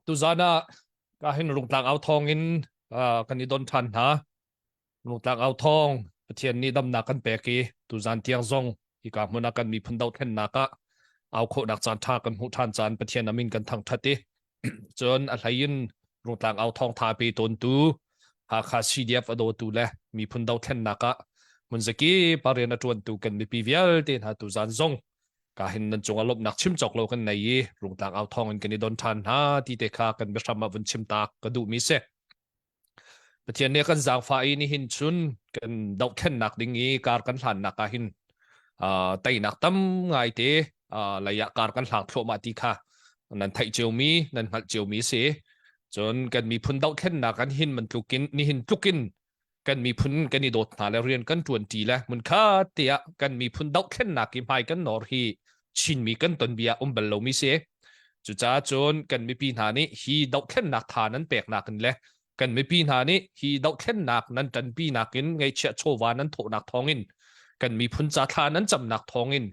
Tuzan ah ka hin Rungtlang au thawng in kan i don ṭhan hna. Rungtlang au thawng Pathian nih damnak kan pek i tuzan tiang zong hika hmun ah kan miphun dohthlennak ah au khawhnak caan ṭha kan hmuh ṭhan caan Pathian amin kan thangṭhat i cun a hlei in Rungtlang au thawng tha pe tawntu Hakha CDF a dawtu le miphun dohthlennak ah hmunzakip ah rian a ṭuantu kan mipi vialte hna tuzan zong ka hin nan cungah lawmhnak chim cawk lo kan nei i rungtlang au thawng in kan i don ṭhan hna ti te kha kan biahram ah vun chim tak ka duhmi si. Pathian nih kan zaangfah i nihin chun kan dohthlennak ding i kar kan hlannak ah hin teinak tam ngai te lei ah kar kan hlang thluahmah ti kha nan theih ciomi nan hngalh ciomi si. Cun kan miphun dohthlennak kan hin man tlukin nihin tlukin kan miphun kan i dawt hna le rian kan ṭuan ṭi le hmunkhat te ah kan miphun dohthlennak i hmai kan nawr hi Chinmi kan tonbia um bal lomi si. Cucaah cun kan mipi hna nih hi dohthlennak tha nan peknak in le kan mipi hna nih hi dohthlennak nan ṭanpinak in ngeihchiah chawva nan thawhnak thawngin kan miphun ca thla nan camnak thawngin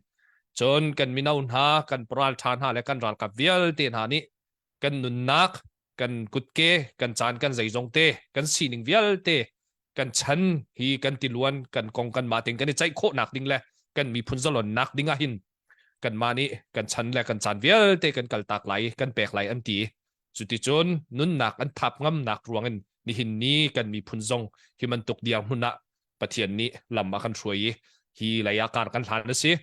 cun kan mino hna kan paral ṭha hna le kan ralkap vialte hna nih kan nunnak kan kutke kan caan kan zeizong te kan sining vialte kan chan hi kan tiluan kan kong kan mah ting kan i ceih khawhnak ding le kan miphun zalonnak ding ah hin kan mah nih kan chan le kan caan vialte kan kaltak lai kan pek lai an ti cuticun nunnak an thap ngamnak ruangin nihin ni kan miphun zong hi bantuk dirhmun ah Pathian nih lam a kan hruai i hi lei ah kar kan hlan a si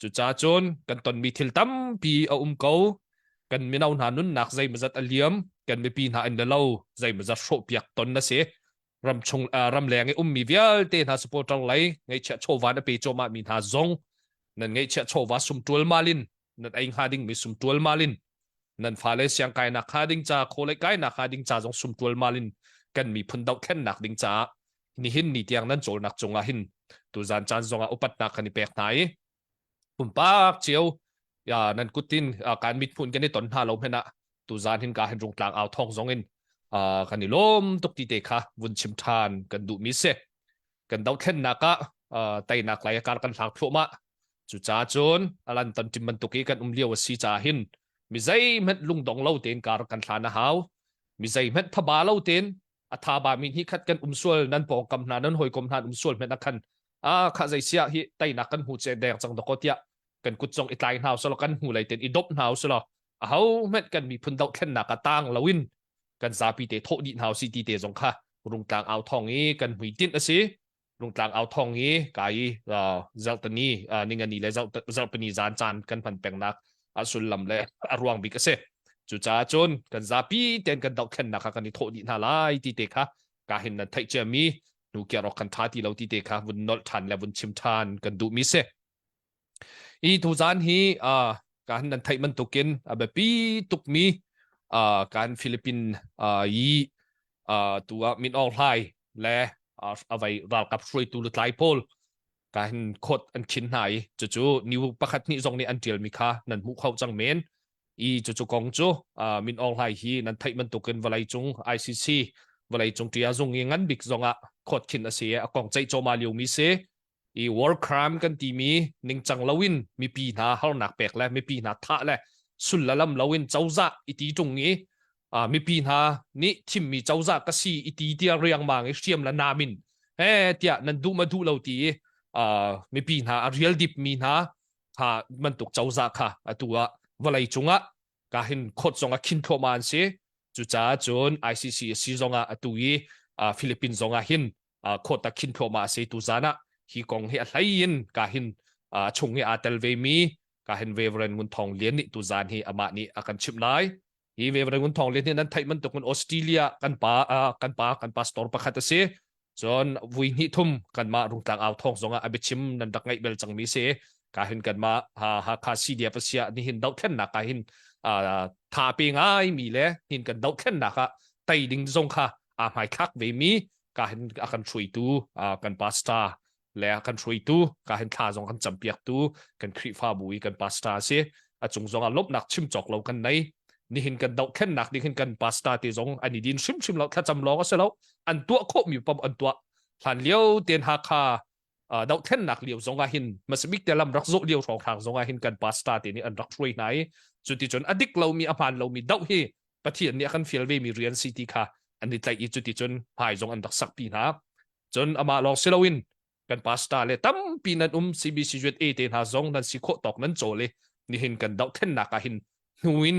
Cucaah cun kan tonmi thil tampi a um ko. Kan mino hna nunnak zeimawzat a liam, kan mipi hna inn le lo zeimawzat hrawhpiak ton a si. Ramchung ramleng i ummi vialte hna supporter lei ngeihchiah chawva na pe cuahmah mi hna zong nan ngeihchiah chawva sum ṭualmal in nan ei hnga dingmi sum ṭualmal in nan fale siangkainak hnga ding ca kawlei kainak hnga ding ca zong sum ṭualmal in kan miphun dohthlennak ding caah nihin ni tiang nan cawlnak cungah hin tuzan caan zongah upatnak kan i pek hna i pumpak cio ya nan kutin kan mithmun kan i ton hna lo hmanh ah tuzan hin ka hin rungtlang au thong zong in kan i lawm tuk ti te kha vun chim than kan duh mi si kan dothlennak ah teinak lai kar kan hlang thluahmah cucaah cun alan ton tim bantuk i kan um lio a si caah hin mi zeihmanh lungdong lo tein kar kan hlan a hau mi zeihmanh thaba lo tein a tha ba mi hnih khat kan um sual nan pawngkam hna nan hawikom hna um sual hmenh khan a kha zei sia hi teinak kan hmu che deng cang doko tiah kan kut zong i tlai hna usalaw kan hmu lei ten i dop hna usalaw a ho hmenh kan miphun dohthlennak a tang loin kan zapi te thawh dih hna usi ti te zong kha rungtlang au thong i kan hmuitinh a si Rungtlang au thong i kai i zarhtani ningani le zarhpini zan caan kan hman pengnak a sullam le a ruang bik a si. Cucaah cun kan zapi tein kan dohthlennak kha kan i thawh dih hna lai ti te kha ka hin nan theih ciami hnu kiar awk kan tha ti lo ti te kha vun nolh ṭhan le vun chim ṭhan kan duhmi si. Hi tuzaan hi uh, kan nan theih bantukin a biapi tukmi uh, kan Philippine uh, i uh, tu ah Min Aung Hlaing le uh, avai ralkap hruaitu lutlai pawl kan khot an khin hna i cucu new pakhat hnih zong nih an tialmi kha nan hmuh kho cang men i cucu kong cu uh, Min Aung Hlaing hi nan theih bantukin vawlei cung ICC vawlei cung ṭia zung i ngan bik zong ah khot khin a si i a kong ceih cawma liomi si i war crime kan timi ningcang loin mipi hna harnak pek le mipi hna thah le sul le lam loin cozah i ti ṭung i mipi hna nih thimmi cozah ka si i ti tiah riangmang i hriam le nam in he tiah nan duh ma duh lo ti i mipi hna a rial dip mi hna kha bantuk cozah kha atu ah vawlei cungah ka hin khot zong a khin thluahmah an si cucaah cun ICC a si zongah atu i Philippines zongah hin khawt a khin thluahmah a si tu zan ah hi kong hi a hlei in ka hin chung hi aa tel ve mi ka hin Reverend Ngun Thawng Lian nih tu zan hi amah nih a kan chimh lai hi Reverend Ngun Thawng Lian hi nan theih bantuk in Australia kan pa kan pa kan pastor pakhat a si cun vui hnih thum kanmah rungtlang au thawng zongah a biachim nan rak ngaih bel cangmi si ka hin kanmah Hakha CDF asia nihin dohthlennak ka hin tha pe ngai mi le hin kan dohthlennak ah tei ding zong kha aa hmaithlak ve mi ka hin a kan hruaitu kan pastor le a kan hruaitu ka hin thla zong kan campiaktu kan Khrihfabu i kan pastor a si a cung zong ah lawmhnak chim cawk lo kan nei nihin kan dohthlennak ding hin kan pastor te zong an i din hrimhrim lo thlacam lawng a si lo an tuah khawhmi pom an tuah hlan lio ten Hakha dohthlennak lio zong ah hin masabik te lam rak zawh lio hrawnghrang zong ah hin kan pastor te nih an rak hruai hna i cuticun a dik lomi a hmaan lomi doh hi. Pathian nih a kan fial ve mi rian si ti kha an i tlaih i cuti cun hmai zong an rak sakpi hna. Cun amah lawng si loin kan pastor le tampi nan um CBCUSA te hna zong nan si khawh tawk nan cawl i nihin kan dohthlennak ah hin hnu in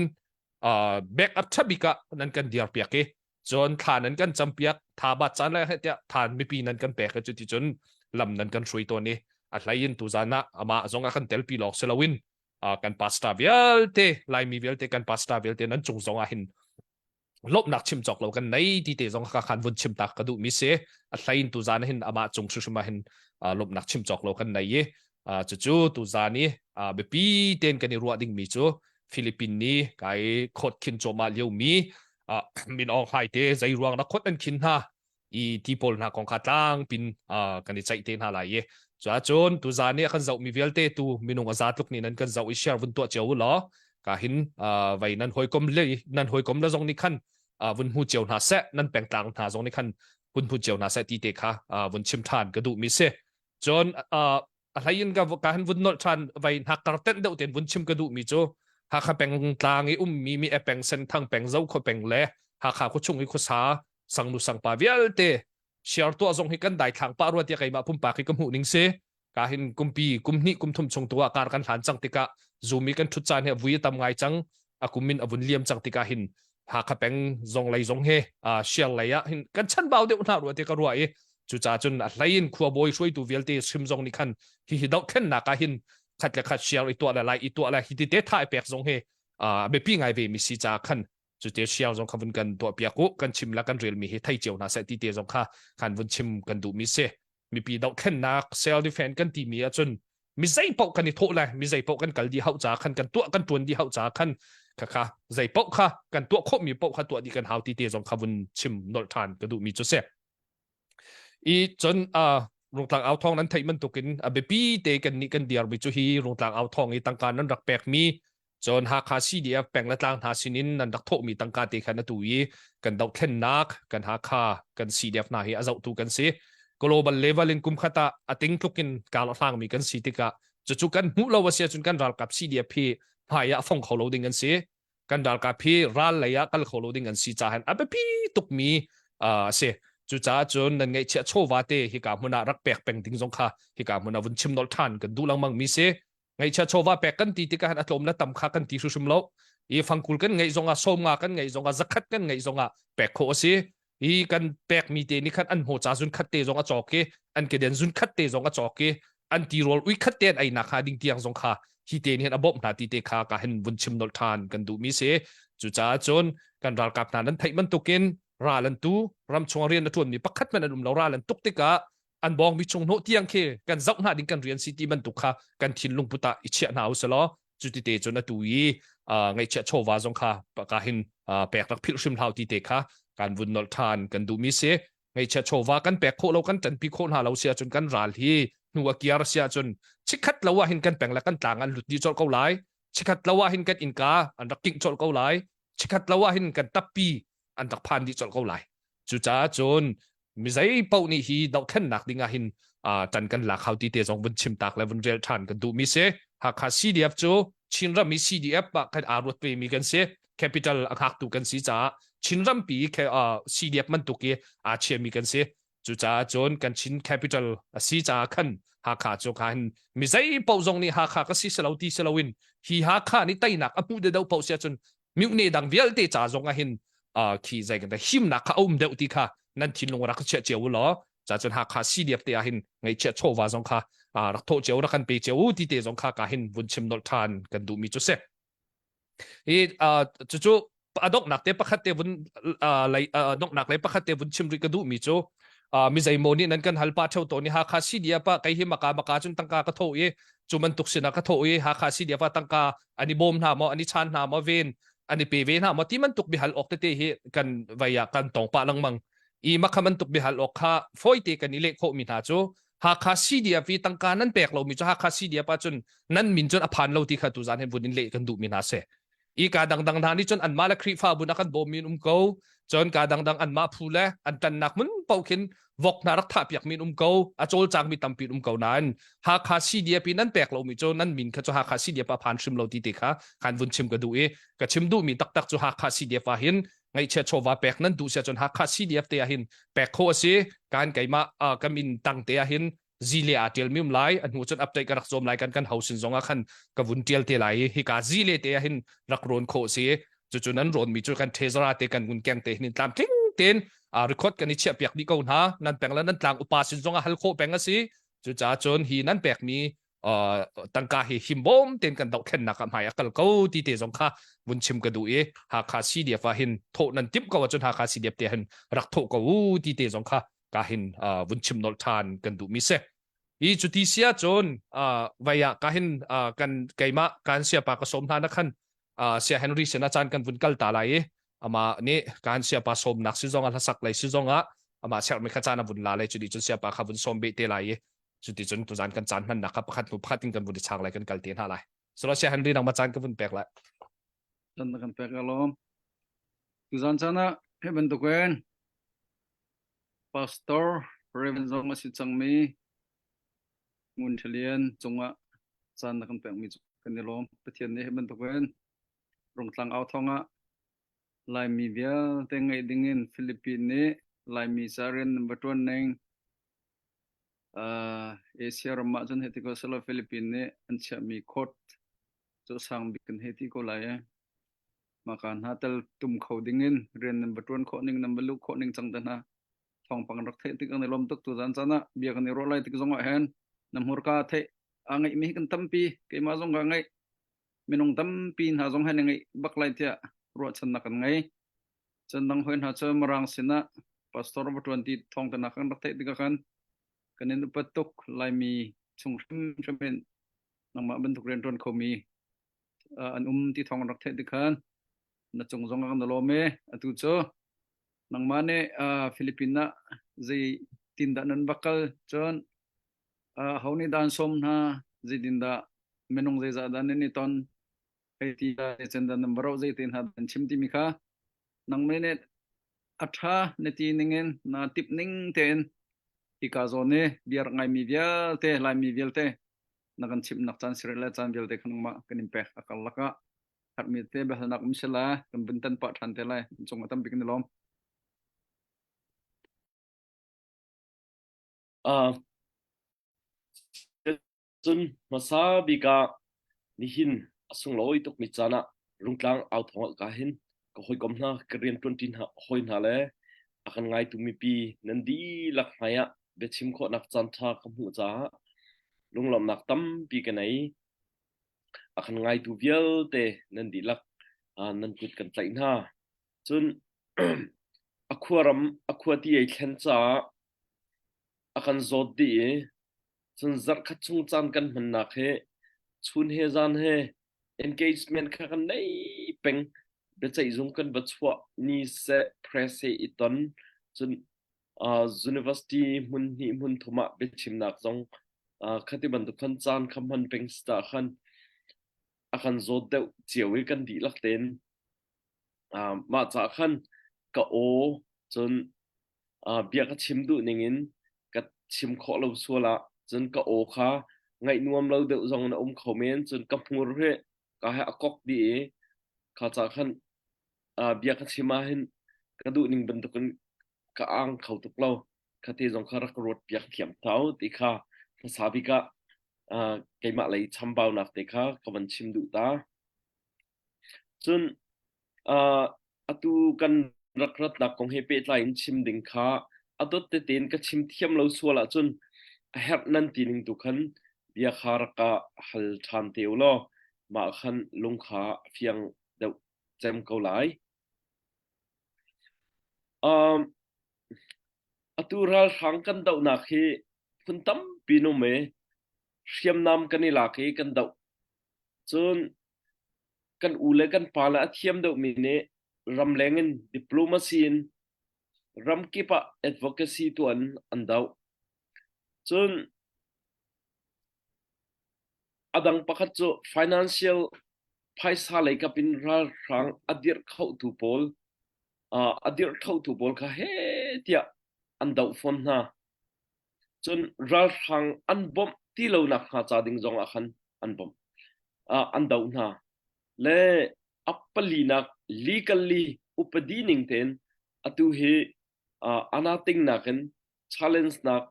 uh, back up ṭha bik ah nan kan dir piak i cun thla nan kan campiak tha bat caan le tiah than mipi nan kan pek i cuti cun lam nan kan hruai tawn i a hlei in tuzan ah amah zong a kan telpi lawng si loin uh, kan pastor vialte laimi vialte kan pastor vialte nan cung zong ah hin lawmhnak chim cawk lo kan nei ti te zong ka khan vun chim tak ka duh mi si a hlei in tuzan hin amah cung hrimhrim ah hin lawmhnak chim cawk lo kan nei i cucu tuzan i biapi ten kan i ruah ding mi cu Philippine ni kai khot khin choma lio mi min Aung Hlaing te zei ruang na khot an khin hna i ti pawl hna kong kha tlang pin kan i ceih te hna lai i cun tuzan i a kan zoh mi vialte tu minung a za tluk nih nan kan zoh i share vun tuah cio u law ka hin vei nan hawikom le nan hawikom le zong nih khan vun hmu cio hna seh nan pengtlang hna zong nih khan vun hmu cio hna seh ti te kha vun chim than ka duh mi si cun a hlei in ka ka han vun nolh than vai hnak kar tenh deuh ten vun chim ka duh mi cu Hakha peng tlang i ummi mi e peng Senthang peng Zokhua peng le Hakha khuachung i khuasa sangnu sangpa vialte share tuah zong hi kan daithlang pah rua tiah keimah pumpak hi ka hmuh ning si ka hin kumpi kum hnih kum thum chung tu ah kar kan hlan cang tikah zoom i kan thut caan hi a vui a tam ngai cang a kum in a vun liam cang tikah hin Hakha peng zong lei zong he share lei ah hin kan chan bau deuh hna rua ti ka ruah i cucaah cun a hlei in khuabawi hruaitu vialte hrim zong nih khan hi hi dohthlennak ah hin khat le khat share i tuah le lai i tuah le hi ti te tha i pek zong hi biapi ngai ve mi si caah khan cute share zong kha vun kan tuah piak u kan chim la kan rel mi hi thei cio hna seh ti te zong kha khan vun chim kan duh mi si mipi dohthlennak self defense kan ti mi ahcun mi zei paoh kan i thawh le mi zei paoh kan kal dih hauh ca khan kan tuah kan tuan dih hauh ca khan kha kha zei paoh kha kan tuah khawh mi paoh kha tuah dih kan hau ti te zong kha vun chim nolh than ka duh mi cu si i cun uh, rungtlang au thawng nan theih bantukin a biapi te kan nih kan diar mi cu hi rungtlang au thawng i tangka nan rak pek mi Cun Hakha CDF peng le tlang hna sinin nan rak thawhmi tangka te khan atu i kan dohthlennak kan Hakha kan CDF hna hi a zohtu kan si. Global level in kum khat ah a ting tluk in kal a hlangmi kan si tikah cucu kan hmuh lo a si ahcun kan ralkap CDF hi hmai ah a fong kho lo ding an si. Kan ralkap hi ral lei ah kal kho lo ding an si caah a biapi tukmi a si. Cucaah cun nan ngeihchiah chawva te hika hmun ah rak pek peng ding zong kha hika hmun ah vun chim nolh ṭhan kan duh lengmang mi si. Ngaihchia chawva pek kan ti tikah a tlawm le tam kha kan ti hrimhrim lo. I fangkul kan ngeih zongah 50 kan ngeih zongah 100 kan ngeih zongah pek khawh a si. I kan pek mi te nih khan an hmawca zun khat te zong a cawk i an keden zun khat te zong a cawk i an tirawl ui khat te an ei nak hnga ding tiang zong kha hi te nih hin a bawmh hna ti te kha ka hin vun chim nolh ṭhan kan duh mi si. Cucaah cun kan ralkap hna nan theih bantukin ral an tu ramchung rian a ṭuanmi pakhat hmanh an um lo ral an tuk tikah an bawngmi chung hnawh tiang khi kan zoh hna ding kan rian si ti bantuk kha kan thinlung put ah i chiah hna u selaw cu ti te cun atu i ngaihchiah chawva zong kha ka hin pek rak philh hrim hlau ti te kha kan vun nolh ṭhan kan duhmi si ngaihchiah chawva kan pek khawh lo kan ṭanpi khawh hna lo si ahcun kan ral hi hnu a kiar si ahcun chikhat lo ah hin kan peng le kan tlang an lut dih colh ko lai chikhat lo ah hin kan innka an rak kingh colh ko lai chikhat lo ah hin kan tappi an rak phan dih colh ko lai cucaah cun mi zei paoh nih hi dohthlennak ding ah hin ṭan kan lak hau ti te zong vun chim tak le vun rel ṭhan kan duh mi si Hakha CDF cu Chinram i CDF ah kan aa ruat ve mi kan si capital a hngaktu kan si caah Chinram pi CDF bantuk i aa chia mi kan si cucaah cun kan Chin capital a si caah khan Hakha cu khan mi zei paoh zong nih Hakha ka si selo ti silo in hi Hakha nih teinak a hmuh deuh paoh si ahcun mihne dang vialte ca zong ah hin khi zei kan himnak kha a um deuh ti kha nan thinlung rak chiah cio u law ca cun Hakha CDF te ah hin ngaihchiah chawva zong kha rak thawh cio rak kan pe cio u ti te zong kha ka hin vun chim nolh ṭhan kan duhmi cu si i cucu a donghnak te pakhat te vun lei donghnak lei pakhat te vun chim rih ka duhmi cu mi zeimaw nih nan kan hal pa theo to ni Hakha CDF ah kei hi maka maka cun tangka ka tho i cu bantuk sinah ka tho i Hakha CDF ah tangka an i bawm hna maw an i chan hna maw ven an i pe ve hna maw ti bantuk bihal awk tete hi kan vai ah kan tong pah lengmang i makha bantuk bihal awk kha fawite kan i leh khawh mi hna cu Hakha CDF i tangka nan pek lomi cu Hakha CDF ah cun nan min cun a phan lo ti kha tuzan hin vun in leh kan duh mi hna si i ka dangdang hna nih cun anmah le Khrihfabu na kan bawm mi um ko cun ka dangdang anmah phu le an ṭannak hmun paoh khin. Vok hna rak thah piak mi um ko, a cawlcang mi tampi um ko nain Hakha CDF in nan pek lomi cu nan min kha cu Hakha CDF ah phan hrim lo ti te kha khan vun chim ka duh i ka chim duhmi taktak cu Hakha CDF ah hin ngaihchia chawva pek nan duh sia cun Hakha CDF te ah hin pek kho a si kan keimah ka min tang te ah hin zile aa tial mi um lai a hnu cun update ka rak zawm lai kan kan hosin zong ah khan ka vun tial te lai i hika zile te ah hin rak rawn khawh si cucu nan rawn mi cu kan thezara te kan ngun keng te hin tlamtling tein record kan i chiah piak dih ko hna nan peng le nan tlang upa sin zong ah hal khawh peng a si cucaah cun hi nan pekmi tangka hi himbawm tein kan dohthlennak ah hmai a kal ko ti te zong kha vun chim ka duh i Hakha CDF ah hin thawh nan timh ko ahcun Hakha CDF te hin rak thawh ko u ti te zong kha ka hin vun chim nolh ṭhan kan duhmi si. I cuti si ahcun vai ah ka hin kan keimah kan siapa ka sawm hna na khan sia Henry sin ah caan kan vun kal ta lai i amah nih kan siapa sawmnak si zong ah hlasak lei si zong ah amah sermi kha caan a vun la lai cuti cun siapa kha vun sawm beh te lai i cuti cun tuzan kan caan hmannak kha pakhat hnu pakhat in kan vun i chang lai kan kal te hna lai. Solo sia Henry nangmah caan ka vun pek lai. Caan na kan pek alawm. Tuzan caan ah he bantukin Pastor Reverend zong a si cangmi Ngun Ṭha Lian cungah caan na kan pekmi cu kan i lawm. Pathian nih hi bantukin Rungtlang au thawngah Laimi vialte ngaih dingin Philippine nih Laimi ca rian nan va ṭuan ning uh, Asia ram ah cun hei ti ko selaw Philippine nih an chiahmi court cu sang bik kan hei ti ko lai e. Maka hna tel tum kho dingin rian nan va ṭuan khawh ning nan va luh khawh ning cang te hna thawngpang rak theih tik kan i lawm tuk tu zan caan ah bia kan i ruah lai tik zong ah hin na hmurka theih a ngeih mi hi kan tampi keimah zong ka ngeih minung tampi hna zong hin ngeih bak lai tiah ruahchannak kan ngei cun dang hoi hna cu mirang sinah pastor va ṭuan ti thawng te nak kan rak theih tikah khan kan in upat tuk laimi chung hrimhrim in nangmah bantuk rian ṭuan khomi an um ti thawng rak theih tik khan na cung zong kan lawm e atu cu nangmah nih Philippines ah zei tin dah nan va kal cun ho nih dah an sawm hna zeitin dah minung zeizah dah nan i ton hei ti cun dah nan va roh zei te hna an chim timi kha nangmah nih a ṭha na ti ningin na tip ning tein hika zawn i bia rak ngaimi vialte Laimi vialte na kan chimhnak caan sireh le caan vialte kha nangmah kan in pek a karlak ah harmi te biahalnak um sila kan vun tan pah ṭhan te lai cung a tam bik ni lawm. Uh, cun hmasa bik ah nihin a sunglawi tukmi caan ah Rungtlang au thawng ka hin ka hawikom hna ka rian ṭuanṭi hna hawi hna le a kan ngaitu mipi nan dihlak hmai ah biachim khawhnak caan ṭha ka hmuh caah lunglawmhnak tampi ka nei. A kan ngaitu vialte nan dihlak nan kut kan tlaih hna. Cun a khuaram a khua ti ei thlen caah a kan zawt dih i cun zarhkhat chung caan kan hmannak hi chun he zan he engagement kha kan nei peng biaceihzung kan va chuah ni seh press he i ton cun uh, university hmun hnih hmun thum ah biachimnak zong uh, khati bantuk khan caan kha hman peng sta khan a kan zawt deuh cio i kan dihlak tein uh, mah ca khan ka aw cun uh, bia ka chim duh ning in ka chim khawh lo sual ah cun ka aw kha ngaih nuam lo deuh zong na um kho men cun ka hmur hi ka he a kok dih i kha ca khan uh, bia ka chim ah hin ka duh ning bantukin ka ang kho tuk lo kha te zong kha rak ruat piak thiam thau ti kha hmasa bik ah uh, keimah lei chambaunak te kha ka van chim duh ta cun uh, atu kan rak ratnak kong he pehtlai in chim ding kha a dot tete in ka chim thiam lo sual ahcun a herh nan ti ning tu khan bia kha rak ka hal ṭhan te u law mah khan lung kha a fiang deuh cem ko lai. Um, atu ralhrang kan dohnak hi phun tampi num i hriamnam kan i lak i kan doh. Cun kan u le kan pa le a thiam deuhmi nih ramleng in diplomacy in ramkip ah advocacy tuah in an doh. Cun a dang pakhat cu financial phaisa lei kap in ralhrang a dirh khotu pawl uh, a dirh khotu pawl kha he tiah an doh fawn hna. Cun ralhrang an bawmh ti lonak hnga ca ding zong ah khan an bawmh an doh hna. Le a palinak legally upadi ning tein atu hi ana tingnak in challenge nak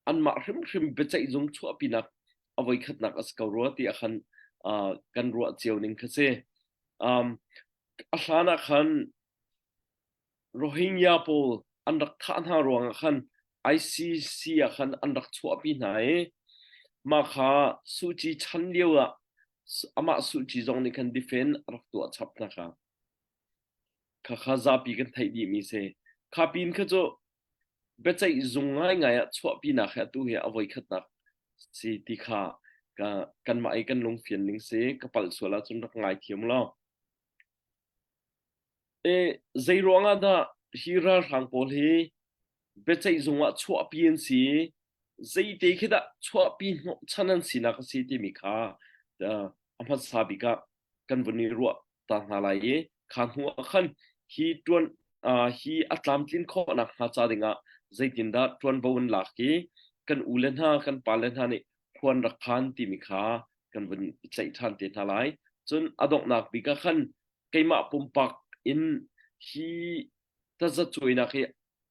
anmah hrimhrim biaceih zung chuahpinak a voikhatnak a si ko rua ti ah khan kan ruah cio ning kha si. Um, a hlan ah khan Rohingya pawl an rak thah hna ruangah khan ICC ah khan an rak chuahpi hna i mah kha Suh Kyi chan lio ah amah Suh Kyi zong nih khan defend a rak tuah chap hna kha. Khakha zapi kan theih dihmi si. Kha pin kha cu biaceih zung ngaingai ah chuahpinak he atu hi a voikhatnak si ti kha ka kanmah i kan lungfian ning si ka palh sual ahcun rak ngaithiam law. E, zei ruangah dah hi ralhrang pawl hi biaceih zung ah chuahpi an si zeite khi dah chuahpi hnawhchan an sinak a si timi kha uh, a hmasa bik ah kan vun i ruah ta hna lai i kha hnu ah khan hi ṭuan uh, hi a tlamtlin khawhnak hnga ca dingah zeitindah ṭuanvo an lak i kan u le hna kan pa le hna nih khuan rak khan timi kha kan vun i tlaih ṭhan te hna lai. Cun a donghnak bik ah khan keimah pumpak in hi tazacuainak hi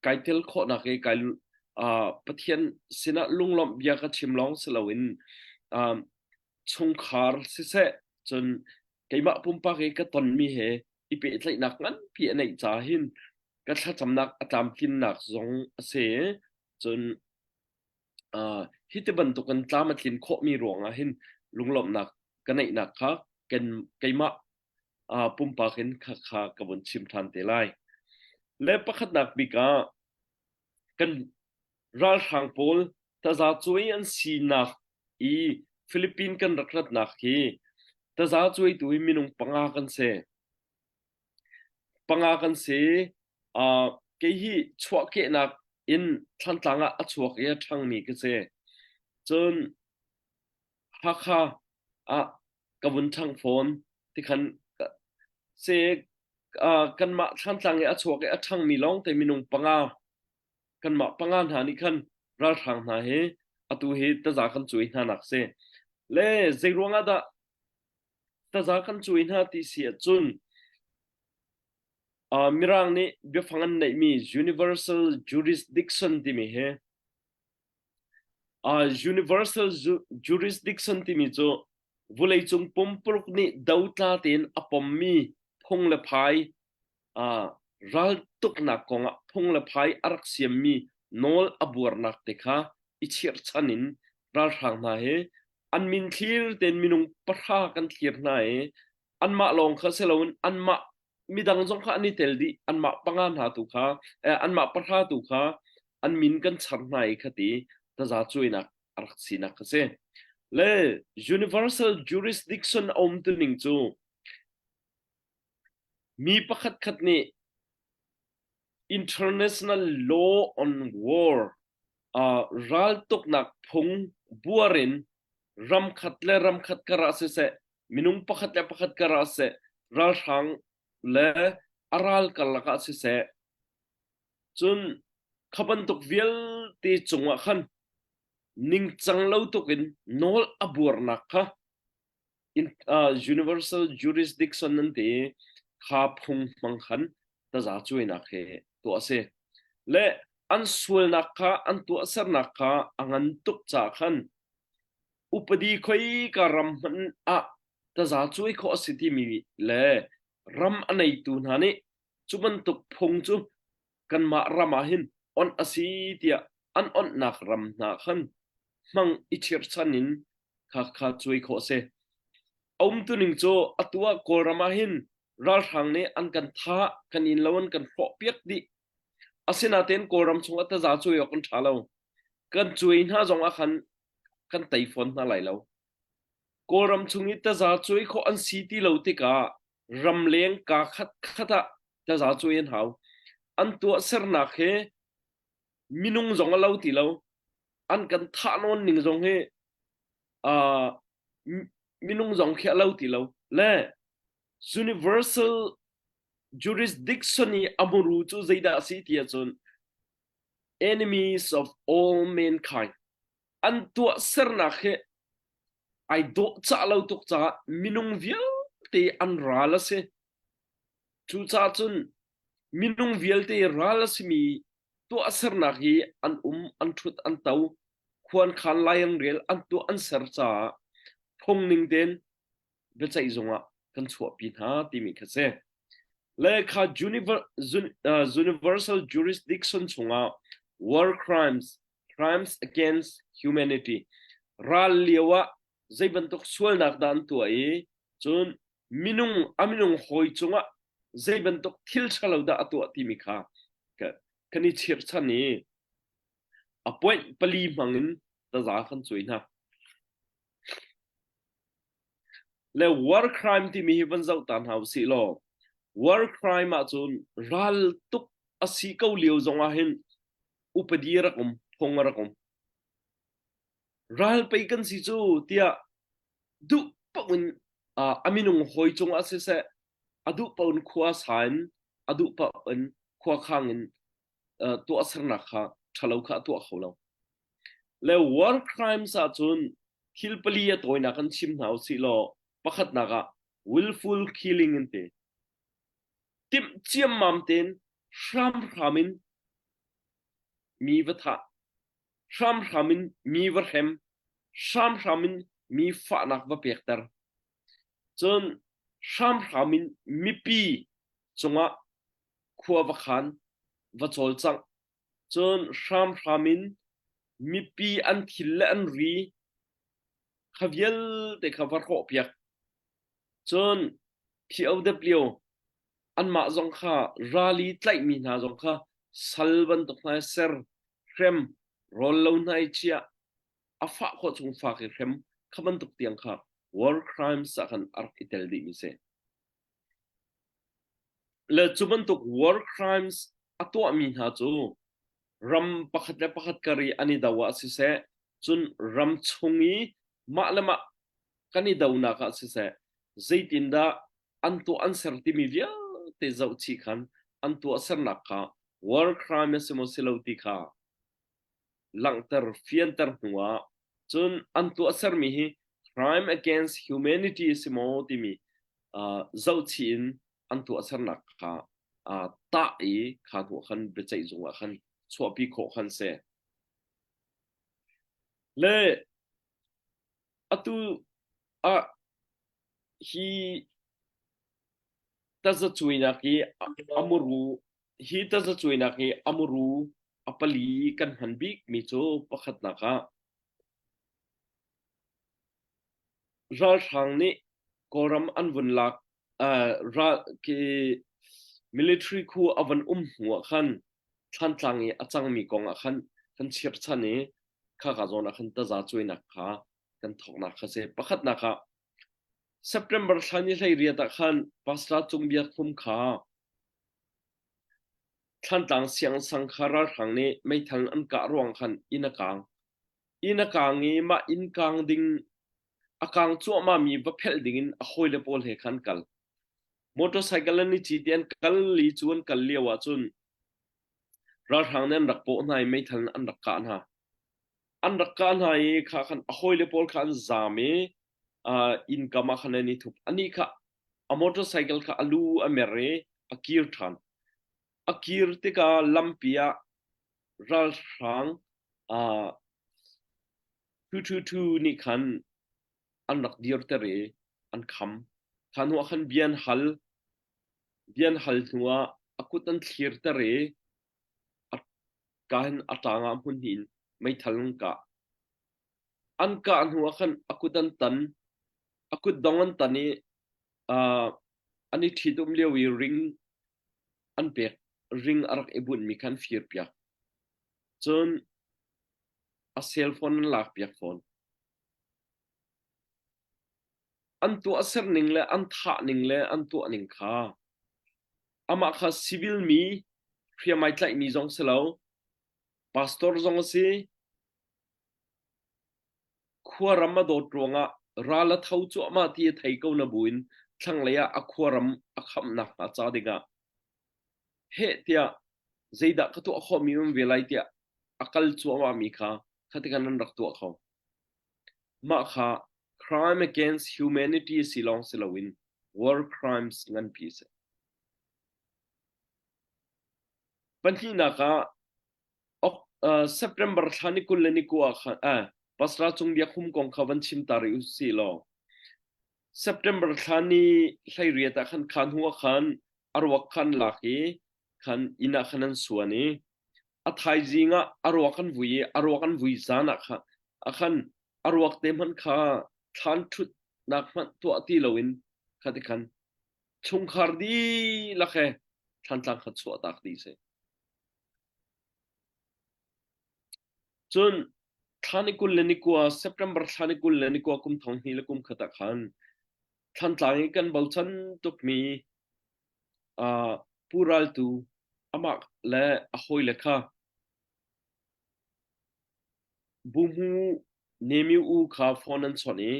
kai tel khawhnak hi kai uh, Pathian sinah lunglawmh bia ka chim lawng si loin um, chungkhar siseh cun keimah pumpak i ka tonmi he i pehtlaihnak nganpi a neih ca hin ka thlacamnak a tlamtlinnak zong a si cun uh, hi ti bantukin tlam a tlin khawhmi ruangah hin lunglawmhnak ka neihnak kha kan keimah uh, pumpak in kha kha ka vun chim ṭhan te lai. Le pakhatnak bik ah kan ralhrang pawl tazacuai an sinak i Philippine kan rak ratnak hi tazacuaitu hi minung panga kan si. Panga kan si. Uh, kei hi chuahkehnak in Thlantlang ah a chuak i a ṭhangmi ka si. Cun Hakha ah ka vun ṭhang fawn. Tikhan se uh, kanmah Thlantlang i a chuak i a ṭhangmi lawngte minung panga kanmah panga hna nih khan ralhrang hna hi atu hi taza kan cuai hna nak si. Le zei ruangah dah taza kan cuai hna ti si ahcun uh, Mirang nih biafang an neihmi universal jurisdiction timi hi uh, universal jurisdiction timi cu vuleicung pumpuluk nih dotla tein a pommi phung le phai uh, raltuknak kongah phung le phai a rak siammi nawl a buarnak te kha i chirhchan in ralhrang hna hi an min thlir tein minung pahra kan thlir hna i anmah lawng kha si loin anmah midang zong kha an i tel dih anmah panga hna tu kha eh, anmah pahra tu kha an min kan char hna i khati taza cuainak a rak sinak kha si le universal jurisdiction a um tu ning cu Mi pakhatkhat nih international law on war uh, raltuknak phung buar in ramkhat le ramkhat kar ah siseh, minung pakhat le pakhat kar ah siseh, ralhrang le a ral karlak ah siseh, cun kha bantuk vialte cungah khan ningcang lo tukin nawl a buarnak kha in, uh, universal jurisdiction nan ti i kha phung hmang khan taza cuainak he tuah a si. Le an sualnak kha an tuahsernak kha a ngan tuk caah khan upadi khoi ka ram hmanh ah taza cuai khawh a si timi le ram a neitu hna nih cu bantuk phung cu kanmah ram ah hin onh a si tiah an onhnak ram hna khan hmang i chirhchan in kha kha cuai khawh a si. A umtuning cu atu ah Kawlram ah hin ralhrang nih an kan thah, kan inn lo an kan hrawhpiak dih. Asinain Kawlram chungah taza cuai awk an ṭha lo. Kan cuai hna zong ah khan kan tei fawn hna lai lo. Kawlram chung i taza cuai khawh an si ti lo tikah ramleng kaa khat khat ah taza cuai an hau. An tuahsernak hi minung zong a lo ti lo. An kan thah nawn ning zong hi uh, minung zong khi a lo ti lo. Le universal jurisdiction i a muru cu zeidah a si ti ahcun. Enemies of all mankind. An tuahsernak hi ai dawhcah lo tuk caah minung vialte an ral a si. Cucaah cun minung vialte ral a simi tuahsernak hi an um, an ṭhut, an to, khuankhan lai an rel, an tuah an ser caah phung ning tein biaceih zung ah kan chuahpi hna timi kha si. Le kha universal jurisdiction chungah war crimes, crimes against humanity, ral lio ah zei bantuk sualnak dah an tuah i cun minung a minung hawi cungah zei bantuk thil ṭhalo dah a tuah timi kha kan i chirchan i a point pali hmang in taza kan cuai hna. Le war crime timi hi van zoh ta hna usih law war crime ahcun ral tuk a si ko lio zong ah hin upadi rak um phung a rak um ral pei kan si cu tiah duh paoh in a minung hawi cungah siseh a duh paoh in khua sa in a duh paoh in khua khang in tuahsernak kha ṭhalo kha a tuah kho lo. Le war crimes ahcun thil pali a tawinak kan chim hna usih law pakhatnak ah willful killing in ti. Timh ciammam tein hramhram in mi va thah, hramhram in mi va hrem, hramhram in mi fahnak va pekter. Cun hramhram in mipi cungah khua va khan, va cawlcangh. Cun hramhram in mipi an thil le an ri kha vialte kha va hrawhpiak. Cun POW anmah zong kha rali tlaihmi hna zong kha sal bantuk hna i ser, hrem, rawl lo hna i chiah, a fah khawh chung fak i hrem kha bantuk tiang kha war crimes ah khan a rak i tel dihmi si. Le cu bantuk war crimes a tuahmi hna cu ram pakhat le pakhat kar i an i do ah siseh, cun ram chung i mah le mah kan i donak ah siseh, zeitindah an tuah an ser timi vialte zohchih khan an tuahsernak kha war crime a si maw si lo ti kha langhter fianter hnuah cun an tuahsermi hi crime against humanity a si maw timi uh, zohchih in an tuahsernak kha uh, tah i kha hnu khan biaceih zung ah khan chuahpi khawh khan si. Le atu ah hi tazacuainak hi amuru hi tazacuainak hi amuru a pali kan hman bik mi cu pakhatnak ah ralhrang nih Kawlram an vun lak ral khi military khu a van um hnu ah khan Thlantlang i a cangmi kong ah khan kan chirchan i khaka zawn ah khan taza cuainak kha kan thawknak kha si. Pakhatnak ah September thla ni 18 ah khan Pastor Cung Biak Hum kha Thlantlang siangsang kha ralhrang nih meithal an kah ruang khan inn a kaang. Inn a kaang i mah inn kaang ding a kaang cuahmah mi va phelh ding in a hawile pawl he khan kal. Motorcycle an i cit i an kal i cu an kal lio ahcun ralhrang nih an rak pawh hna i meithal in an rak kah hna. An rak kah hna i kha khan a hawile pawl kha an zaam i uh, inn kam ah khan an i thup. Anih kha a motorcycle kha a lu a mer i a kir ṭhan. A kir tikah lampi ah ralhrang uh, 222 nih khan an rak dirter i an kham. Kha hnu ah khan bia an hal. Bia an hal hnu ah a kut an thlirter i a ka hin a ṭang ah hmun hnih in meithal an kah. An kah hnu ah khan a kut an tan. A kut dong an tan i uh, an i ṭhitum lio i ring an pek. Ring a rak i bunhmi kha an firpiak. Cun a cell phone an lakpiak fawn. An tuahser ning le an thah ning le an tuah ning kha amah kha civil mi hriam ai tlaihmi zong si lo, pastor zong a si, khuaram a dawt ruangah ral a tho cuahmah ti a thei ko na buin thlanglei ah a khuaram a khamhnak hnga ca dingah heh tiah zeidah ka tuah khawhmi um ve lai tiah. a kal cuahmahmi kha khatikan an rak tuah kho. Mah kha crime against humanity si lawng si loin war crimes nganpi a si. Pahnihnak ah uh, September thla ni 20 le ni kua khan uh, Pastor Cung Biak Hum kong kha van chim ta rih u sih law September thla ni 18 ah khan khan hnu ah khan a ruak khan lak i khan inn ah khan an suan i a thaizing ah a ruak an vui i a ruak an vui zan ah khan ah khan a ruak te hmanh kha thlan ṭhutnak hmanh tuah ti loin kha ti khan chungkhar dihlak he thlantlang kha chuahtak dih si. Cun thla ni 20 le ni kua September thla ni 20 le ni kua kum thong hnih le kum khat ah khan Thlantlang i kan bochan tukmi uh, Pu Raltu amah le a hawile kha Buhmu Nemiu U kha phone an chawnh i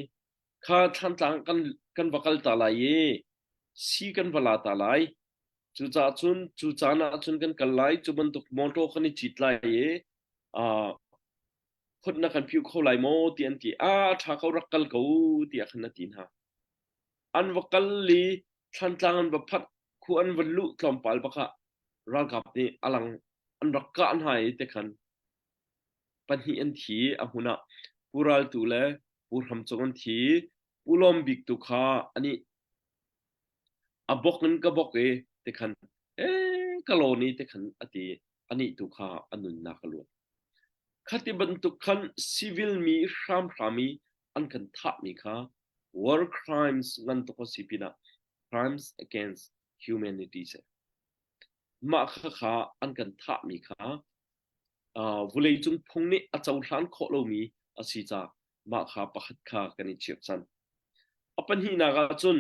kha Thlantlang kan kan va kal ta lai i si kan va la ta lai. Cucaah cun cu caan ah cun kan kal lai cu bantuk motor kan i cit lai i uh, khut na kan phiu kho lai maw ti an ti. A ṭha ko rak kal ko tiah khan a ti hna. An va kal i Thlantlang an va phanh khu an va luh tlawmpal bak ah ralkap nih a lang an rak kah hna i te khan pahnih an thi a hmun ah Pu Ral Tu le Pu Hram Cung an thi. Pu Lawm Bik tu kha anih a bok in ka bok i te khan ee ka lawn i te khan a ti anih tu kha a nunnak a luan. Khati bantuk khan civil mi hramhram i an kan thahmi kha war crimes ngan tuk a si pinah crimes against humanity si. Mah kha kha an kan thahmi kha uh, vawleicung phung nih a cohlan khawh lomi a si caah mah kha pakhat kha kan i chirhchan. A pahnihnak ah cun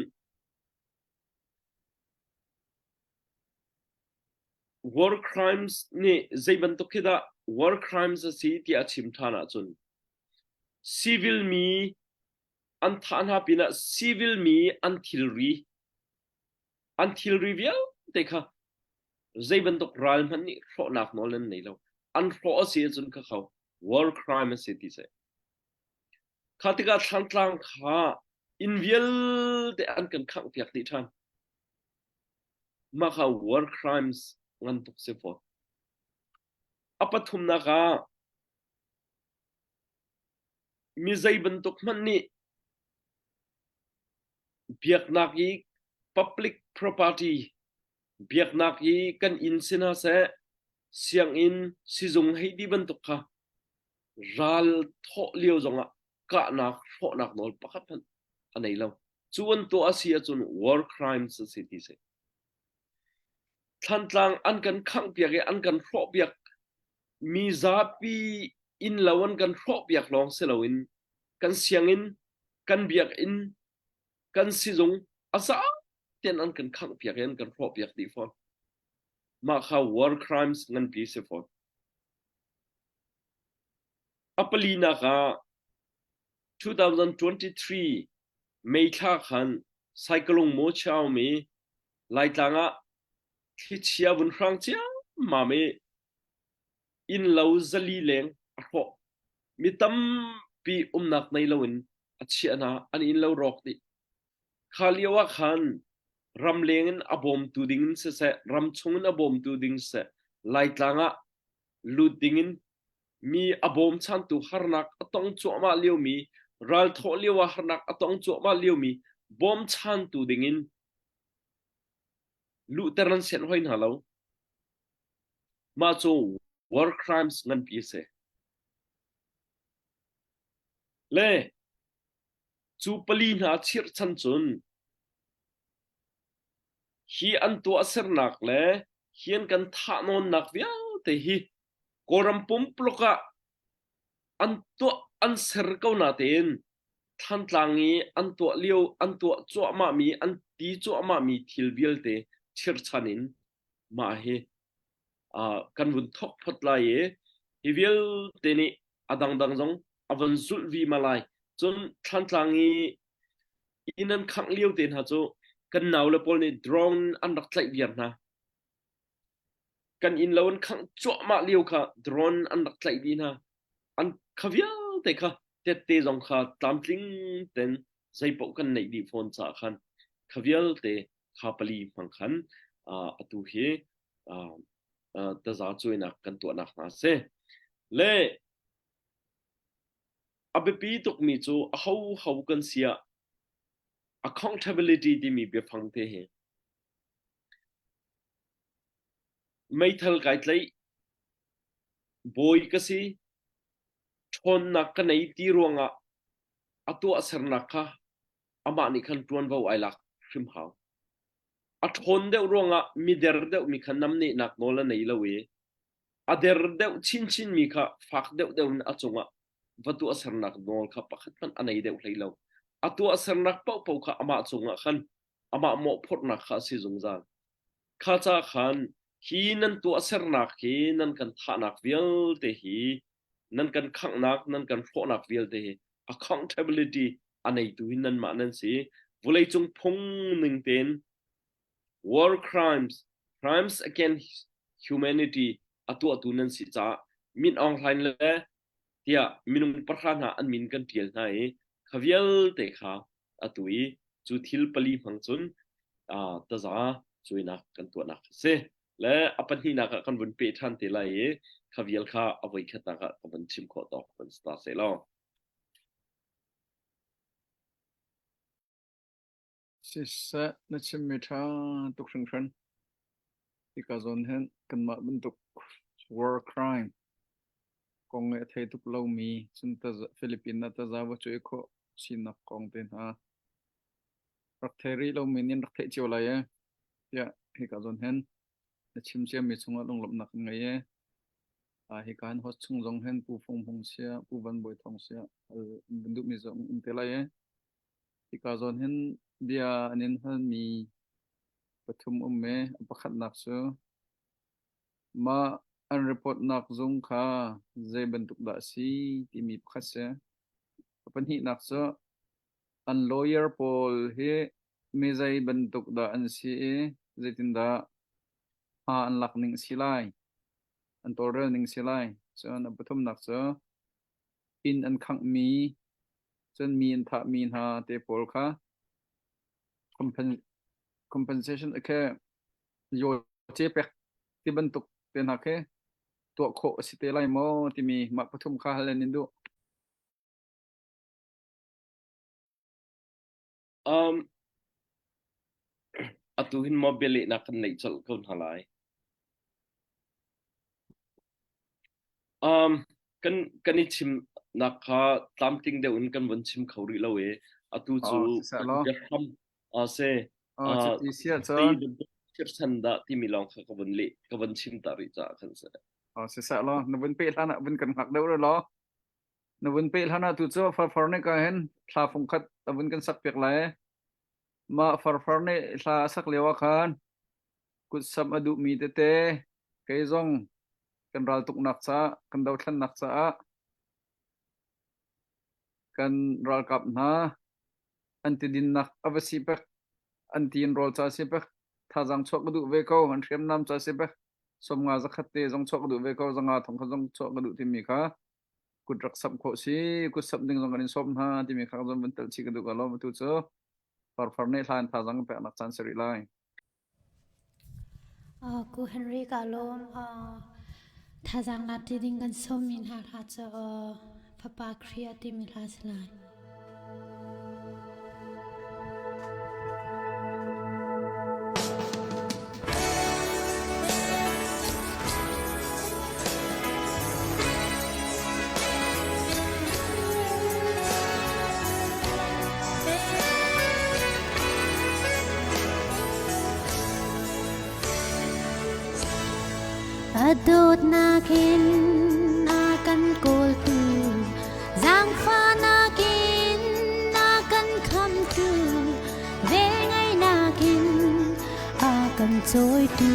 war crimes nih zei bantuk khi dah war crimes a si tiah a chim ṭhan ahcun civil mi an thah hna pinah civil mi an thilri an thilri vialte kha zei bantuk ral hmanh nih hrawhnak nawl an nei lo an hrawh a si ahcun kha kho war crime a si ti si kha tikah thlantlang kha inn vialte an kan khangh piak dih ṭhan mah kha war crimes ngan tuk si fawn a pathumnak ah mi zei bantuk hmanh nih biaknak i public property biaknak i kan inn si hna seh sianginn sizung hei ti bantuk kha ral thawh lio zongah kahnak hrawhnak nawl pakhat hmanh a nei lo cu an tuah a si ahcun war crimes a si ti si Thlantlang an kan khanghpiak i an kan hrawhpiak mi zapi innlo an kan hrawhpiak lawng si loin kan sianginn kan biakinn kan sizung a zaten an kan khanghpiak i an kan hrawhpiak dih fawn mah kha war crimes nganpi si fawn a palinak ah 2023 May thla khan Saikalung maw chiaumi Laitlang ah thlichia vun hrang ciammam i innlo zali leng a hrawh. Mi tampi umnak nei loin a chiah hna, an innlo rawk dih. Kha lio ah khan ramleng in a bawmtu ding in siseh, ramchung in a bawmtu ding siseh, Laitlang ah lut ding in mi a bawmchantu harnak a tong cuahmah liomi, ralthawh lio ah harnak a tong cuahmah liomi bawmchantu ding in luhter an sianh hoi hna lo. Mah cu war crimes nganpi a si. Le cu pali hna chirhchan cun hi an tuahsernak le hi an kan thahnawnnak vialte hi Kawlram pumpuluk ah an tuah an ser ko natein Thlantlang i an tuah lio an tuah cuahmahmi an ti cuahmahmi thil vialte chirchan in mah hi uh, kan vun thok phot lai i hi vialte nih a dangdang zong a von zulh vi ma lai cun Thlantlang i inn an khangh lio te hna cu kan nau le pawl nih drone an rak tlaih viar hna. Kan inn lo an khangh cuahmah lio kha drone an rak tlaih dih hna. An kha vialte kha tette zong kha tlamtling ten zeipaoh kan neih dih fawn caah khan kha vialte kha pali hmang khan atu hi taza cuainak kan tuahnak hna a si. Le a biapi tukmi cu aho ho kan si ah accountability timi biafang te hi meithal kai tlaih bawi ka si ṭhawnnak ka nei ti ruangah a tuahsernak kha amah nih khan ṭuanvo ai lak hrim hau. A ṭhawn deuh ruangah mider deuhmi kha namnehnak nawl a nei lo i a der deuh chinchinmi kha fak deuhdeuh in a cungah va tuahsernak nawl kha pakhat hmanh a nei deuh hlei lo. A tuahsernak paohpaoh kha amah cungah khan amah mawhphurhnak kha a si zungzal. Kha ca khan hi nan tuahsernak hi nan kan thahnak vialte hi nan kan khanghnak nan kan hrawhnak vialte hi accountability a neitu hi nanmah nan si. Vawleicung phung ning tein war crimes, crimes against humanity a tuahtu nan si caah Min Aung Hlaing le tiah minung pahra hna an min kan ṭial hna i kha vialte kha atu i cu thil pali hmang cun taza cuainak kan tuahnak a si. Le a pahnihnak ah kan vun peh ṭhan te lai i kha vial kha a voikhatnak ah ka vun chim khawh tawk vun si ta seh law. Siseh, na chimmi ṭha tuk hringhran. Hika zawn hin kanmah bantuk war crime kong i a thei tuk lomi cun Philippine ah taza va cuai khawh sinak kong te hna rak thei rih lomi nih an rak theih cio lai ee tiah hika zawn hin na chim ciami chungah lunglawmhnak kan ngei ee. Hika hin host chung zong hin Pu Fung Hmung sia, Pu Van Bawi Thawng sia, an duhmi zong um te lai ee. Hika zawn hin bia an in halmi pathum um i a pakhatnak cu mah an report-nak zung kha zei bantuk dah a si timi pakhat si. A pahnihnak cu an lawyer pawl hi mi zei bantuk dah an si i zeitindah hma an lak ning a si lai, an tawlrel ning a si lai. Cun a pathumnak cu inn an khanghmi cun mi an thahmi hna te pawl kha compensation khi yaw pek ti bantuk te hna khi tuah khawh a si te lai maw timi mah pathum kha hal in duh. Atu hin maw bialehnak kan neih colh ko hna lai. Kan kan i chimnak kha tlamtling deuh in kan von chim kho rih lo i atu cu siseh law. biahram se Oh, cuti si zei ahcun bantuk thirchan dah timi lawng kha ka von leh ka von chim ta rih caah khan si. Oh, siseh law na vun peh hlan ah vun kan hngak deuh rih law. Na vun peh hlan ah tu cu farfar nih ka hin thla fung khat a vun kan sak piak lai. Mah farfar nih hla a sak lio ah khan kutsamh a duhmi tete kei zong kan raltuknak caah kan dothlennak caah kan ralkap hna an tidinnak a va si pek an tiin rawl ca si pek thazaang chuah ka duh ve ko an hriamnam ca si pek 50 zakhat te zong chuah ka duh ve ko zanga thong kha zong chuah ka duh timi kha kut rak samh khawh si kut samh ding zong kan in sawm hna timi kha zong van tel chih ka duh ka lawm tu cu farfar nih hlan thazaang pek nak caan si rih lai. Ku Henry ka lawm. Thazaang lak ti ding kan sawmmi hna hla cu Fapa Khrih a timi hla si lai. A dawtnak in a kan kawltu zaangfahnak in a kan khamtu velngeihnak in a kan cawitu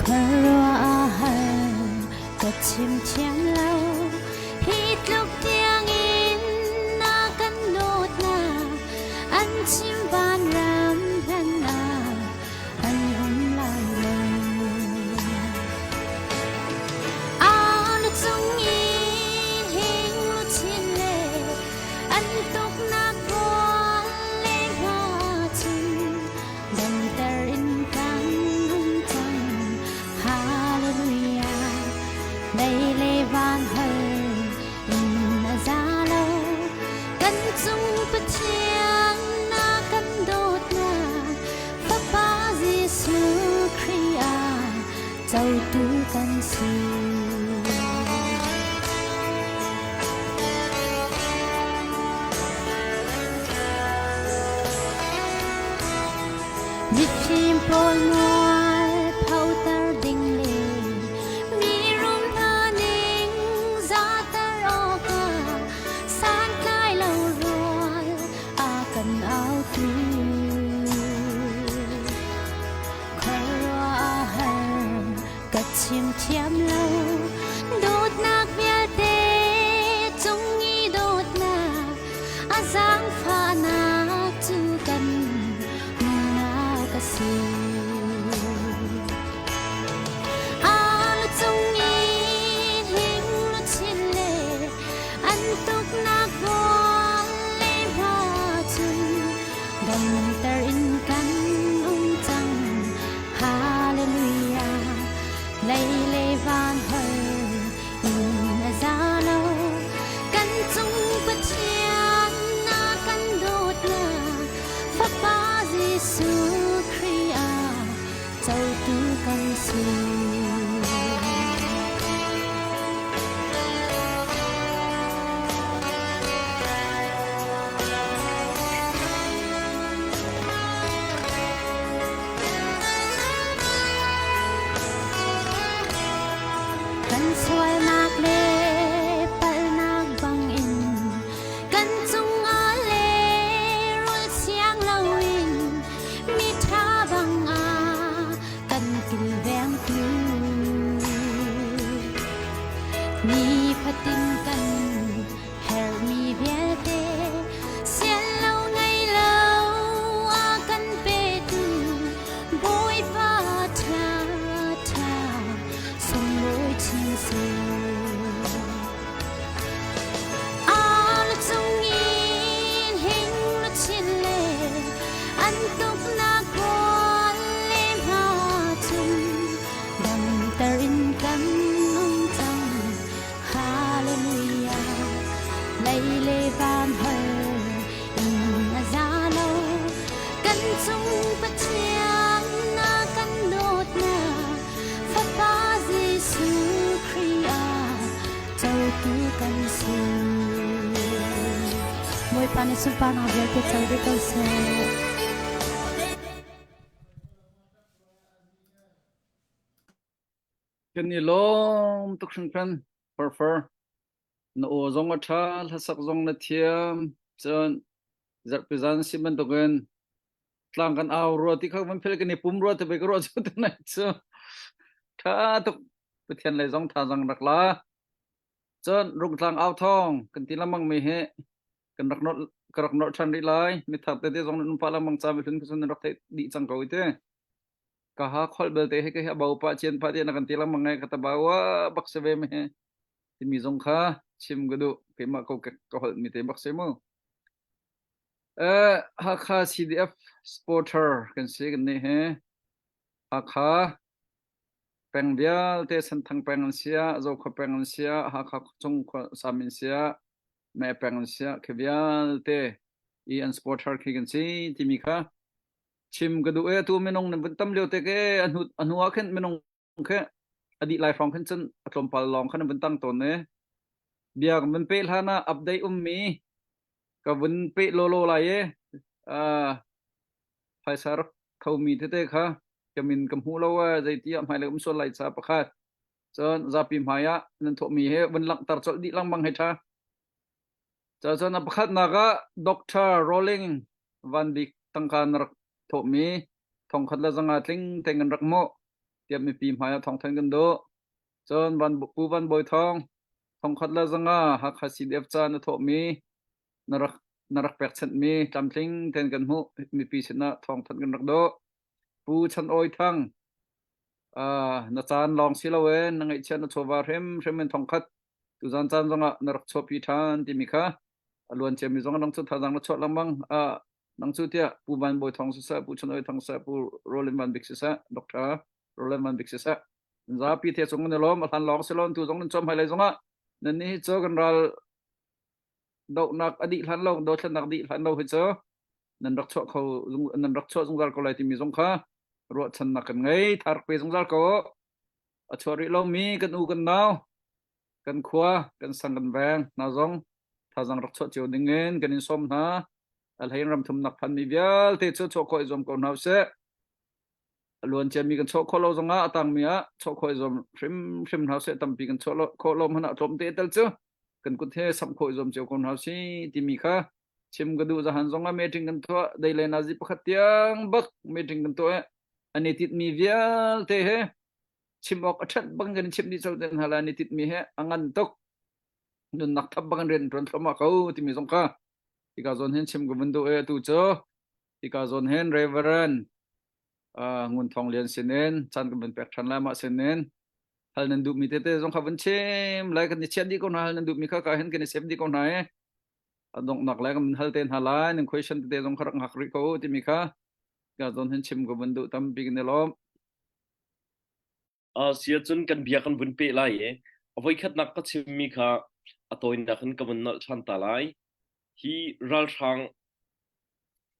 khuaruah a har ka chim thiam lo hi tluk tiangin na kan dawtnak an chim vanram hmanh ah an um lo. pawl mual photer ding le mi rum hna ning zahter awkah santlai lo rual a kan autu. Khuaruahhar ka chim thiam lo dawtnak vialte cung i dawtnak a zaangfahnak cu kan nunnak a si. Aa cung i hling luchin le an tuknak bual le hma cun damter in kan um cang. Hallelujah, lei le van hol in a za lo. Kan cung Pathian na kan dawtnak Fapa Jesuh Khrih ah cotu kan si. Kan sualnak le palhnak bangin kan cungah le rul siang loin miṭha bangah kan kilvengtu. Nifatin kan herhmi vialte sian lo ngei lo a kan petu Bawipa ṭha ṭha sunglawi chin seh. Ar cung in hing luchin le an tuknak kawl le hma cun damter in kan um cang. Hallelujah, lei le van hol in a za lo. Kan cung Pathian na kan dawtnak Fapa Jesuh Khrih ah cotu kan si. Bawipa nih sunparnak vialte co dih ko seh. Kan i lawm tuk hringhran, Farfar. Na aw zong a ṭha, hlasak zong na thiam. Cun zarhpi zan si bantukin tlang kan au rua ti kha van phel kan i pum rua te ka ruah cu te nai cu. Ṭha tuk. Pathian lei zong thazang rak la. Cun rungtlang au thawng kan ti lengmang mi hi kan rak nolh ka rak nolh ṭhan rih lai. Mithar tete zong nan um pah lengmang ca mihlun kha cun nan rak theih dih cang ko i te. Ka ha kholh belte hi ka hi a bo pah cian pah tiah na kan ti lengmang ngai ka ta ba wa bak si ve mi hi timi zong kha chim ka duh keimah ko ka holh mi te bak si mu. Eh Hakha CDF supporter kan si kan nih hi Hakha peng vialte Senthang peng an sia Zokhua peng an sia Hakha chung khua sam in sia Me peng an sia khi vialte i an supporter khi kan si timi kha chim ka duh e tu minung nan vun tam lio te ke a hnu a hnu ah khin minung khe a dih lai hrawng khin cun a tlawmpal lawng khan vun tang tawn e bia kan vun pe hlan ah update ummi ka vun pe lolo lai e phaisa rak khomi tete kha ka min ka hmu lo e zeiti ah hmailei um sual lai cha pakhat cun zapi hmai ah nan thawhmi he vun langhter colh dih lengmang he ṭha Cun a pakhatnak ah Doctor Rolling Van Bik tangka na rak thawhmi thongkhat le zanga tling tein kan rak hmuh tiah mipi hmai ah thawngthan kan duh. Cun Van, Pu Van Bawi Thawng thongkhat le zanga Hakha CDF ca na thawhmi na rak na rak pekchanhmi tlamtling tein kan hmuh mipi sinah thawngthanh kan rak duh. Pu Chan Awi Thang uh, na caan lawng si loin na ngaihchiat na chawva hrimhrim in thongkhat tuzan caan zongah na rak chuahpi ṭhan timi kha a luan ciami zong nang cu thazaang na chuah lengmang ah nang cu tiah Pu Van Bawi Thawng siseh Pu Chun Oi Thang siseh Pu Roland Van Bik siseh Dr. Roland Van Bik siseh zapi the cung nan lawm a hlan lawng si lon tu zong nan cawm hai lei zongah nan ni hi cu kan ral dohnak a dih hlan lo dothlennak dih hlan lo hi cu nan rak chuah kho nan rak chuah zungzal ko lai timi zong kha ruahchannak kan ngei thar pe zungzal ko a chuah rih lomi kan u kan nau kan khua kan sang kan veng hna zong thazang rak chuah cio ding in kan in sawm hna a hlei in ramthumnak phanmi vialte cu chuah khawh i zuam ko hna usih. A luan ciami kan chawh khawh lo zongah a tangmi ah chawh khawh i zuam hrimhrim hna seh tampi kan chawh khawh lo hmanh ah tlawmte tel cu kan kut he samh khawh i zuam cio ko hna si timi kha chim ka duh zahan zongah meeting kan tuah dei le nazi pakhat tiang bak meeting kan tuah an i titmi vialte he chim awk a ṭhat bang kan chim dih col te hna lai an i titmi he a ngan tuk nunnak thap bang rian ṭuan thluahmah ko timi zong kha hika zawn hin chim ka vun duh e atu cu hika zawn hin Reverend Ngun Thawng Lian sinin caan kan vun pek ṭhan lai mah sinin hal nan duhmi tete zong kha vun chim lai kan i chiah dih ko hna hal nan duhmi kha ka hin kan i save dih ko hna i a donghnak lai kan hal te hna lai nan question tete zong kha rak ngak rih ko timi kha ka zawn hin chim ka vun duh tampi kan i lawm. Sia cun kan bia kan vun peh lai i a voikhatnak ka chimmi kha a tawinak in ka vun nolh ṭhan ta lai. Hi ralhrang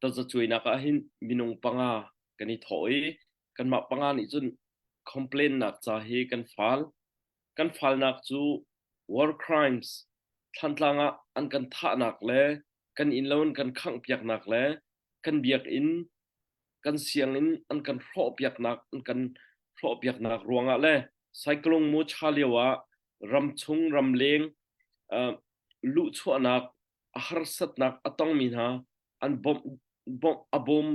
tazacuainak ah hin minung panga kan i thawh i kanmah panga nih cun complain-nak ca hi kan fal. Kan falnak cu war crimes Thlantlang ah an kan thahnak le kan innlo an kan khanghpiaknak le kan biakinn kan sianginn an kan hrawhpiaknak an kan hrawhpiaknak ruangah le Cyclone Mocha lio ah ramchung ramleng uh, luhchuahnak a harsatnak a tongmi hna an bawmh bawmh a bawm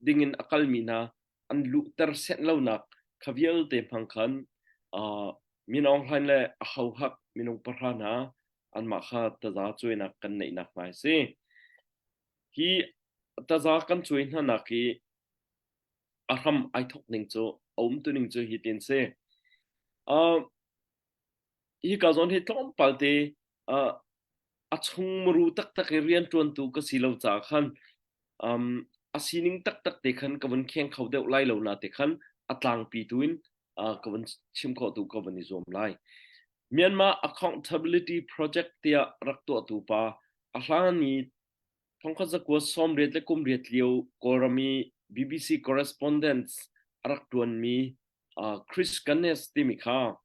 dingin a kalmi hna an luhter senh lonak kha vialte hmang khan uh, Min Aung Hlaing le a hohak minung pahra hna anmah kha taza cuainak kan neihnak hna a si. Hi taza kan cuai hnanak hi a hram ai thawk ning cu a umtuning cu hitin si. Uh, hika zawn hi tlawmpal te uh, a chung muru taktak i rianṭuantu ka si lo caah khan um, a sining taktak te khan ka vun kheng kho deuh lai lo na te khan a tlangpi tu in uh, ka vun chim khawh tu ka vun i zuam lai. Myanmar Accountability Project tiah rak tuahtu pa a hlan i thongkhat zakua 80 le kum riat lio Kawlram i BBC correspondents a rak ṭuanmi uh, Chris Gunness timi kha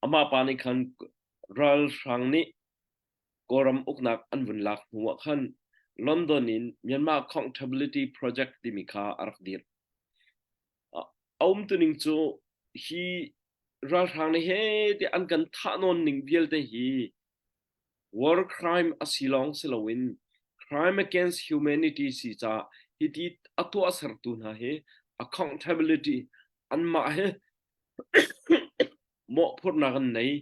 amah pa nih khan ralhrang nih Kawlram uknak an vun lak hnu ah khan London in Myanmar Accountability Project timi kha a rak dirh. A umtuning cu hi ralhrang nih he tiah an kan thahnawn ning vialte hi war crime a si lawng si loin crime against humanity si caah hiti a tuahsertu hna hi accountability anmah he mawhphurhnak an nei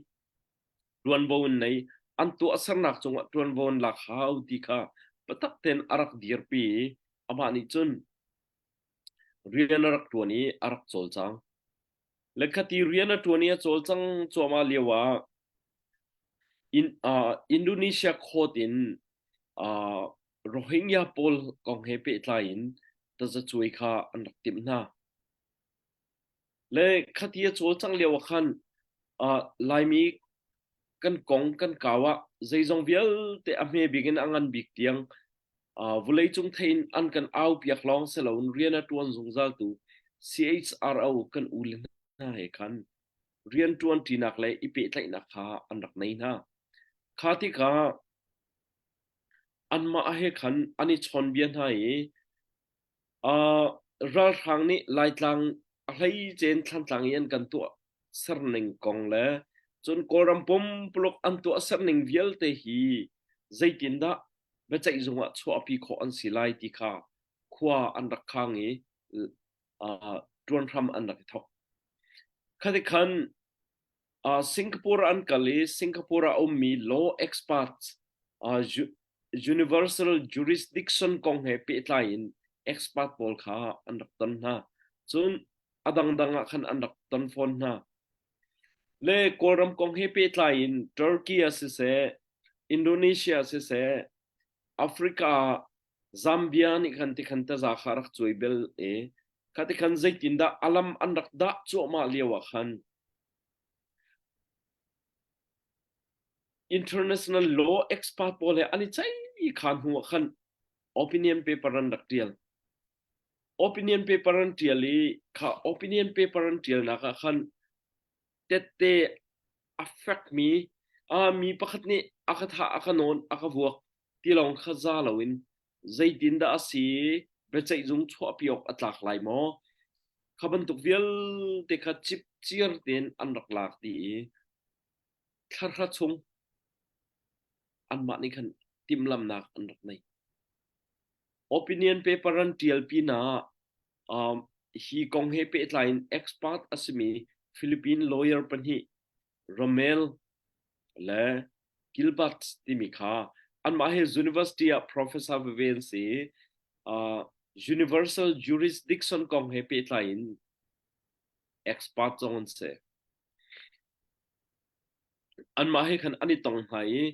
ṭuanvo an nei an tuahsernak cungah ṭuanvo an lak hau ti kha biatak tein a rak dirpi i amah nih cun rian a rak ṭuan i a rak cawlcang. Le khati rian a ṭuan i a cawlcang cuahmah lio ah In, uh, Indonesia court in uh, Rohingya pawl kong he pehtlai in tazacuai kha an rak timh hna. Le khati a cawlcang lio ah khan uh, Laimi kan kong kan kau ah zeizong vialte a hme bik in a ngan bik tiang uh, vawleicung thein an kan au piak lawng si loin rian a ṭuan zungzaltu CHRO kan u le hna he khan rianṭuan ṭinak le i pehtlaihnak kha an rak nei hna. Kha tikah anmah he khan an i chawnbia hna i uh, ralhrang nih Laitlang a hleicen Thlantlang i an kan tuah serning kong le cun Kawlram pumpuluk an tuah serning vialte hi zeitindah biaceih zung ah chuahpi khawh an si lai ti kha khua an rak khang i uh, ṭuan hram an rak i thawk. Khati khan uh, Singapore an kal i Singapore ah ummi law experts uh, universal jurisdiction kong he pehtlai in expert pawl kha an rak ton hna. Cun a dangdang ah khan an rak ton fawn hna. Le Kawlram kong he pehtlai in Turkey ah siseh, Indonesia siseh, Africa ah Zambia nih khan tikhan taza kha rak cuai bel i kha tikhan zeitindah a lam an rak dah cuahmah lio ah khan international law expert pawl he an i ceih kha hnu ah khan opinion paper an rak tial. Opinion paper an tial i kha opinion paper an tialnak ah khan tette a fekmi mi pakhat nih a ka thah a ka nawn a ka vuak ti lawng kha za loin zeitindah a si biaceih zung chuahpi awk a tlak lai maw? Kha bantuk vialte kha cipciar tein an rak lak dih i thlarha chung anmah nih khan timhlamhnak an rak nei. Opinion paper an ṭial pinah um, hi kong he pehtlai in expert a simi Philippine lawyer pahnih Romel le Gilbert timi kha anmah he university ah professor veve an si i uh, universal jurisdiction kong he pehtlai in expert zong an si. Anmah he khan an i tong hna i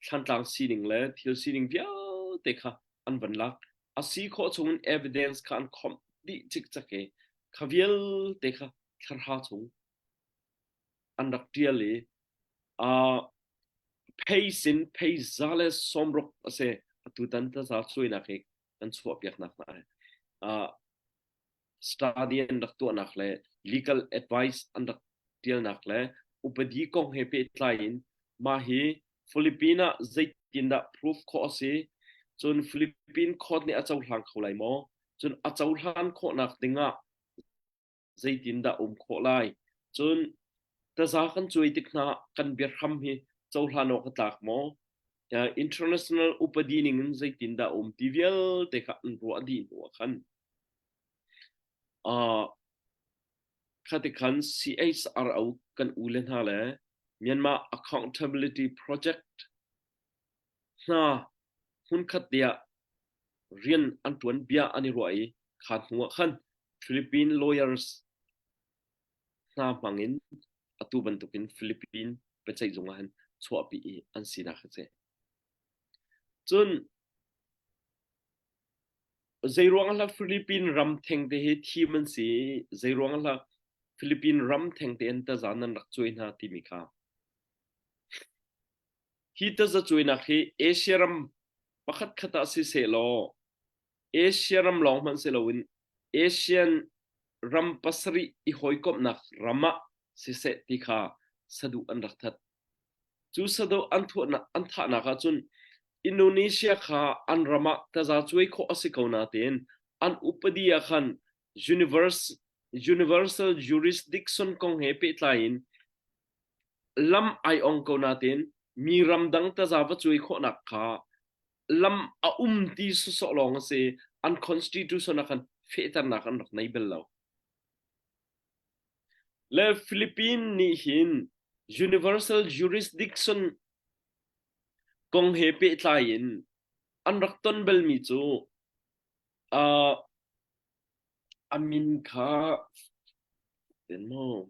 thlantlang sining le thil sining vialte kha an van lak. A si khawh chungin evidence kha an khomh dih cikcek i kha vialte kha thlarha chung an rak ṭial i uh, phei sin phei za le sawmruk a si atutan taza cuainak hi kan chuahpiaknak hna hi. Uh, study an rak tuahnak le legal advice an rak ṭialnak le upadi kong he pehtlai in mah hi Philippine ah zeitindah proof khawh a si cun Philippine court nih a cohlang kho lai maw cun a cohlan khawhnak dingah zeitindah um khawh lai cun taza kan cuai tik hna kan biahram hi cohlan awk a tlak maw international upadi ning in zeitindah um ti vialte kha an ruah dih hnu ah khan uh, khati khan CHRO kan u le hna le Myanmar Accountability Project hna hmunkhat tiah rian an ṭuan bia an i ruah i kha hnu ah khan Philippine lawyers hna hmang in atu bantukin Philippine biaceihzung ah hin chuahpi i an sinak a si. Cun zeiruang hlah Philippine ram thengte hi thim an si i zeiruang hlah Philippine ram thengte in taza nan rak cuai hna timi kha Hi tazacuainak hi Asia ram pakhatkhat ah siseh law Asia ram lawng hmanh si loin Asian ram pasarih i hawikomhnak ram ah siseh ti kha saduh an rak that. Cu saduh an thuahnak an thahnak ahcun Indonesia kha an ram ah tazacuai khawh a si ko natein an upadi ah khan universe, universal jurisdiction kong he pehtlai in Lam ai ong ko nain mi ramdang taza va cuai khawhnak kha lam a um ti sawsawh lawng a si. An constitution ah khan fehternak an rak nei bal lo. Le Philippine nih hin universal jurisdiction kong he pehtlai in an rak ton balmi cu uh, a min kha maw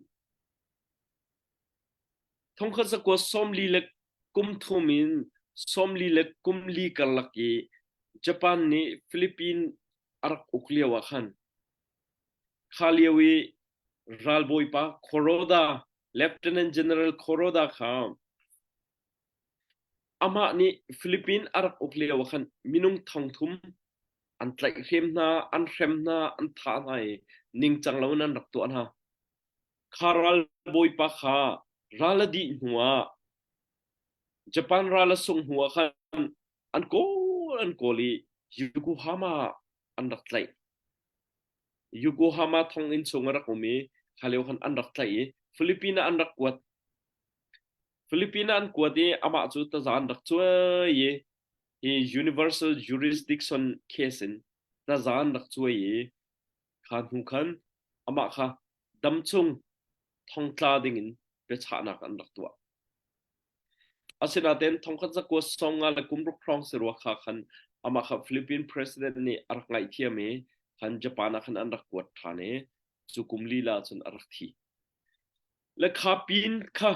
Thongkhat zakua 43 in 44 karlak i Japan nih Philippine a rak uk lio ah khan kha lio i ralbawipa Kuroda, Lieutenant General Kuroda kha amah nih Philippine a rak uk lio ah khan minung thongthum an tlaihhrem hna, an hrem hna, an thah hna i ningcang loin an rak tuah hna. Kha ralbawipa kha ral a dih hnuah Japan ral a sungh hnuah khan an kawl an kawl i Yokohama an rak tlaih. Yokohama thonginn chung a rak um i kha lio khan an rak tlaih i Philippines ah an rak kuat. Philippines ah an kuat i amah cu taza an rak cuai i hi universal jurisdiction case in taza an rak cuai i Kha hnu khan amah kha damchung thongtla dingin biachahnak an rak tuah. Asinain thongkhat zakua 50 le kum ruk hrawng si rua kha khan amah kha Philippine president nih a rak ngaihthiam i khan Japan ah khan an rak kuat ṭhan i cu kum lila cun a rak thi. Le kha pin kha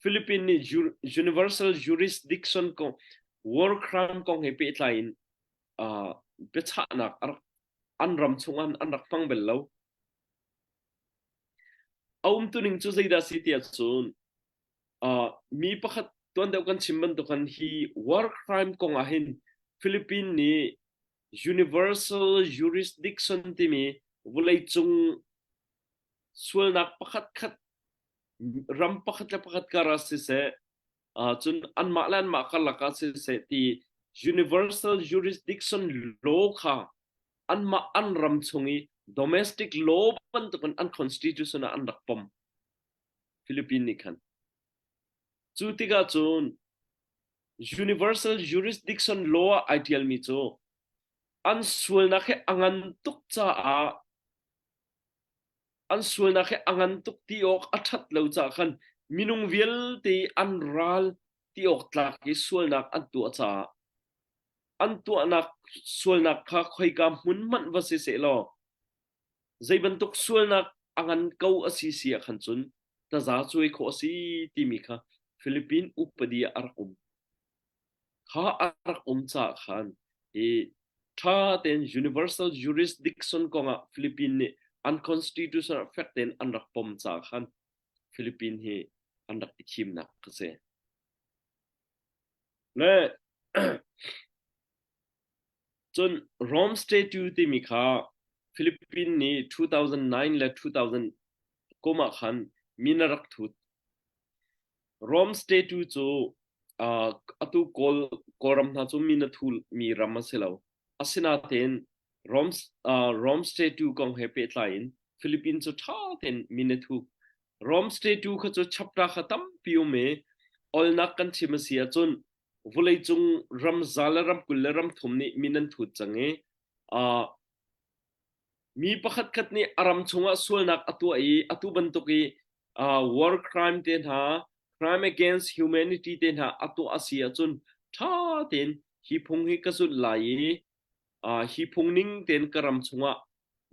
Philippine nih universal jurisdiction kong war crime kong he pehtlai in uh, biachahnak a rak an ram chungah an rak hmang bal lo. A umtuning cu zeidah si tiah cun uh, mi pakhat tuan deuh kan chim bantukan hi war crime kong ah hin Philippine nih universal jurisdiction timi vawleicung sualnak pakhat khat ram pakhat le pakhat kar ah siseh uh, cun anmah le anmah karlak ah siseh ti universal jurisdiction law kha anmah an ram chung i Domestic law bantukin an constitution ah an rak pom. Philippine nih khan. Cu tikah cun universal jurisdiction law ah ai ṭialmi cu an sualnak hi a ngan tuk caah an sualnak hi a ngan tuk ti awk a ṭhat lo caah khan minung vialte an ral ti awk tlak i sualnak an tuah caah an tuahnak sualnak kha khoika hmun hmanh va si seh law zei bantuk sualnak a ngan ko a si si ah khan cun taza cuai khawh a si timi kha Philippine upadi ah a rak um. Kha a rak um caah khan hi ṭha tein universal jurisdiction kongah Philippine nih an constitution ah fek tein an rak pom caah khan Philippine hi an rak i thimnak a si. Le cun Rome Statute timi kha Philippine nih 2009 le 2000 kum ah khan min a rak thut. Rome Statute cu uh, atu Kawl Kawlram hna cu min a thumi ram a si lo. Asinain Rome, uh, Rome Statute kong he pehtlai in Philippines cu ṭha tein min a thu. Rome Statute kha cu chapter kha tampi um i olnak kan chim a si ahcun vawleicung ram za le ram 20 le ram thum nih min an thut cang i uh, mi pakhatkhat nih a ram chungah sualnak a tuah i atu bantuk i uh, war crime te hna crime against humanity te hna a tuah a si ahcun ṭha tein hi phung hi ka zulh lai i uh, hi phung ning tein ka ram chungah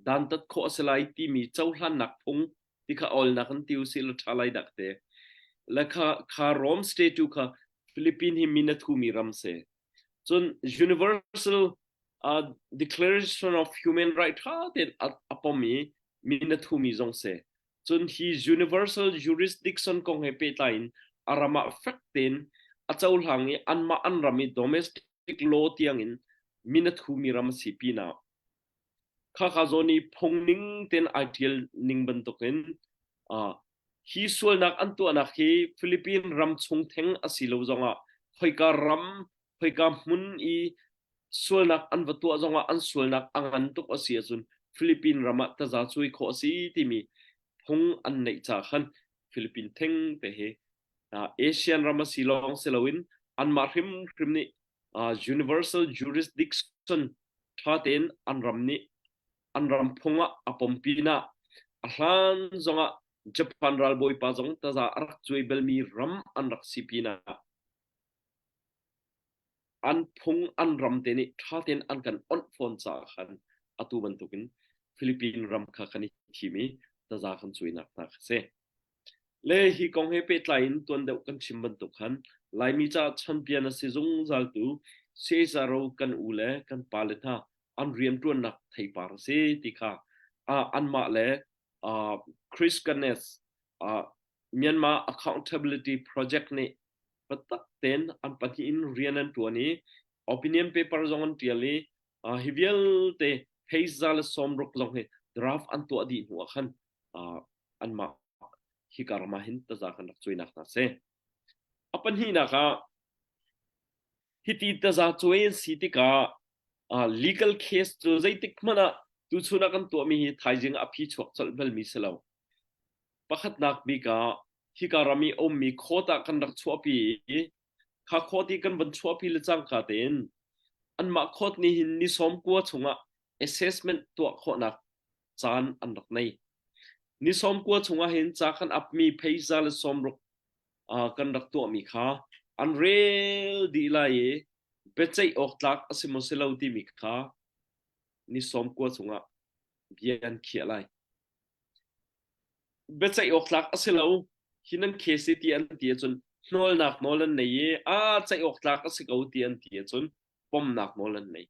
dantat khawh a si lai timi cohlannak phung ti kha awlnak in ti usih la ṭha lai dak te. Le kha kha Rome Statute kha Philippine hi min a thumi ram si. Cun Universal uh, Declaration of Human Rights ṭha tein a, a pom i min a thumi zong si. Cun hi universal jurisdiction kong he pehtlai in a ram ah fek tein a cohlang i anmah an ram i domestic law tiang in min a thumi ram a si pinah Khakha zawn i phung ning tein ai ṭial ning bantukin uh, hi sualnak an tuahnak hi Philippine ram chung theng a si lo zongah khoika ram khoika hmun i sualnak an va tuah zongah an sualnak a ngan tuk a si ahcun Philippine ram ah taza cuai khawh a si timi phung an neih caah khan Philippine theng te hi uh, Asian ram a si lawng si loin anmah hrimhrim nih uh, universal jurisdiction ṭha tein an ram nih an ram phung ah a pom pinah a hlan zongah Japan ralbawipa zong taza a rak cuai balmi ram an rak si pinah an phung an ram te nih ṭha tein an kan onh fawn caah khan atu bantukin Philippine ram kha kan i thim i taza kan cuainak hna kha si. Le hi kong he pehtlai in tuan deuh kan chim bantuk khan Laimi caah champion a si zungzaltu CHRO kan u le kan pale hna an rianṭuannak theipar a si ti kha uh, anmah le uh, Chris Gunness uh, Myanmar Accountability Project nih biatak tein an pahnih in rian an ṭuan i opinion paper zong an ṭial i uh, hi vialte page za le 60 zong hi draft an tuah dih hnu ah khan uh, anmah hika ram ah hin taza kan rak cuainak hna si. A pahnihnak ah hiti taza cuai an si tikah uh, legal case cu zeitik hmanh ah tuchun ah kan tuahmi hi thaizing a phi chuak colh balmi si lo. Pakhatnak bik ah hika ram i ummi court ah kan rak chuahpi i kha court i kan van chuahpi le cangka tein anmah court nih hin ni 90 chungah assessment tuah khawhnak caan an rak nei. Ni 90 chungah hin ca kan apmi pheiza le 60 uh, kan rak tuahmi kha an rel dih lai i biaceih awk tlak a si maw si lo timi kha ni 90 chungah bia an khiah lai. Biaceih awk tlak a si lo hi nan case ti an ti ahcun hnawlnak nawl an nei i a ceih awk tlak a si ko ti an ti ahcun pomnak nawl an nei.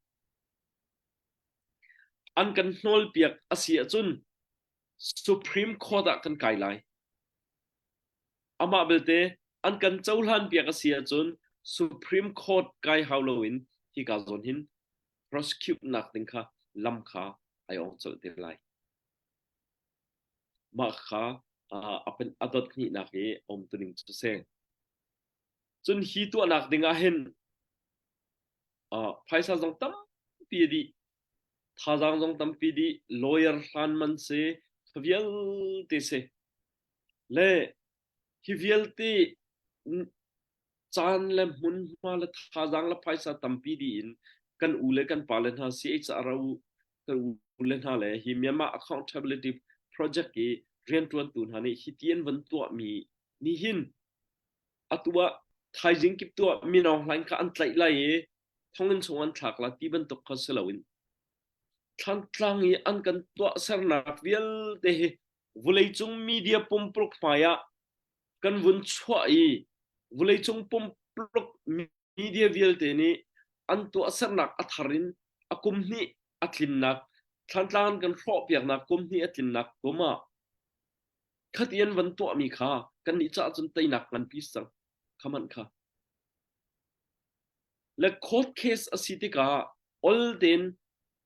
An kan hnawlpiak a si ahcun Supreme Court ah kan kai lai. Amah belte an kan cohlanpiak a si ahcun Supreme Court kai hau loin hika zawn hin prosecute nak ding kha lam kha ai ong colh te lai. Mah kha a dot hnihnak i um tuning cu si. Cun hi tuahnak ding ah hin phaisa zong tampi a dih. Thazaang zong tampi dih, lawyer hlan man si, kha vialte si. Le hi vialte caan le hmunhma le thazaang le phaisa tampi dih in kan u le kan pale hna CHRO kan u le hna le hi Myanmar Accountability Project i rianṭuantu hna nih hi ti an van tuahmi nih hin atu ah thaizing kip tuah Min Aung Hlaing kha an tlaih lai i thonginn chung an thlak la ti bantuk kha si loin Thlantlang i an kan tuahsernak vialte hi vawleicung media pumpuluk hmai ah kan vun chuah i vawleicung pumpuluk media vialte nih an tuahsernak a thar in a kum hnih a tlinnak Thlantlang an kan hrawhpiaknak kum hnih a tlinnak kum ah khati an van tuahmi kha kannih caah cun teinak nganpi si cang kha hmanh kha Le court case a si tikah ol tein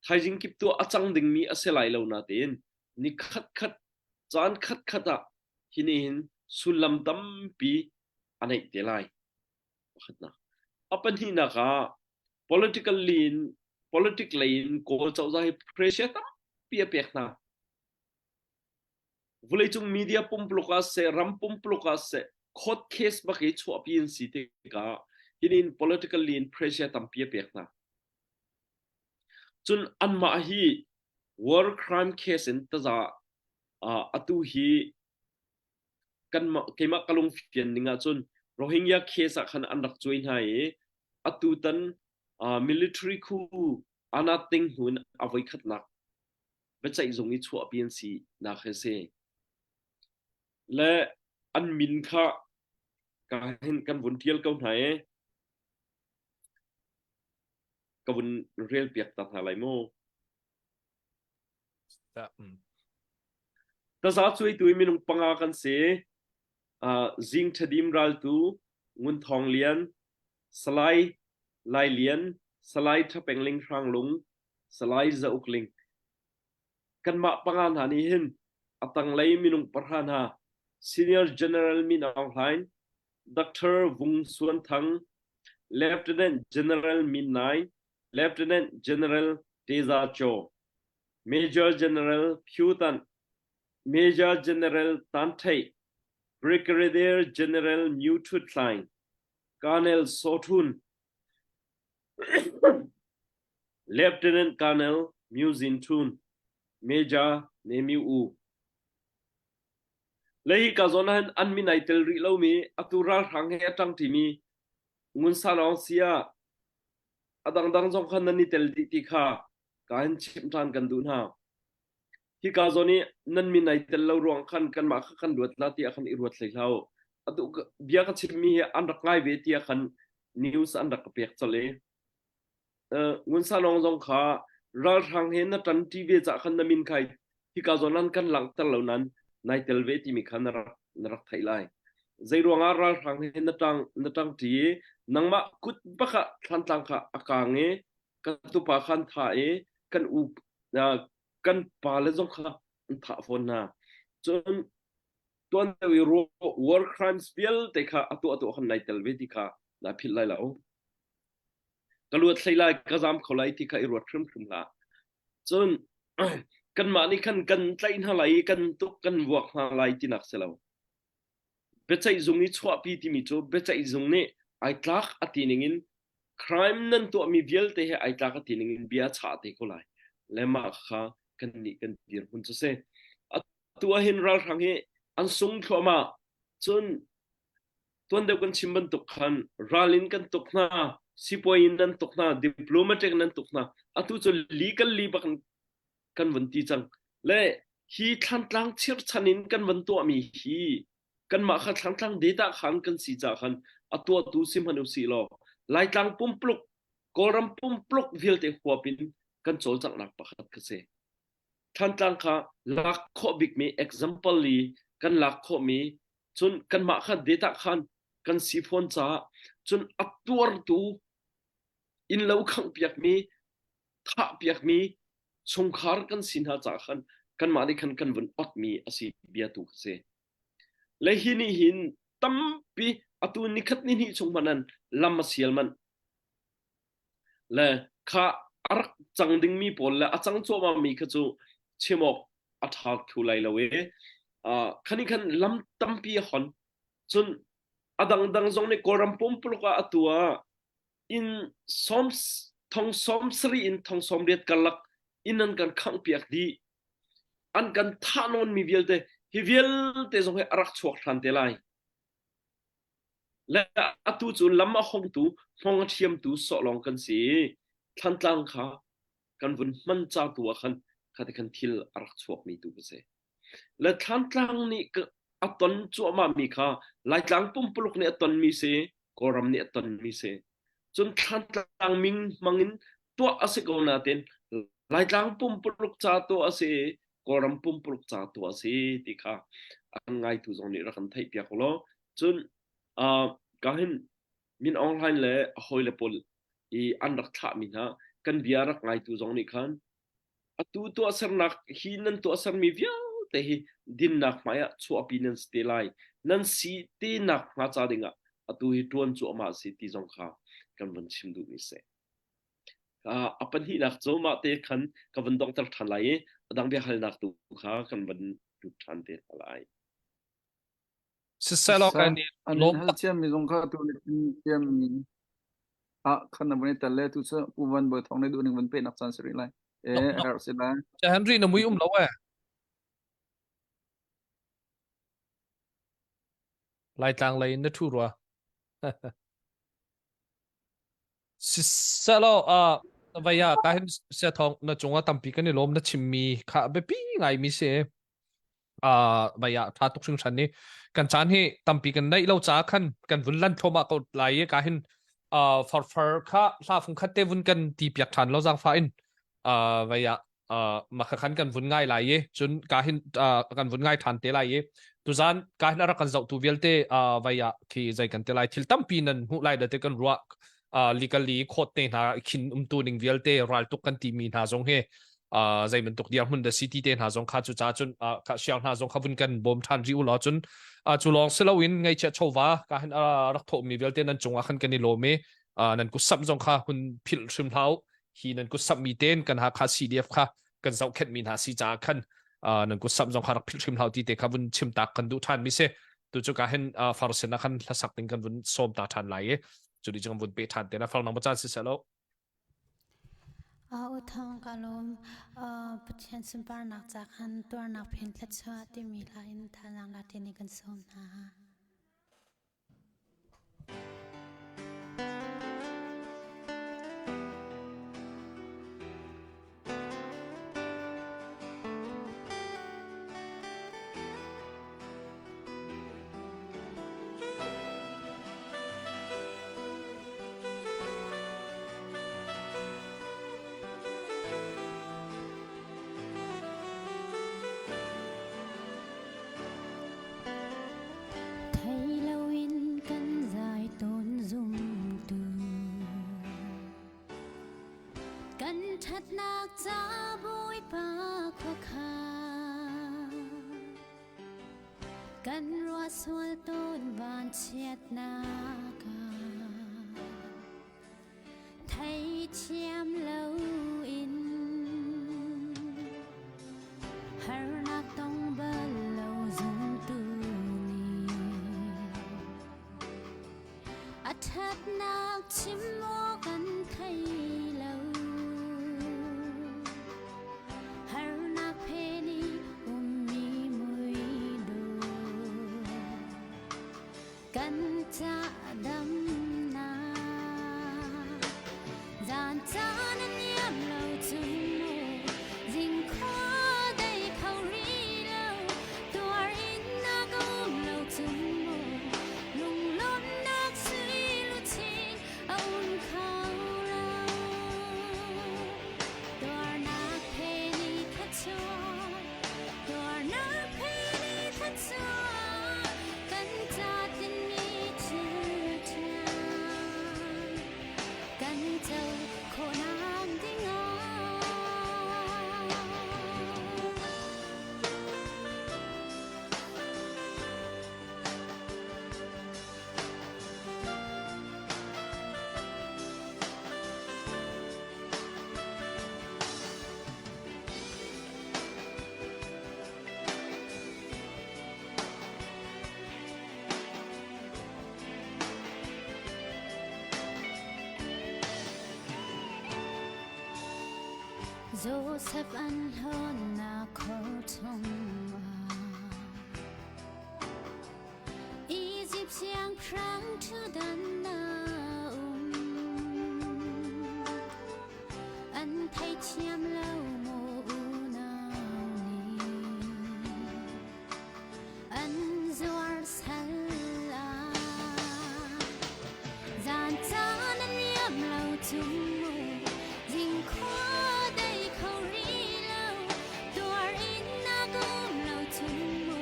thaizing kip tuah a cang dingmi a si lai lo natein ni khatkhat caan khatkhat ah hi nih hin sullam tampi a neih te lai. Pakhatnak. A pahnihnak ah political in politic lei in Kawl cozah hi pressure tampi a pek hna. Vawleicung media pumpuluk ah seh, ram pumpuluk ah seh, court case bak i chuahpi an si tikah hinin politically in pressure tampi a pek hna. Cun anmah hi war crime case in taza uh, atu hi kan keimah ka lungfian ning ahcun Rohingya case ah khan an rak cuai hna i atu tan uh, military coup ana ting hnu in a voikhatnak biaceih zung i chuahpi an si nak hi si. Le an min kha ka hin kan vun tial ko hna i ka vun rel piak ta hna lai mu. Taza cuai tu minung panga kan si. Uh, Zing Thadim Raltu, Ngun Thawng Lian, Salai Lai Lian, Salai Thapengling Hrang Lung, Salai Za Uk Ling. Kanmah panga hna nih hin a tanglei minung pahra hna Senior General Min Aung Hlaing, Dr. Vung Suan Thang, Lieutenant General Min Naing, Lieutenant General Teza Cho, Major General Phyu Tan, Major General Tan Thei, Brigadier General Myu Htut Hlaing, Colonel Saw Htun, Lieutenant Colonel Myu Zin Htun, Major Ne Myu U. Le hi ka zawn ahhin an min ai tel rih lomi atu ralhrang he a ṭangṭimi Ngun Sanawng sia a dangdang zong kha nan i tel dih ti kha ka hin chimh ṭhan kan duh hna. Hi ka zawn i nan min ai tel lo ruang khan kanmah kha kan ruat la tiah khan i ruat hlei hlah u. Atu bia ka chimmi hi an rak ngai ve tiah khan news an rak ka pek colh i Ngun Sanawng zong kha ralhrang he na ṭanṭi ve cah khan na min kha hika zawn an kan langhter lo nain nai tel ve timi kha na rak na rak theih lai. Zei ruangah ralhrang he na ṭang na ṭangṭi i nangmah kut bak ah thlantlang kha a kaang i ka tupa kha an thah i kan u kan pale zong kha an thah fawn hna. Cun tuan deuh i war crimes vialte kha a tuah tuah khan nai tel ve ti kha na philh lai lo. Ka luat hlei lai, ka zam kho lai ti kha i ruat hrimhrim hlah. Cun kanmah nih khan kan tlaih hna lai i kan tuk kan vuak hna lai tinak si lo. Biaceih zung i chuahpi timi cu biaceih zung nih ai tlak a ti ning in crime nan tuahmi vialte he ai tlak a ti ning in bia a chah te ko lai. Le mah kha kan nih kan dirhmun cu si. Atu ahhin ralhrang hi an sung thluahmah. Cun tuan deuh kan chim bantuk khan ral in kan tuk hna, sipuai in nan tuk hna, diplomatic nan tuk hna. Atu cu legally bak in kan vun ti cang. Le hi thlantlang chirchan in kan van tuahmi hi kanmah kha thlantlang data khan kan si ca khan a tuahtu si hmanh usih law Laitlang pumpluk Kawlram pumpluk vialte huap in kan cawlcanghnak pakhat ka si. Thlantlang kha lak khawh bikmi example i kan lak khawhmi cun kanmah kha data khan kan si fawn caah cun a tuartu innlo khanghpiakmi thahpiakmi chungkhar kan si hna caah khan kanmah nih khan kan vun otmi a si bia tu kha si. Le hi nih hin tampi atu nikhat ni hnih chung hmanh an lam a sial manh. Le kha A rak cang dingmi pawl le a cang cuahmahmi kha cu chim awk a ṭha thlu lai lo i khani khan lam tampi a hon. Cun a dangdang zong nih Kawlram pumpuluk ah atu ah inn sawm thong 70 in thong 80 karlak inn an kan khanghpiak dih. An kan thah nawnmi vialte hi vialte zong hi a rak chuak ṭhan te lai. Le atu cu lam a hongtu, hmong a ṭhiamtu sawh lawng kan si i Thlantlang kha kan vun hman ca tu ah khan khati khan thil a rak chuakmi tu ka si. Le Thlantlang nih a ton cuahmahmi kha Laitlang pumpuluk nih a tonmi si, Kawlram nih a tonmi si. Cun Thlantlang min hmangin tuah a si ko nain Laitlang pumpuluk ca tuah a si i Kawlram pumpuluk ca tuah a si ti kha an ngaitu zong nih rak kan theihpiak u law. Cun uh, ka hin Min Aung Hlaing le a hawile pawl i an rak thlahmi hna kan bia rak ngaitu zong nih khan atu tuahsernak hi nan tuahsermi vialte hi dinnak hmaiah chuahpi nan si te lai nan si te nak hnga ca dingah atu hi ṭuan cuahmah si ti zong kha kan van chim duhmi si. A pahnihnak cu mah te khan ka van donghter ṭhan lai i a dang biahalnak tu kha kan van lut ṭhan te hna lai. Siselaw kan i An lawm hal ciami zong kha tu nih ciami ah khan na van i tel le tu cu Pu Van Bawi Thawng nih duh ning van pehnak caan si rih lai. E a herh si lai. Henry na mui um lo eh. Laitlang lei in na ṭhu rua. Siselaw uh, vaya ka hin sia thong na cungah tampi kan i lawm na chimmi kha biapi ngaimi si. Vaya tha tuk hringhran ni kan caan hi tampi kan neih lo ca khan kan vun lan thloma ko lai i ka hin farfar kha hla fung khat te vun kan ti piak than lo zang fa in vaya makha khan kan vun ngai lai i cun ka hin kan vun ngai than te lai i tuzan ka hin arak kan zoh tu vialte vaya khi zai kan te lai thil tampi nan hmuh lai da te kan ruah legally court te hna khin umtu ning vialte ral tuk kan ti mi hna zong hi zei bantuk dirhmun da city te hna zong kha cu ca cun kha siang hna zong kha vun kan bawm than ri u law cun cu lawng si loin ngaihchiah chawva ka hin rak thawh mi vialte nan cungah khan kan i lawm i nan kut samh zong kha hun philh hrim hlah hi nan kut samh mi ten kan Hakha CDF kha kan zohkhenh mi hna si caah khan nan kut samh zong kha rak philh hrim hlah ti te kha vun chim tak kan duh than mi si tu cu ka hin farsin ah khan hlasak ding kan vun sawm ta than lai i cu ni cu vun pe than te na fal nang ma caan si selo U Thawng ka lawm. Pathian sunparnak ca khan tuarnak phen thluachuah timi hla in thazaang la te nih kan sawm hna. Thei loin kan zai tawn zumtu Kan ṭhatnak ca Bawipa khuakhan Kan ruah sual tawn vanchiatnak ah Theithiam loin harnak tong bal lo zumtu nih A ṭhatnak chim awk kan thei lo. Harnak phen i ummi mui dawh kan ca damnak. Zan caan a niam lo cun mu zingkhua dei kho rih lo tuar in na ka um lo cun mu lunglawmhnak sui luchin a um kho lo tuarnak phe ni thluachuah tuarnak phe ni thluachuah kan ca tinmi thil thiang kan co khawhnak. Joseph an hlawnnak khor chungah Egypt siangpahrang ṭhutdan na um. An theithiam lo maw unau nih an zuar sal ah zan caan an liam lo chung mu zingkhua dei kho rih lo tuar in na um lo chung mu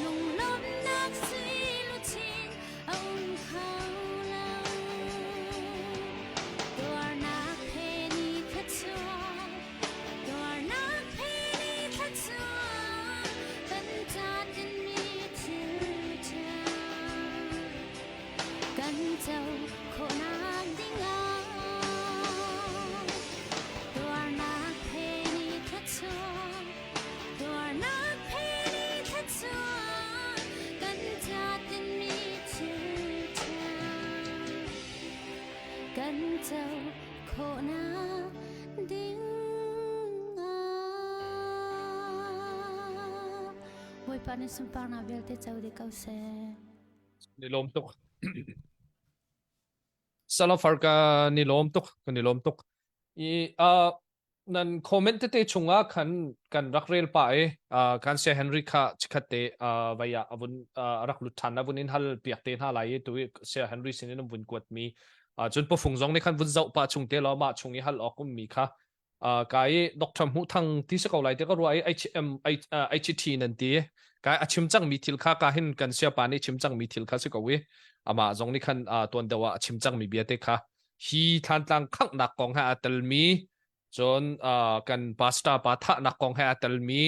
lunglawmhnak sui luchin a um kho lo tuarnak he ni thluachuah tuarnak he ni thluachuah kan ca tinmi thil ṭha kan co khawhnak dingah tuarnak he ni thluachuah tuarnak he ni thluachuah kan ca tinmi thil ṭha kan co khawhnak ding ah Bawipa nih sunparnak vialte co dih ko seh. Ni lawm tuk. Salafar ka ni lawm tuk, ka ni lawm tuk. I uh, nan comment tete chungah khan kan rak rel pa i uh, kan sia Henry kha chikhat te uh, vaya avun uh, rak lut than avun in hal piak te hna lai i tu sia Henry sin in vun kuat mi uh, cun pafung zong nih khan vun zoh pa chung te lo ma chung i hal awk um mi kha uh, ka i Dr. Hmuh Thang ti se ko lai te ka ruah i HM HT nan ti ka a chim cang mi thil kha ka hin kan sia pa nih chim cang mi thil kha si ko i ama zong nih khan uh, tuan deuh ah a chim cang mi bia te kha hi thlantlang khanghnak kong he aa telmi cun uh, kan pastor pa thahnak kong he aa telmi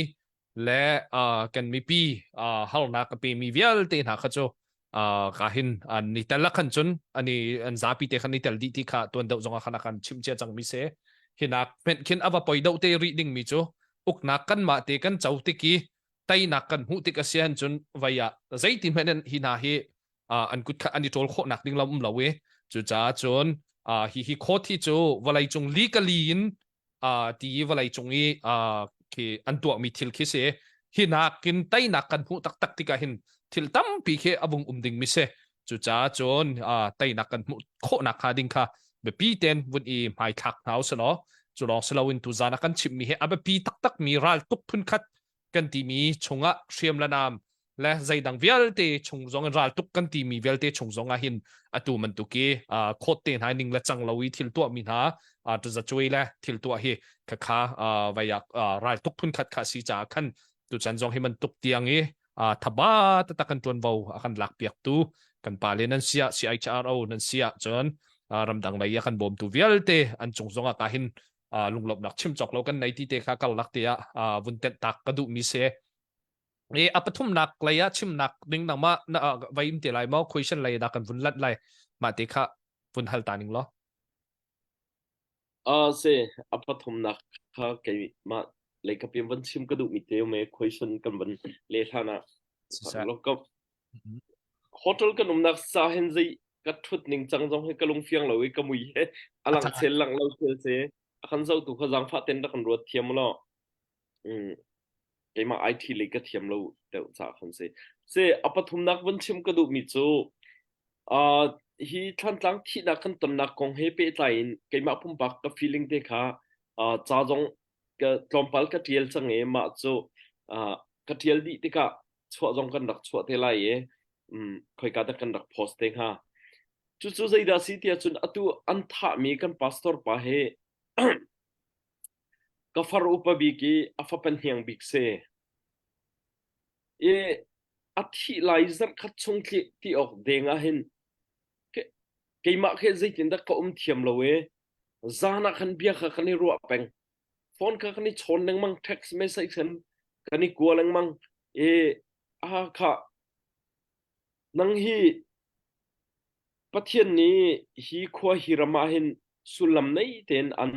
le uh, kan mipi uh, harnak a pemi vialte hna kha cu uh, ka hin an ni tel khan cun ani an zapi te khan ni tel dih ti kha tuan deuh zong ah khan kan chim cia cang mi se hinak hmenh khin ava poi deuh te rih ding mi cu uknak kan mah te kan co tiki teinak kan hmuh tik a si han cun vai ah zeiti hmanh in hi hna hi an kut kha an i ṭawl khawhnak ding lam um lo i cucaah cun hi hi court hi cu vawlei cung legally in ti i vawlei cung i khi an tuahmi thil khi si hi nakin teinak kan hmuh taktak tikah hin thil tampi khi a vung um ding mi si cucaah cun teinak kan hmuh khawhnak hnga ding kha biapi ten vun i hmaithlak hna usih law cu lawng si loin tuzan ah kan chimmi hi a biapi taktak mi raltuk phunkhat kan timi chungah hriam le nam le zeidang vialte chung zong in raltuk kan timi vialte chung zong ah hin atu bantuk i court te hna ning le cang lo i thil tuah mi hna tazacuai le thil tuah hi khakha vaiak raltuk phunkhat kha si caah khan tuchan zong hi bantuk tiang i thaba taktak kan tuanvo a kan lak piak tu kan pa le nan sia CHRO nan sia cun ramdang lei a kan bawmtu vialte an cung zong ah ka hin lunglawmhnak chim cawk lo kan nei ti te kha karlak te ah vun tenh tak ka duh mi se e a pathumnak lei ah chimnak ding nangmah na vai im te lai maw question lei da kan vun lat lai mah te kha vun hal ta ning law A se a pathumnak kha keimah lei ka pian van chim ka duh mi te me question kan van le hlan ah lo ka hotel kan umnak sa hin zei ka thut ning cang zong hi ka lung fiang lo i ka mui he alang chel lang lo chel se a kan zo tu kha zangfah ten rak kan ruat thiam lo mm keimah IT lei ka thiam lo deuh ca khan si se a pathumnak van chim ka duh mi cu uh, hi thlantlang thihnak kan tonnak kong he pehtlai in keimah pumpak ka feeling te kha uh, ca zong ka tlawmpal ka tial cang i mah cu uh, ka tial dih tikah chuah zong kan rak chuah te lai i um, khoika dah kan rak post te hnga cucu zeidah si tiah cun atu an thahmi kan pastor pa he Ka far upa bik i a fapa hniang bik si. I a thih lai zarhkhat chung tli ti awk deng ah hin keimah khi zeitindah ka um thiam lo i zan ah khan bia kha kan i ruah peng. Phone kha kan i chawn lengmang, text message khan kan i kua lengmang. I a kha nang hi Pathian nih hi khua hi ram ah hin sullam nei tein an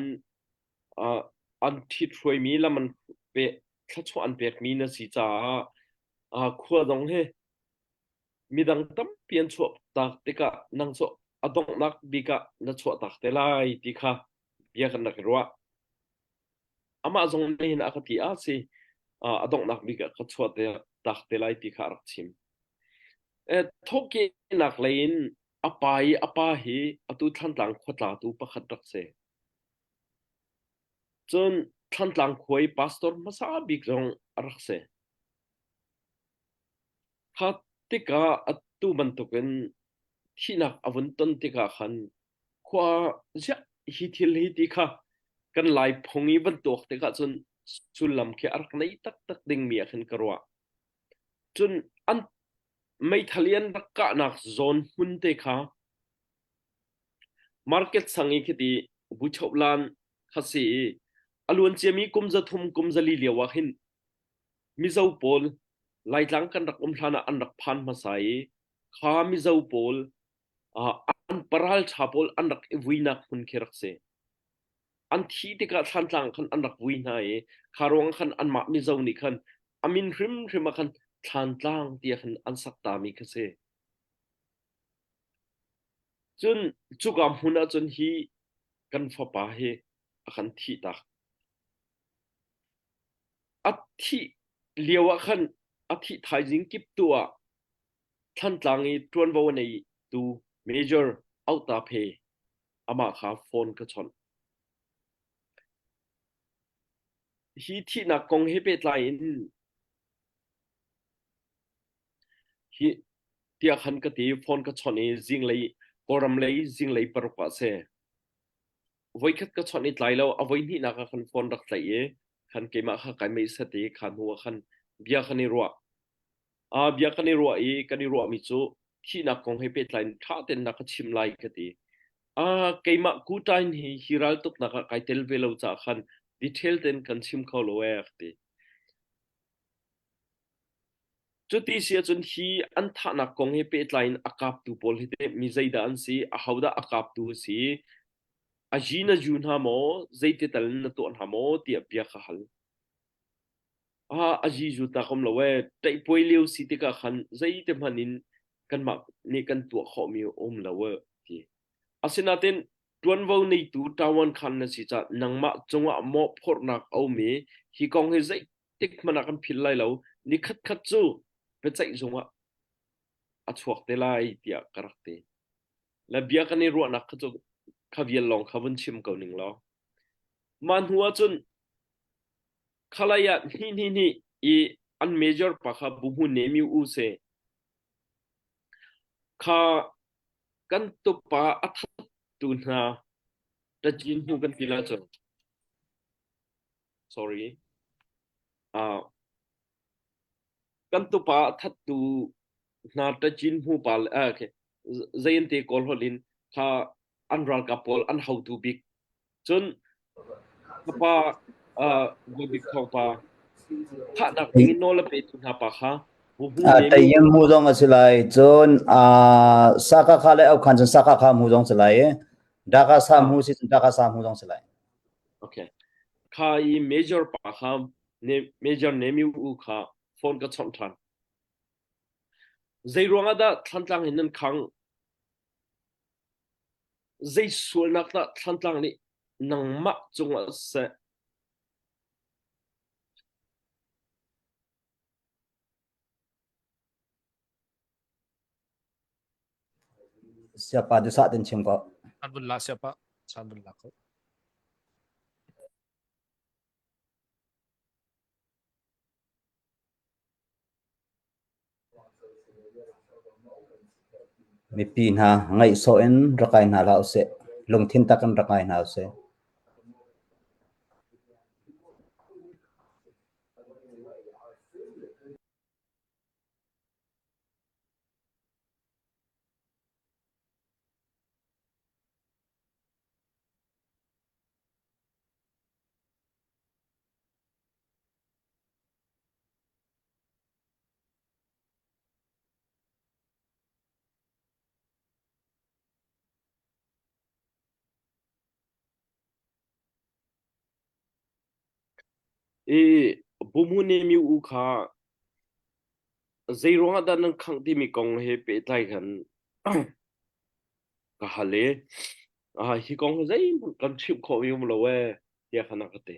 uh, an ṭhithruaimi lam an pe thluachuah an pekmi na si caah uh, khua zong hi midang tampi an chuah tak tikah nang cu a donghnak bik ah na chuah tak te lai ti kha bia kan rak i ruah. Amah zong nih hin a ka ti ah si a donghnak bik ah ka chuah te tak te lai ti kha a rak chim. Thawhkehnak lei in a pa i a pa hi atu Thlantlang khuatlatu pakhat rak si. Cun Thlantlang khua i pastor hmasa bik zong a rak si. Kha tikah atu bantukin thihnak a vun ton tikah khan khua ziah hi thil hi ti kha kan Lai phung i van tuak tikah cun sullam khi a rak nei taktak dingmi ah khin ka ruah. Cun an meithal i an rak kahnak zawn hmun te kha market sang i khiti Buchoplan kha si i a luan ciami kum 300 kum 400 lio ah hin Mizo pawl Laitlang kan rak um hlan ah an rak phan hmasa i kha Mizo pawl an paral ṭha pawl an rak i vuinak hmun khi rak si. An thi tikah thlantlang khan an rak vui hna i kha ruang khan anmah Mizo nih khan a min hrimhrim ah khan Thlantlang tiah khan an sak tami kha si. Cun cuka hmun ah cun hi kan fapa hi a kan thih tak. A thih lio ah khan a thih thaizing kip tu ah Thlantlang i ṭuanvo a neitu Major Auta Phe amah kha phone ka chawnh. Hi thihnak kong he pehtlai in hi tiah khan ka ti phone ka chawnh i zinglei Kawlram lei zinglei paruk ah si. Voikhat ka chawnh i tlai lo a voi hnihnak ah khan phone rak tlaih i khan keimah kha kai meih set i kha hnu ah khan bia kan i ruah. Bia kan i ruah i kan i ruahmi cu thihnak kong he pehtlai in ṭha tein na ka chim lai ka ti. Keimah kuṭain hi hi raltuknak ah kai tel ve lo caah khan detail tein kan chim kho lo ee ka ti. Cuti si ahcun hi an thahnak kong he pehtlai in a kaptu pawl hi teh mi zeidah an si, ahodah a kaptu a si, a yi na ju hna maw, zeiti tal in na tuah hna maw tiah bia ka hal. A zizu tak um lo ee. Ṭaihpuai lio si tikah khan zeite hmanh in kanmah nih kan tuah khawhmi a um lo ee ti. Asinain ṭuanvo neitu ṭawan khan na si caah nangmah cungah mawhphurhnak a um i hi kong hi zeitik hmanh ah kan philh lai lo. Ni khatkhat cu biaceih zung ah a chuak te lai tiah ka rak ti. Le bia kan i ruahnak kha cu kha vial lawng kha vun chim ko ning law. Mah hnu ah cun Khalai ah hnih hnih hnih i an major pa kha buhmun ne mi u se. Kha kan tupa a thattu hna tacin hnu kan ti la cun. Sorry. Uh, kan tupa a thattu hna tacin hmu pa uh, okay. Zayin te kawl holh in kha an ralkap pawl an hotu bik Cun ka pa uh, Bawi Thawng pa thahnak ding in nawl a petu hna pa kha Tayim mu zong a si lai cun saka kha le aukhan cun saka kha mu zong si lai i Daka sa mu si cun Daka sa mu zong si lai. Okay. Kha i major pa kha ne major nemi u kha phone ka chawnh ṭhan. Zei ruang ah dah Thlantlang in nan khang Zei sualnak dah Thlantlang nih nangmah cungah seh? Siapa dusa ten chim ko. An vun la siapa chan vun la ko. Mipi hna ngaihsawh in rak ngai hna hlah usih. Lungthin tak in rak ngai hna usih. I Buhmunemi u kha zei ruangah dah nan khangh timi kong he pehtlai khan ka hal i hi kong hi zeihmanh kan chimh khawhmi um lo ee tiah khan a ka ti.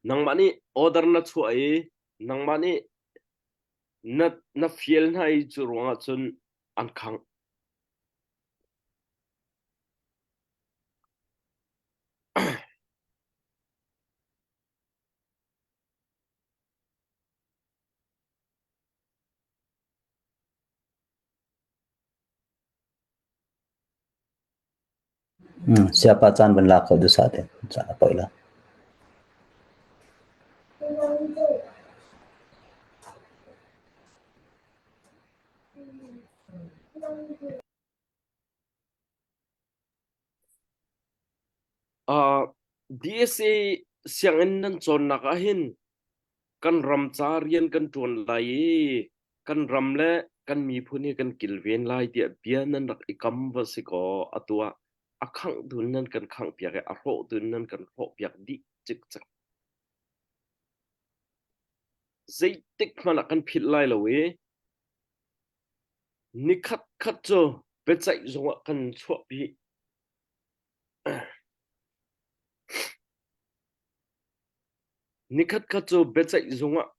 Nangmah nih order na chuah i nangmah nih na na fial hna i cu ruangah cun an khangh. Siapa caan van lak ko duhsah te caan a poi lo. Uh, DSA sianginn nan cawnnak ah hin kan ram ca rian kan ṭuan lai i kan ram le kan miphun hi kan kilven lai tiah bia nan rak i kam va si kaw atu ah a khangh dun nan kan khangh piak i a hrawh dun nan kan hrawh piak dih cikcek. Zeitik hmanh ah kan philh lai lo i nikhat khat cu biaceih zung ah kan chuahpi. Nikhat khat cu biaceih zung ah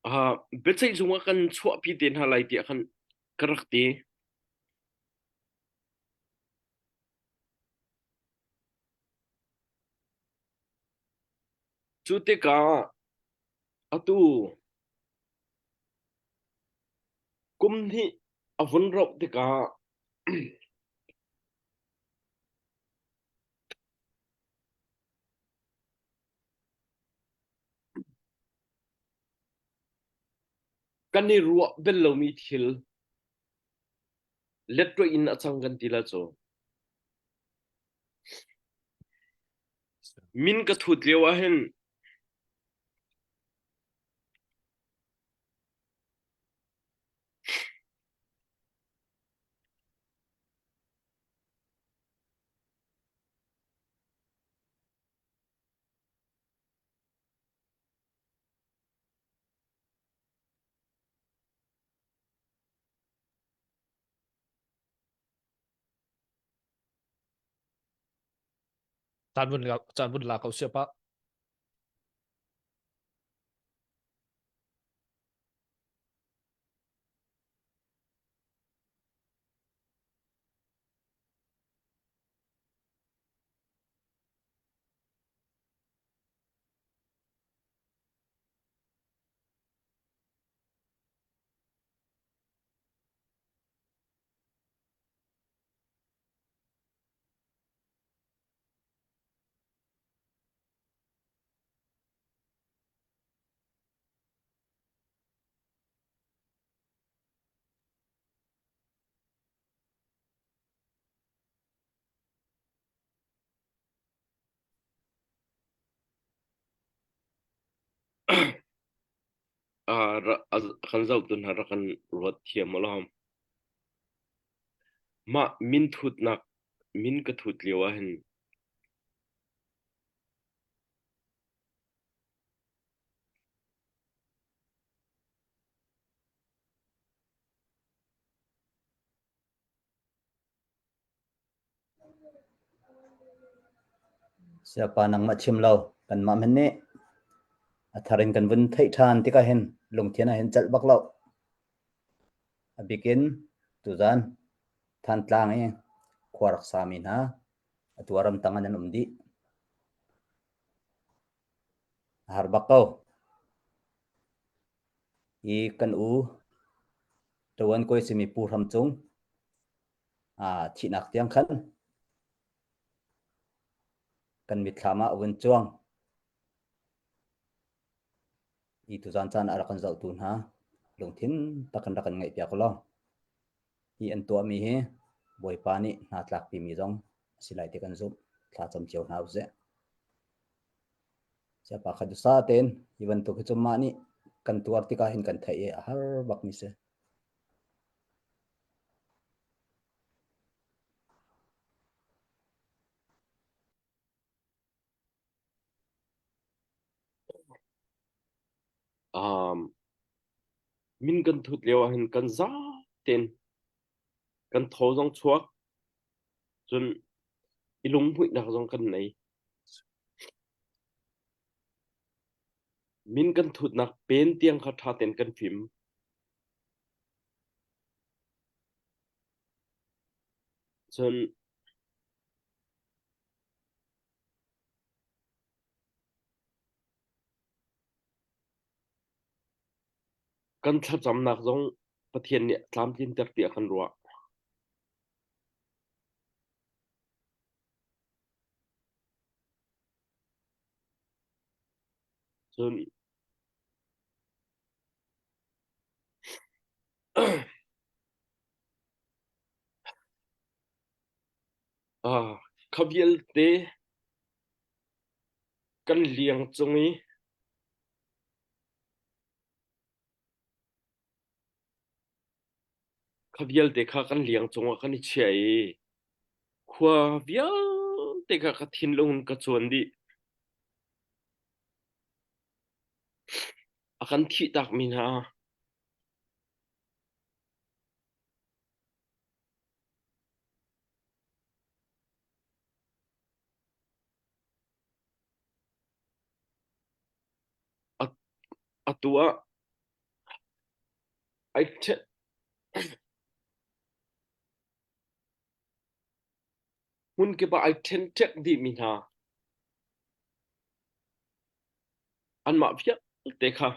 Uh, biaceih zung ah kan chuahpi te hna lai tiah khan ka rak ti. Cu tikah atu kum hnih a vun rauh tikah Kan i ruah bel lomi thil lettuah in a cang kan ti la cu. Min ka thut lio ah hin Caan vun caan vun la ko sia pa. Kan zohtu hna rak kan ruat thiam ulaw. Mah min thutnak min ka thut lio ahhin Siapa nangmah chim lo kanmah hmanh nih a thar in kan vun theih ṭhan tikah hin lungthin ah hin celh bak lo. A bik in tuzan Thantlang i khua rak sami hna atu ah ramtang ah nan um dih. A har bak ko. I kan u Ṭawan kawi simi Pu Hram Cung thihnak tiang khan kan mitthlam ah a vun cuang. I tuzan caan ah rak kan zohtu hna lungthin tak in rak kan ngaihpiak ulaw hi an tuahmi hi Bawipa nih hna tlakpimi zong a si lai ti kan zumh. Thla cam cio hna usih. Siapa kha dusa tein hi bantuk hi cu mah nih kan tuar tikah hin kan theih i a har bakmi si. Um, min kan thut lio ah hin kan za tein kan thaw zong chuak cun i lunghmuihnak zong kan nei. Min kan thutnak pen tiang kha ṭha tein kan fim. Cun kan thlacamnak zong Pathian nih tlamtlinter tiah kan ruah. Cun ah, kha vialte kan liang cung i Kha vialte kha kan liang cungah kan i chiah i khua vialte kha ka thinlung in ka cuan dih. A kan thihtakmi hna atu ah ai ṭhen hmunkip ah ai ṭhenṭek dihmi hna anmah vialte kha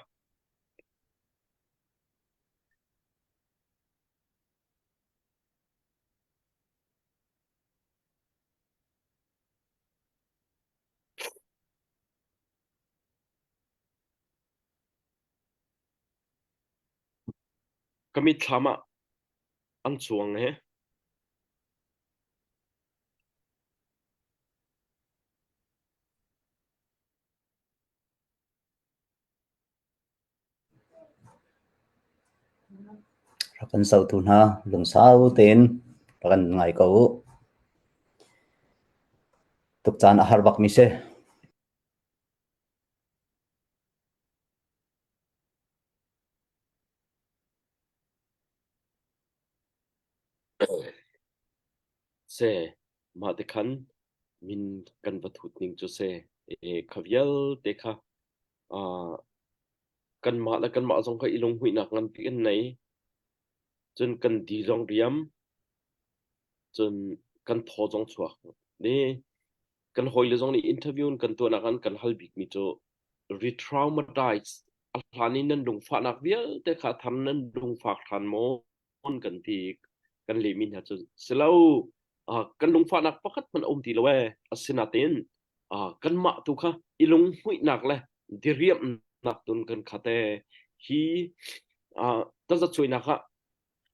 Ka mitthlam ah an cuang he. Rak kan zohtu hna lungsau tein rak kan ngai ko u. Tukcaan a har bakmi si. Seh, mah te khan min kan va thut ning cu seh, e, kha vialte kha uh, kanmah le kanmah zong kha i lunghmuihnak nganpi kan nei. Cun kan di zong riam, cun kan thaw zong chuak. Ni kan hawile zong nih interview kan tuahnak an kan hal bikmi cu re-traumatize a hlan in nan lungfahnak vialte kha tham nan lungfak ṭhan maw kan ti kan lehmi hna cu si lo kan lungfahnak pakhat hmanh a um ti lo ee asinain kanmah tu kha i lunghmuihnak le diriamhnak tun kan khat ee hi tazacuainak ah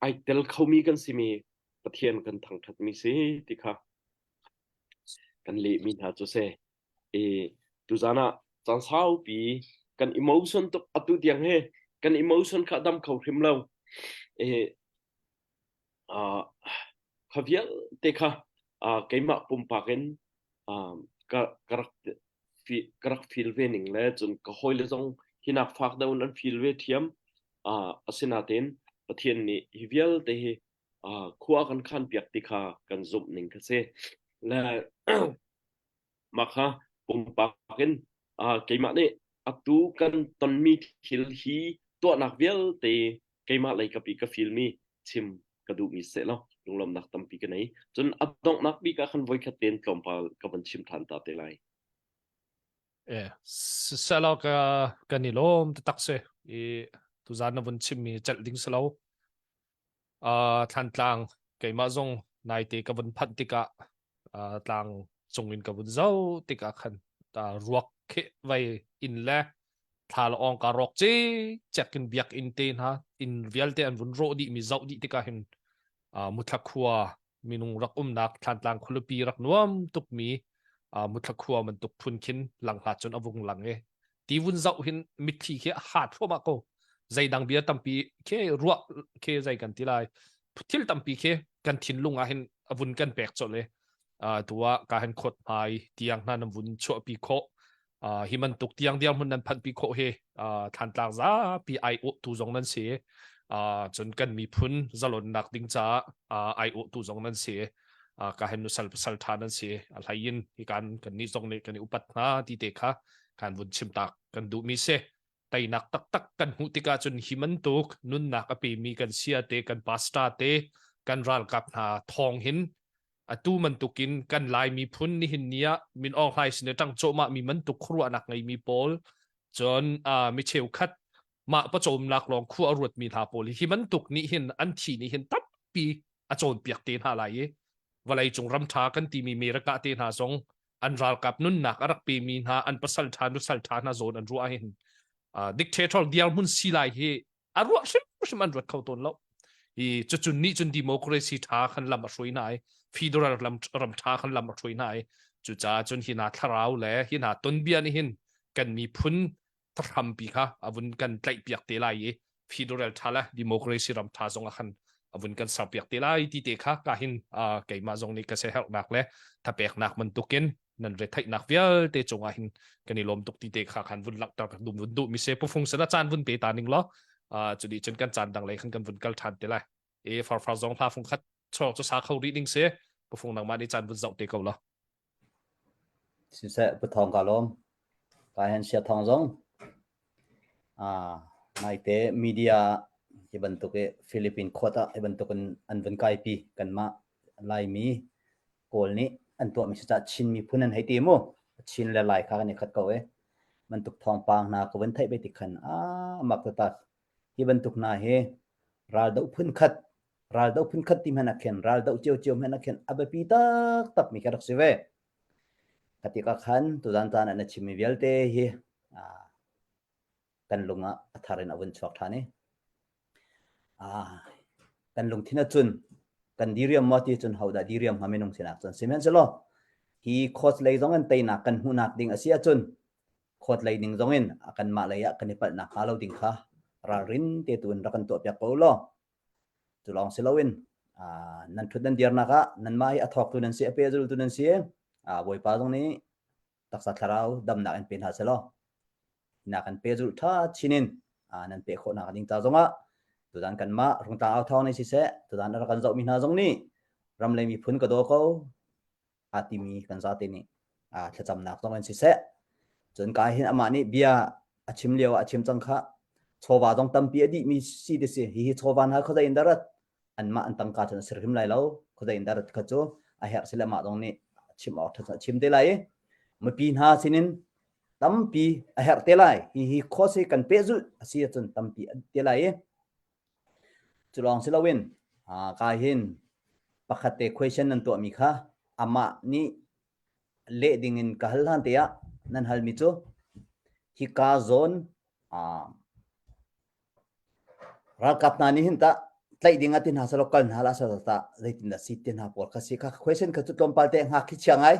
ai tel khomi kan simi Pathian kan thangṭhatmi si ti kha kan lehmi hna cu si. I tuzan ah caan saupi kan emotion tuk atu tiang hi kan emotion kha dam kho hrim lo. I uh, kha vialte kha uh, keimah pumpak in uh, ka, ka rak ka rak feel ve ning le cun ka hawile zong hinak fak deuh in an feel ve thiam. Uh, asinain Pathian nih hi vialte hi uh, khua kan khan piak ti kha kan zumh ning kha si. Le mah kha pumpak in uh, keimah nih atu kan tonmi thil hi tuahnak vialte keimah lei kapi ka feel mi chim ka duhmi seh law lunglawmnak tampi ka nei. Cun a donghnak bik ah khan voikhat tein tlawmpal ka van chim ṭhan ta te lai. Eh, selo ka kan i lawm taktak si i tuzan na vun chimmi celh ding si lo. Uh, Thlantlang keimah zong naite ka vun phanh tikah uh, tlang cung in ka vun zoh tikah khan ta ruak khi vai inn le thla ong ka rawk ci cek in biakinn te hna inn vialte an vun rawh dih mi zoh dih tikah hin uh, Muthla khua minung rak umnak Thlantlang khualipi rak nuam tukmi uh, Muthla khua bantuk phun khin langhla cun a vung lang i ti vun zoh hin mitthli khi a ha thluahmah ko zeidang bia tampi khi ruah khi zei kan ti lai thil tampi khi kan thinlung ah hin a vun kan pek colh i uh, tu ah ka hin khot hmai tiang hna nan vun chuahpi khawh. Hi bantuk tiang dirhmun nan phanhpi khawh hi Thlantlang zapi aiawhtu zong nan si. Cun kan miphun zalonnak ding caah aiawhtu zong nan si. Ka hen nusal pasal ṭha nan si. A hlei in hi kan kan nih zong nih kan i upat hna ti te kha kan vun chim tak kan duhmi si. Teinak taktak kan hmuh tikah cun hi bantuk nunnak a pemi kan sia te kan pastor te kan ralkap hna thawng hin atu bantukin kan Lai miphun nihin ni ah Min Aung Hlaing sin i ṭang cawhmah mi bantuk khuaruahnak ngeimi pawl cun uh, mi cheukhat mah pawcawmnak lawng khua a ruatmi hna pawl hi hi bantuk nih hin an thi nih hin tampi a cawnpiak te hna lai i vawlei cung ram ṭha kan timi America te hna zong an ralkap nunnak a rak pemi hna an pasal ṭha nusal ṭha hna zawn an ruah hin uh, dictator dirhmun si lai hi a ruah hrimhrim an ruat kho tawn lo i cucun nih cun democracy ṭha khan lam a hruai hna i federal lam ram ṭha khan lam a hruai hna i cucaah cun hi hna thlarau le hi hna tonbia nih hin kan miphun hrampi kha a vun kan tlaihpiak te lai i federal ṭha le democracy ram ṭha zong ah khan a vun kan serpiak te lai ti te kha ka hin keimah zong nih ka siaherhnak le thapeknak bantukin nan retheihnak vialte cungah hin kan i lawm tuk ti te kha khan vun langhter kan dum vun duh mi se pufung sana caan vun pe ta ning law cu di cun kan caan dang lei khan kan vun kal than te lai e farfar zong hla fung khat chok chu sa kho rih ding se pufung nangmah nih caan vun zoh te ko la Siseh pu thong ka lawm ka hen sia thong zong naite media hi bantuk i Philippine khuat ah hi bantuk in an vun kaipi kanmah Laimi Kawl nih an tuahmi si caah Chin miphun an hei ti mu. Chin le Lai kha kan i khat ko i bantuk thawngpang hna ka vun theih ve tik khan aa mak taktak. Hi bantuk hna hi raldoh phun khat raldoh phun khat ti hmanh ah khin raldoh ciocio hmanh ah khin a biapi taktak mi ka rak si ve. Ka tikah khan tuzan caan ah na chimmi vialte hi kan lung ah a thar in a vun chuak ṭhan i kan lungthin ahcun kan diriam maw ti cun hodah diriam hnga minung sinak cun sihmanhsehlaw hi court lei zong in teinak kan hmuhnak ding a si ahcun court lei ning zong in kanmah lei ah kan i palhnak hnga lo ding kha ralrin te tu in rak kan tuahpiak ko law cu lawng si loin nan ṭhut nan dirnak ah nanmah hi a thawktu nan si a pehzultu nan si Bawipa zong nih taksa thlarau damnak in pe hna selaw na kan pe zulh ṭha chin in nan pe khawhnak ding ca zongah tutan kanmah Rungtlang au thawng nih siseh tutan a rak kan zohmi hna zong nih ram le miphun ka daw ko aa timi kan zate nih thlacamnak zong in siseh cun ka hin amah nih bia a chim lio ah a chim cang kha chawva zong tampi a dihmi si ti si hihi chawva hna khuazei in darat anmah an tangka cun a si hrim lai lo khuazei in darat kha cu a herh sile mah zong nih chim awk ṭha chim te lai i mipi hna sinin tampi a herh te lai hihi course hi kan pehzulh a si ahcun tampi a te lai i cu lawng si loin ka hin pakhat te question nan tuahmi kha amah nih leh dingin ka hal hlan te ah nan halmi cu hika zawn ralkap hna nih hin tah tlaih ding ah ti hna selaw kal hna la selaw tah zeitindah si ti hna pawl kha si kha question kha cu tlawmpal te hngak khi chia ngai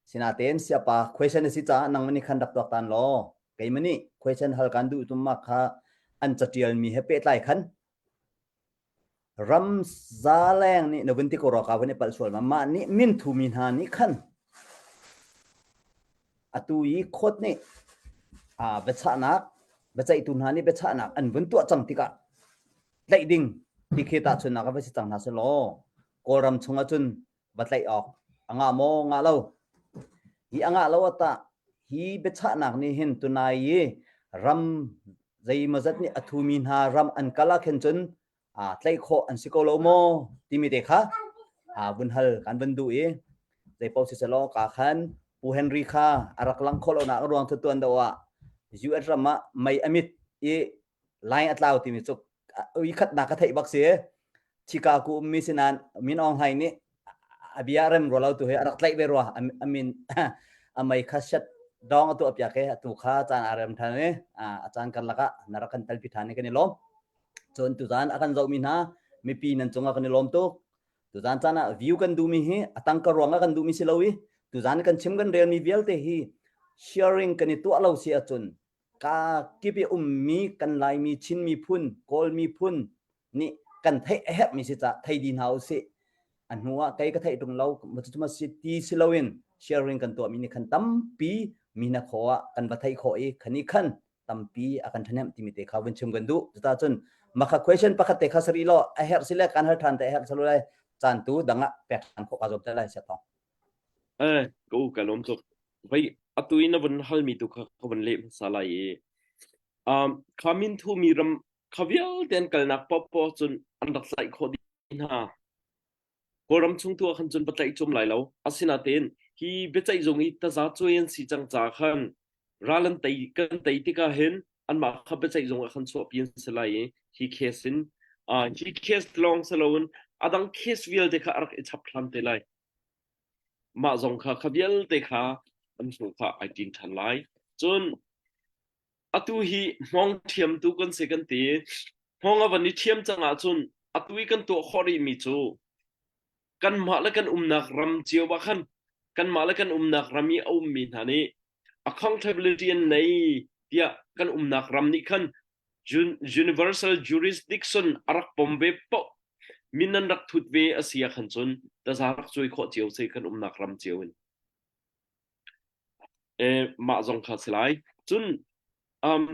Sinain siapa question a si caah nangmah nih khan rak tuaktan law keimah nih question hal kan duh tum kha an catialmi he pehtlai khan ram zaleng nih na vun ti ko rawka vun i palh sual ma mah nih min thumi hna nih khan atu i court nih biachahnak biaceihtu hna nih biachahnak an vun tuah cang tikah tlaih ding ti khi tahchunnak a va si cang hna selaw Kawlram chung ahcun va tlaih awk a ngah maw ngah lo hi a ngah lo ata hi biachahnak nih hin tunai i ram zeimawzat nih a thumi hna ram an kal ah khin cun tlaih khawh an si ko lo maw timi te kha vun hal kan vun duh i zeipaoh si selaw ka khan Pu Henry kha a rak lang khawh lonak ruang cu tuan deuh ah US ram ah mei a mit i line a tlau timi cu ui khatnak ka theih bak si Chicago ummi si nain Min Aung Hlaing nih a bia rem rua lo tu hi a rak tlaih ve rua a min a mei kha shet dong a tuah piak i atu kha caan a rem than i a caan karlak ah na rak kan telpi than i kan i lawm cun tuzaan a kan zohmi hna mipi nan cungah kan i lawm tuk tuzaan caan ah view kan duhmi hi a tangka ruangah kan duhmi si lo i tuzaan kan chim kan relmi vialte hi sharing kan i tuah lo si ahcun ka kip i ummi kan Laimi Chin miphun Kawl miphun nih kan theih a herhmi si cah thei di hna usih a hnu ah kei ka theih tung lo ma si ti si loin sharing kan tuahmi nih khan tampi mi na kho ah kan va theih khawh i khani khan tampi a kan ṭhahnem timi te kha vun chim kan duh. Cuta cun makha question pakhat te kha sari law a herh sile kan hal ṭhan te a herh salo lai caan tu dang ah pek ṭhan khawh ka zuam te lai sia thong. Eh, ka u ka lawm tuk. Vai atu in na vun halmi tu kha ka vun leh hmasa lai i um, kha min thu mi ram kha vialte an kalnak paohpaoh cun an rak tlaih khawh dih hna. Kawlram chung tu ah khan cun va tlaih chom lai lo. Asinain hi biaceih zung i taza cuai an si cang caah khan ral an tei kan tei tikah hin anmah kha biaceih zung ah khan chuahpi an si lai i hi case in uh, hi case lawng si loin adang case vialte kha a rak i chap hlan te lai. Mah zong kha kha vialte kha an hnu kha ai ṭin ṭhan lai. Cun atu hi hmawng ṭhiamtu kan si kan ti. Hmawng a van i ṭhiam cang ahcun atu i kan tuah khawh rihmi cu kanmah le kan umnak ram cio ah khan kanmah le kan umnak ram i a ummi hna nih accountability an nei tiah kan umnak ram nih khan universal jurisdiction a rak pom ve paoh min an rak thut ve a si ah khan cun taza rak cuai khawh cio si kan umnak ram cio in. Eh, mah zong kha si lai. Cun um,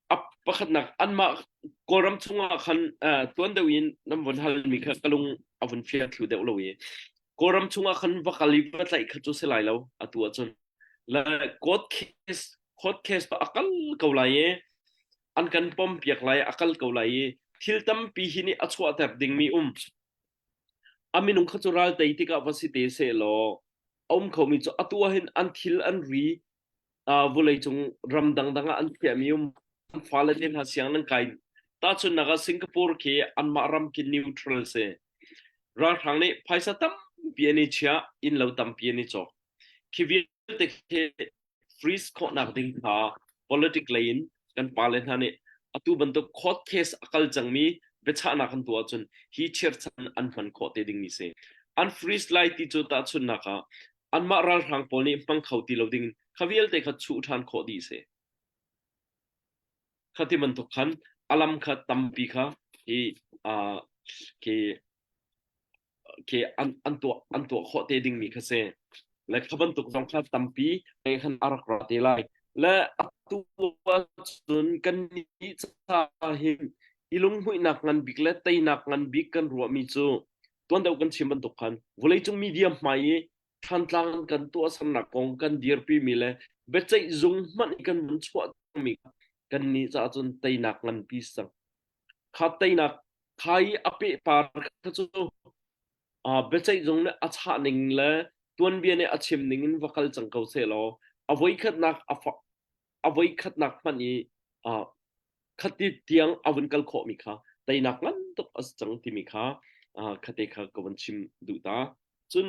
a pakhatnak anmah Kawlram chungah khan uh, tuan deuh in nan vun halmi kha ka lung a vun fiang thlu deuh lo i Kawlram chungah khan va kal i va tlaih kha cu si lai lo atu ahcun le court case court case pa a kal ko lai i an kan pom piak lai a kal ko lai i thil tampi hi nih a chuahter dingmi um A minung kha cu ral tei tikah va si te sehlaw a um khomi cu atu ah hin an thil an ri uh, vawleicung ram dangdang ah an chiahmi um an fale te hna siang nan kai tahchunhnak ah Singapore khi anmah ram khi neutral si ralhrang nih phaisa tampi an i chiah innlo tampi an i cawk khi vialte khi freeze khawhnak ding kha politic lei in kan pale hna nih atu bantuk court case a kal cangmi biachahnak an tuah ahcun hi chirchan an hman khawh te dingmi si. An freeze lai ti cu tahchunhnak ah anmah ralhrang pawl nih hmang kho ti lo ding kha vialte kha chuh ṭhan khawh dih si. Kha ti bantuk khan alam kha tampi kha hi uh, khi khi an an tuah an tuah khawh te dingmi kha si le kha bantuk zong kha tampi khan a rak ra te lai le atu cun kan nih ca hin i lunghmuihnak ngan bik le teinak ngan bik kan ruahmi cu tuan deuh kan chim bantuk khan vawleicung media hmai i Thantlang kan tuahsernak kong kan dirpimi le biaceih zung hmanh i kan vun chuah mi kan nih caah cun teinak nganpi si cang kha teinak kha i a pehpar kha cu biaceih zung nih a chah ning le tuanbia nih a chim ning in va kal cang ko sehlaw a voikhatnak a a voikhatnak hmanh i khati tiang a vun kal khawhmi kha teinak ngan tuk a si cang timi kha khate kha ka vun chim duh ta. Cun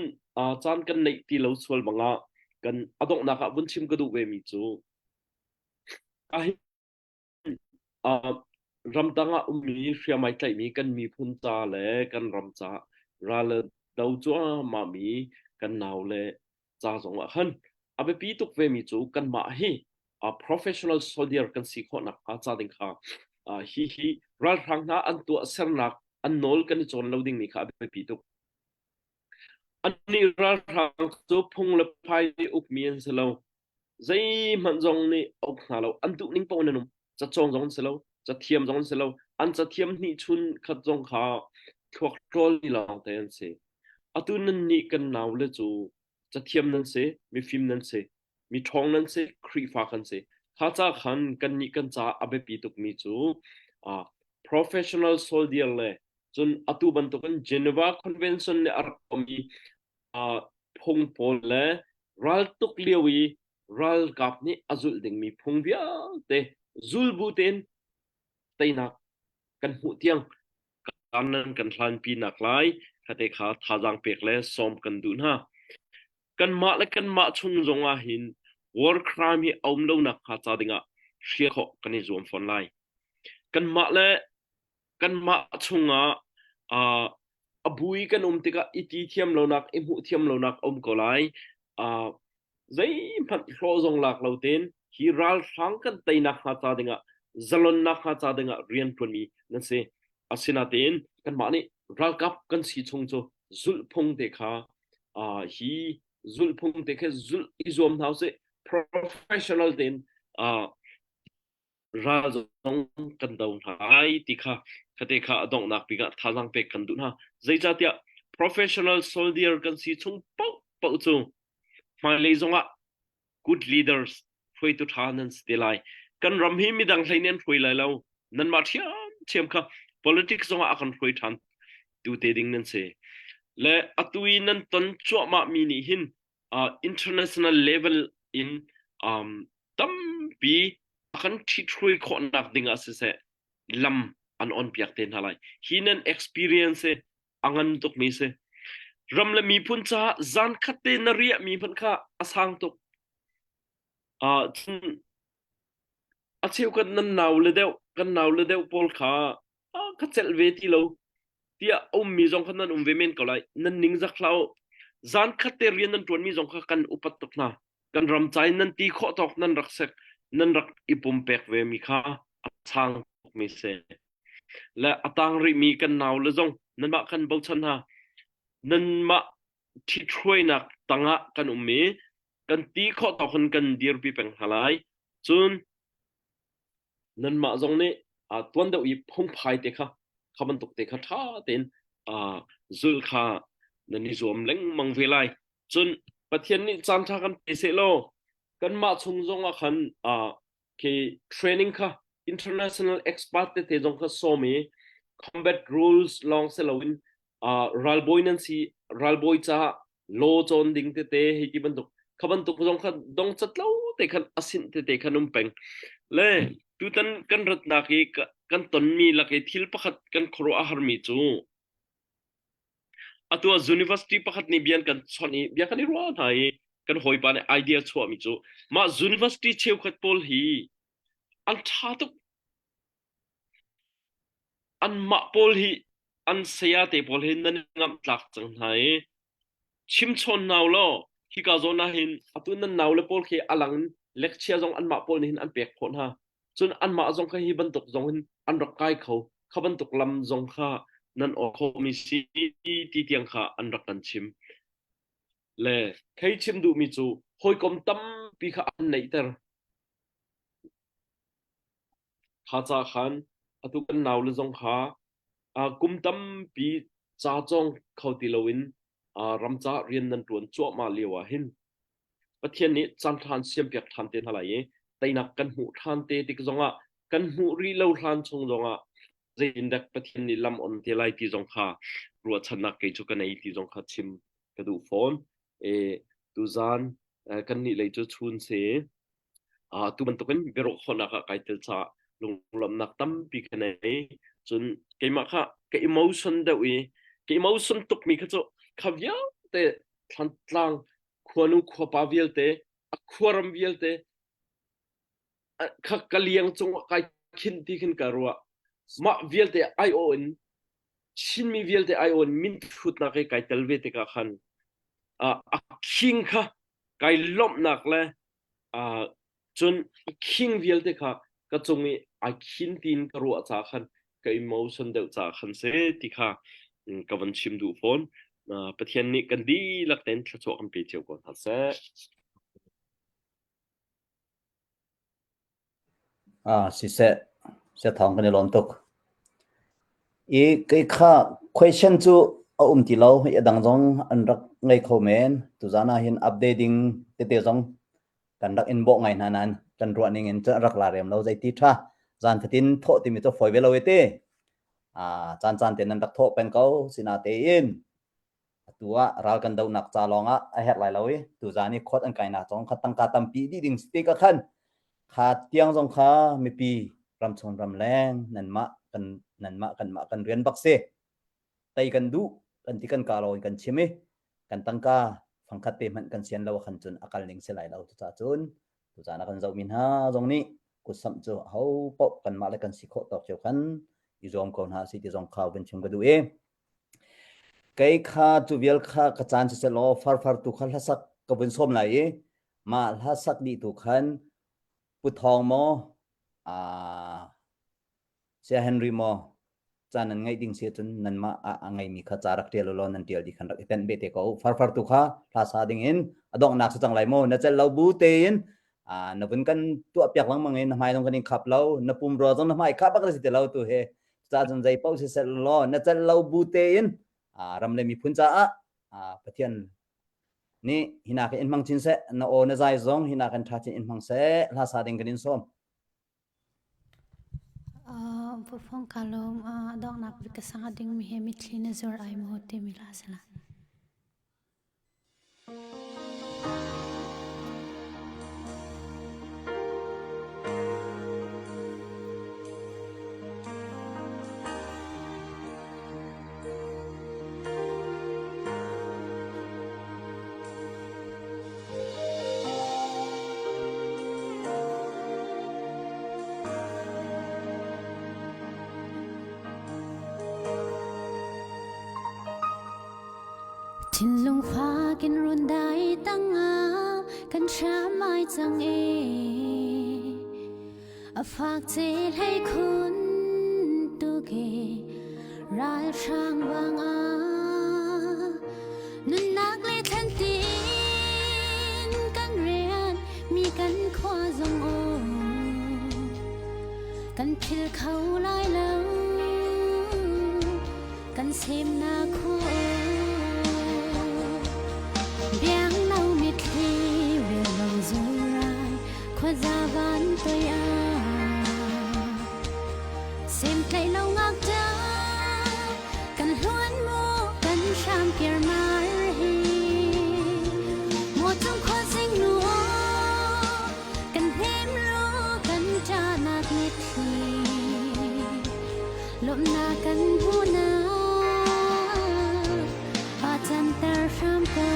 caan kan neih ti lo sual bangah kan a donghnak ah vun chim ka duh ve mi cu Ramdang ah ummi hriamai tlaihmi kan miphun ca le kan ram ca ral do cuahmahmi kan naule ca zongah khan a biapi tuk vemi cu kanmah hi professional soldier kan si khawh nakhnga ca ding kha hi hi ralhrang hna an tuahsernak an nawl kan i cawn lo dingmi kha a biapi tuk. Annih ralhrang cu phung le phai nih ukmi an si lo. Zeihmanh zong nih a uk hna lo. An duh ning paoh in an um. Cacawng zong an si lo. Cathiam zong an si lo. An cathiam hnihchun khat zong kha thluak ṭawl mi lawngte an si. Atu nannih kan naule cu cathiam nan si, mifim nan si, mi ṭhawng nan si, Khrihfa kan si. Kha ca khan kannih kan caah a biapi tukmi cu uh, professional soldier le cun atu bantukin Geneva Convention nih a rak tuahmi uh, phung pawl le raltuk lio i ralkap nih a zulh dingmi phung vialte zulbu tein teinak kan hmuh tiang kanan kan hlanpi nak lai khate kha thazaang pek le sawm kan duh hna. Kanmah le kanmah chung zong ah hin war crime hi a um lo nak hnga ca dingah hrial khawh kan i zuam fawn lai. Kanmah le kanmah chungah uh, a bu i kan um tikah i ti thiam lonak i hmuh thiam lonak a um ko lai uh, zeihmanh hlawh zong lak lo tein hi ralhrang kan teinak hnga ca dingah zalonnak hnga ca dingah rian ṭuanmi nan si asinatein kanmah nih ralkap kan si chung cu zulhphung te kha uh, hi zulhphung te kha zulh i zuam hna usih. Professional tein uh, ral zong kan do hna lai ti kha khate kha a donghnak bik ah thazaang pek kan duh hna. Zeicahtiah professional soldier kan si chung paoh paoh cu hmailei zongah good leaders hruaitu ṭha nan si te lai. Kan ram hi midang hlei nih an hruai lai lo. Nanmah ṭhiamṭhiam kha politics zongah a kan hruai ṭhan tu te ding nan si. Le atu i nan ton cuahmah mi nih hin uh, international level in um, tampi a kan ṭhithruai khawhnak ding ah siseh lam an on piak te hna lai. Hi nan experience hi a ngan tukmi si. Ram le miphun caah zan khat te na riahmi hmanh kha a sang tuk. Uh, cun a cheukhat nan nau le deuh kan nau le deuh pawl kha ah, ka celh ve ti lo tiah a ummi zong kha nan um ve men ko lai. Nan ning zak hlah u. Zan khat te rian nan ṭuanmi zong kha kan upat tuk hna. Kan ram ca in nan ti khawh tawk nan rak sek, nan rak i pumpek ve mi kha a sang tukmi si. Le a tang rihmi kan nau le zong nanmah kan bochan hna. Nanmah ṭhithruainak tangah kan um i kan ti khawh tawk in kan dirpi peng hna lai. Cun nanmah zong nih uh, tuan deuh i phungphai te kha kha bantuk te kha ṭha tein uh, zul kha nan i zuam lengmang ve lai. Cun Pathian nih caan ṭha kan pe seh law kanmah chung zong ah khan uh, khi training kha international expert tete zong kha sawm i combat rules lawng si loin uh, ralbawi nan si ralbawi caah law cawn ding tete hei ti bantuk kha bantuk zong kha dong cat lo te khan asinh tete khan um peng le tutan kan ratnak i kan tonmi lak i thil pakhat kan khuaruah a harmi cu Atu ah university pakhat nih bia an kan chawnh i bia kan i ruah hna i kan hawipa nih idea chuahmi cu mah university cheukhat pawl hi an ṭha tuk. Anmah pawl hi an saya te pawl hi nan i ngamh tlak cang hna i chimchawn hna u law hika zawn ah hin atu nan naule pawl khi a lang in lecture zong anmah pawl nih hin an pek khawh hna. Cun anmah zong kha hi bantuk zong hin an rak kai kho. Kha bantuk lam zong kha nan aw khawhmi si ti tiang kha an rak kan chim. Le khei chim duhmi cu hawikom tampi kha an neihter. Kha ca khan atu kan naule zong kha kum tampi ca cawng kho ti loin ram ca rian nan ṭuan cuahmah lio ah hin Pathian nih caan ṭha an siampiak ṭhan te hna lai i teinak kan hmuh ṭhan te tik zongah kan hmuh rih lo hlan chung zongah zeitindah Pathian nih lam on te lai ti zong kha ruahchannak kei cu ka nei ti zong kha chim ka duh fawn. E, tuzaan kannih lei cu chun si uh, tu bantukin biaruah khawhnak ah kai tel caah lunglawmhnak tampi ka nei. Cun keimah kha ka emotion deuh i ka emotion tukmi kha cu kha vialte Thlantlang khuanu khuapa vialte a khuaram vialte kha ka liang cungah kai khin ti khin ka ruah mah vialte aiawh in Chinmi vialte aiawh in min thutnak i kai tel ve tikah khan a khing kha kai lawmhnak le Cun a khing vialte kha ka cung i ai khin tiin ka ruah caah khan ka emotion deuh caah khan si ti kha ka van chim duh fawn. Pathian nih kan dihlak tein thluachuah kan pe cio ko hna seh. Ah, siseh, siathawng kan i lawm tuk. I kei kha question cu a um ti lo. Hi a dang zong an rak ngei kho men. Tuzaan ah hin update ding tete zong kan rak in bawh ngai hna nain kan ruah ning in cun a rak la rem lo zeiti ṭha zan fatin thawh timi cu fawi ve lo i ti ah caan caan te nan rak thawh peng ko sina tein atu ah ral kan dohnak ca lawng ah a herh lai lo i tuzaan i khawt an kainak zong kha tangka tampi dih ding si ka khan kha tiang zong kha mipi ramchung ramleng nanmah kan nanmah kanmah kan rian bak si tei kan duh kan ti kan ka lo in kan chim i kan tangka fangkhat te hmanh kan sian lo khan cun a kal ning si lai lo cucaah cun tuzaan a kan zohmi hna zong nih kutsamh cu ho paoh kanmah le kan si khawh tawk cio khan i zuam ko hna si ti zong kha vun chim ka duh i kei kha cu vial kha ka caan si selaw farfar tu kha hlasak ka vun sawm lai i mah hlasak dih tu khan Pu Thawng maw Saya Henry maw? Ca nan ngaih ding si ahcun nanmah ah a ngeimi kha ca rak ṭial u law nan ṭial dih khan rak i tenh ve te ko. Farfar tu kha hla sa ding in a donghnak si cang lai mu. Na celh lo bu tein na vun kan tuah piak lengmang i na hmai zong kan in khap lo, na pumrua zong na hmai khap bak si ti lo tu he. Cucaah cun zei paoh siseh law na celh lo bu tein ram le miphun caah Pathian nih hinak in hmang chin seh, na aw na zai zong hinak in ṭha chin in hmang seh, hla sa ding kan in sawm. Pufong ka lawm donghnak bik ka sang ding mi he mitthli na zur ai maw timi hla si lai. Thinlung fak in run dai tangah kan hram ai cang e. A fak ce hlei khun tu ke ralhrang bang ah nunnak le thlen tin kan rian mi kan khua zong aw kan phil kho lai lo kan semnak khua biang no mitthli rel bang zurai khuaza van toi ah semtlaih lo ngakṭa kan hluan mu kan hram kirmar hi maw cung khuazing nu kan hnem ru kan ṭahnak mitthli lawmhnak kan hmuhnak aa canter hram ko.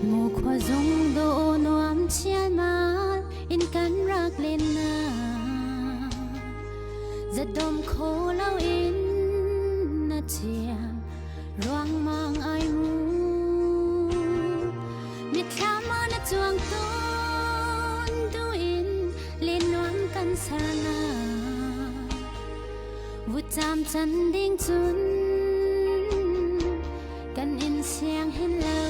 Mu khua zung dawh nuam chialmal in kan rak len na zadom kho lo in na chiam ruangmang ai mu Mitthlam ah na cuang tawn duin len nuam kan ser na Vutcam can ding cun kan in siang hin lo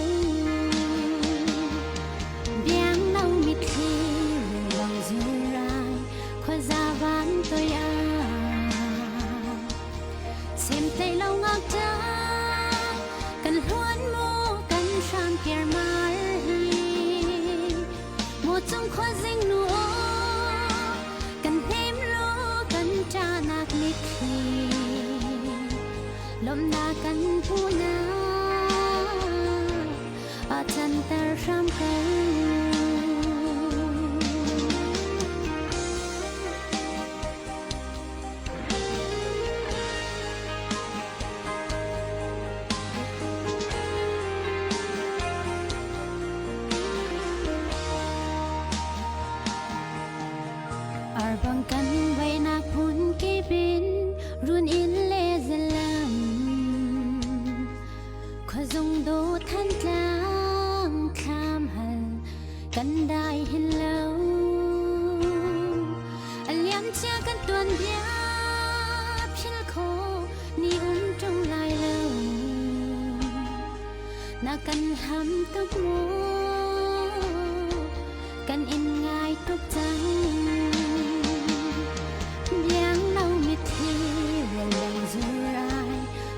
Biang lo mitthli rilwang zurai khuaza van toi ah Semtei lo ngakṭa kan hluan mu kan hram kirmar hi maw cung khuazing nu kan hnem ro kan ṭahnak mitthli lawmhnak kan hmuhnak a canter hram ko. Arbang kan vainak phun kipin run in le zalam khuazung do than tlang thlam hal kan dai hin lo a liam cia kan tuan bia phil kho ni um ṭung lai lo na kan hlam tuk mu kan in ngai tuk cang biang lo mitthli rel bang zurai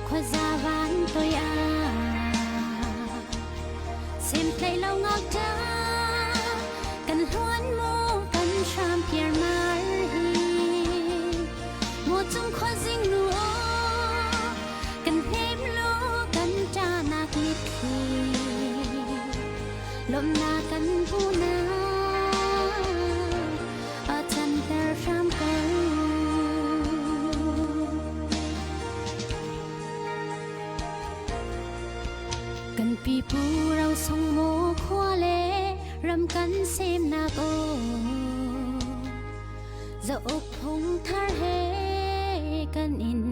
khuaza van toi ah Semtlaih lo ngakṭa kan hluan mu kan hram piarmar hi maw cung khuazing nu aw kan hnem lu kan ṭahnak mitthli lawmhnak kan hmuhnak a canter hram ko. Kan pipu ro sung maw khua le ram kan semnak aw Zauk phung thar he kan in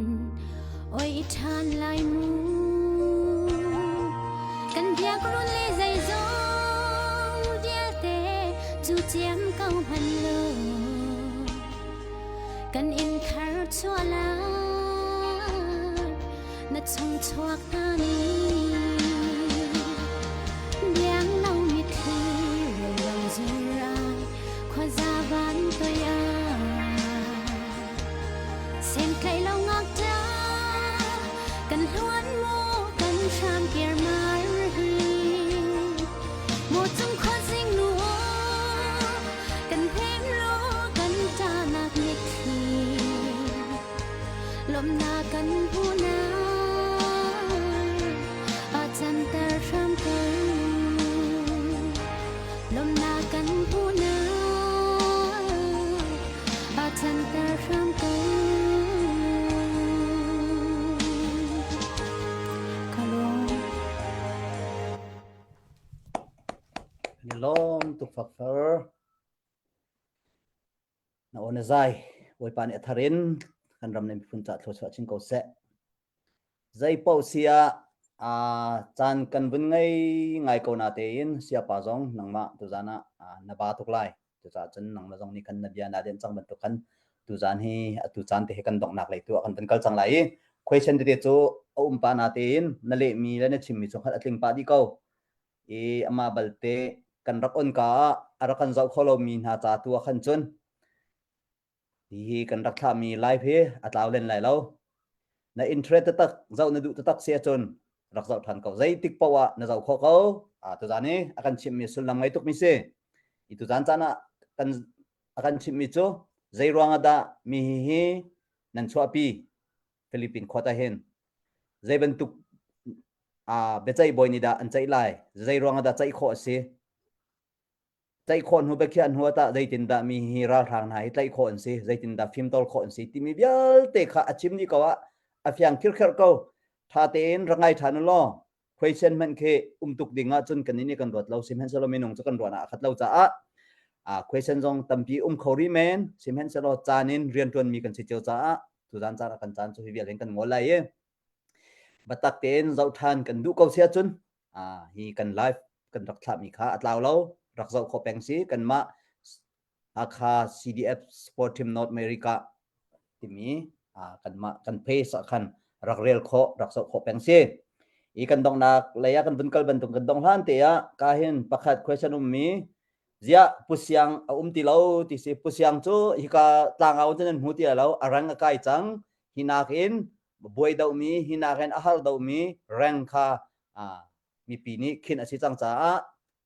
oi ṭhan lai mu Kan biak run le zeizong vialte cu Ciam ko hmanh law kan inn thar chuah lai na chung chuak hna ni biang lo mitthli rel lo zurai khuaza van toi ah Sentlaih lo ngakṭa kan hluan maw kan hram kir mar hi maw cung khuazing nu kan hnem lo kan ṭahnak mitthli lawmhnak kan hmuhnak a canter hram ko lawmhnak kan hmuhnak a canter hram ko. Ka lawm. Kan i lawm tuk fakfar. Na aw na zai. Bawipa nih a thar in kan ram le miphun ca thluachuah chin ko seh. Zeipaoh si ah aa caan kan vun ngei ngai ko natein siapa zong nangmah tuzaan ah na ba tuk lai. Cucaah cun nangmah zong nih khan na bia naa denh cang bantuk khan tuzaan hi atu caan te hi kan donghnak lei tu ah kan vun kal cang lai i question tete cu a um pah natein na lehmi le na chimmi cu khan a tling pah dih ko. I amah balte kan rak on ka ah a rak kan zoh kho lomi hna ca tu ah khan cun Hihi kan rak thlahmi live hi a tlau len lai lo. Na interest taktak zoh na duh taktak si ahcun rak zoh ṭhan ko. Zeitik paoh ah na zoh khawh ko. Ah tuzaan i a kan chimhmi sullam ngei tukmi si. I tuzaan caan ah kan a kan chimhmi cu zei ruang ah dah mi hihi nan chuahpi Philippine court ah hin zei bantuk ah biaceih bawi nih dah an ceih lai zei ruang ah dah ceih khawh a si Tlaih khawh hnu biakhiah hnu ah tah zeitindah mi hi ralhrang hna hi tlaih khawh an si, zeitindah fimtawl khawh an si timi vialte kha a chim dih ko ah a fiang khirkherh ko. Ṭha tein rak ngai ṭhan u law question hmanh khi um tuk ding ahcun kan nih kan ruat lo sihmanhsehlaw minung cu kan ruahnak a khat lo caah a question zong tampi um kho rih men sihmanhsehlaw caan in rianṭuanmi kan si cio caah tuzaan caan ah kan caan cu hi vial hin kan ngol lai i Biatak tein zoh ṭhan kan duh ko si ahcun hi kan live kan rak thlahmi kha a tlau lo. Rak zoh khawh peng si. Kanmah Hakha CDF Sport Team North America timi kanmah kan page ah khan rak rel khawh, rak zoh khawh peng si. I kan donghnak lei ah kan vun kal bantuk kan dong hlan te ah ka hin pakhat question ummi ziah pusiang a um ti lo ti si pusiang cu hika tlangau cu nan hmu ti lo a rang a kai cang hi nakin buai dohmi hi nakin a har dohmi reng kha mipi nih khin a si cang caah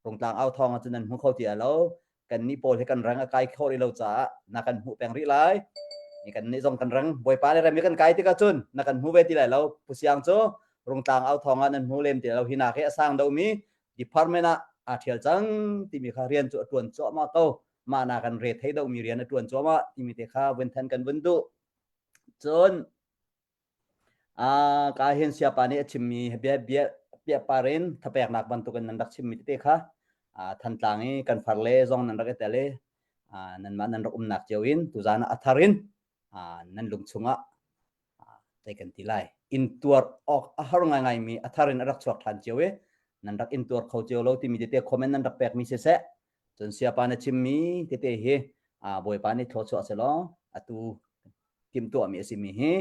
Rungtlang au thawng ahcun nan hmu kho ti lo kan nih pawl hi kan reng a kai kho rih lo caah na kan hmuh peng rih lai ni kan nih zong kan reng bawipa le rem i kan kai tikah cun na kan hmu ve ti lai lo pusiang cu Rungtlang au thawng ah nan hmu lem ti lo hi nak hi a sang dohmi department ah aa ṭhial cang timi kha rian cu a ṭuan cuahmah ko mah na kan re thei dohmi rian a ṭuan cuahmah timi te kha vun than kan vun duh Cun ka hin siapa nih a chimmi bia bia piahpar in thapeknak bantukin nan rak chimmi tete kha Thantlang i kan farle zong nan rak i tel i nanmah nan rak umnak cio in tuzaan ah a thar in nan lung chungah zei kan ti lai intuar awk a har ngaingaimi a thar in a rak chuak ṭhan cio i nan rak intuar kho cio lo timi tete comment nan rak pekmi siseh Cun siapa na chimmi tete hi Bawipa nih thluachuah selaw atu timhtuahmi a simi hi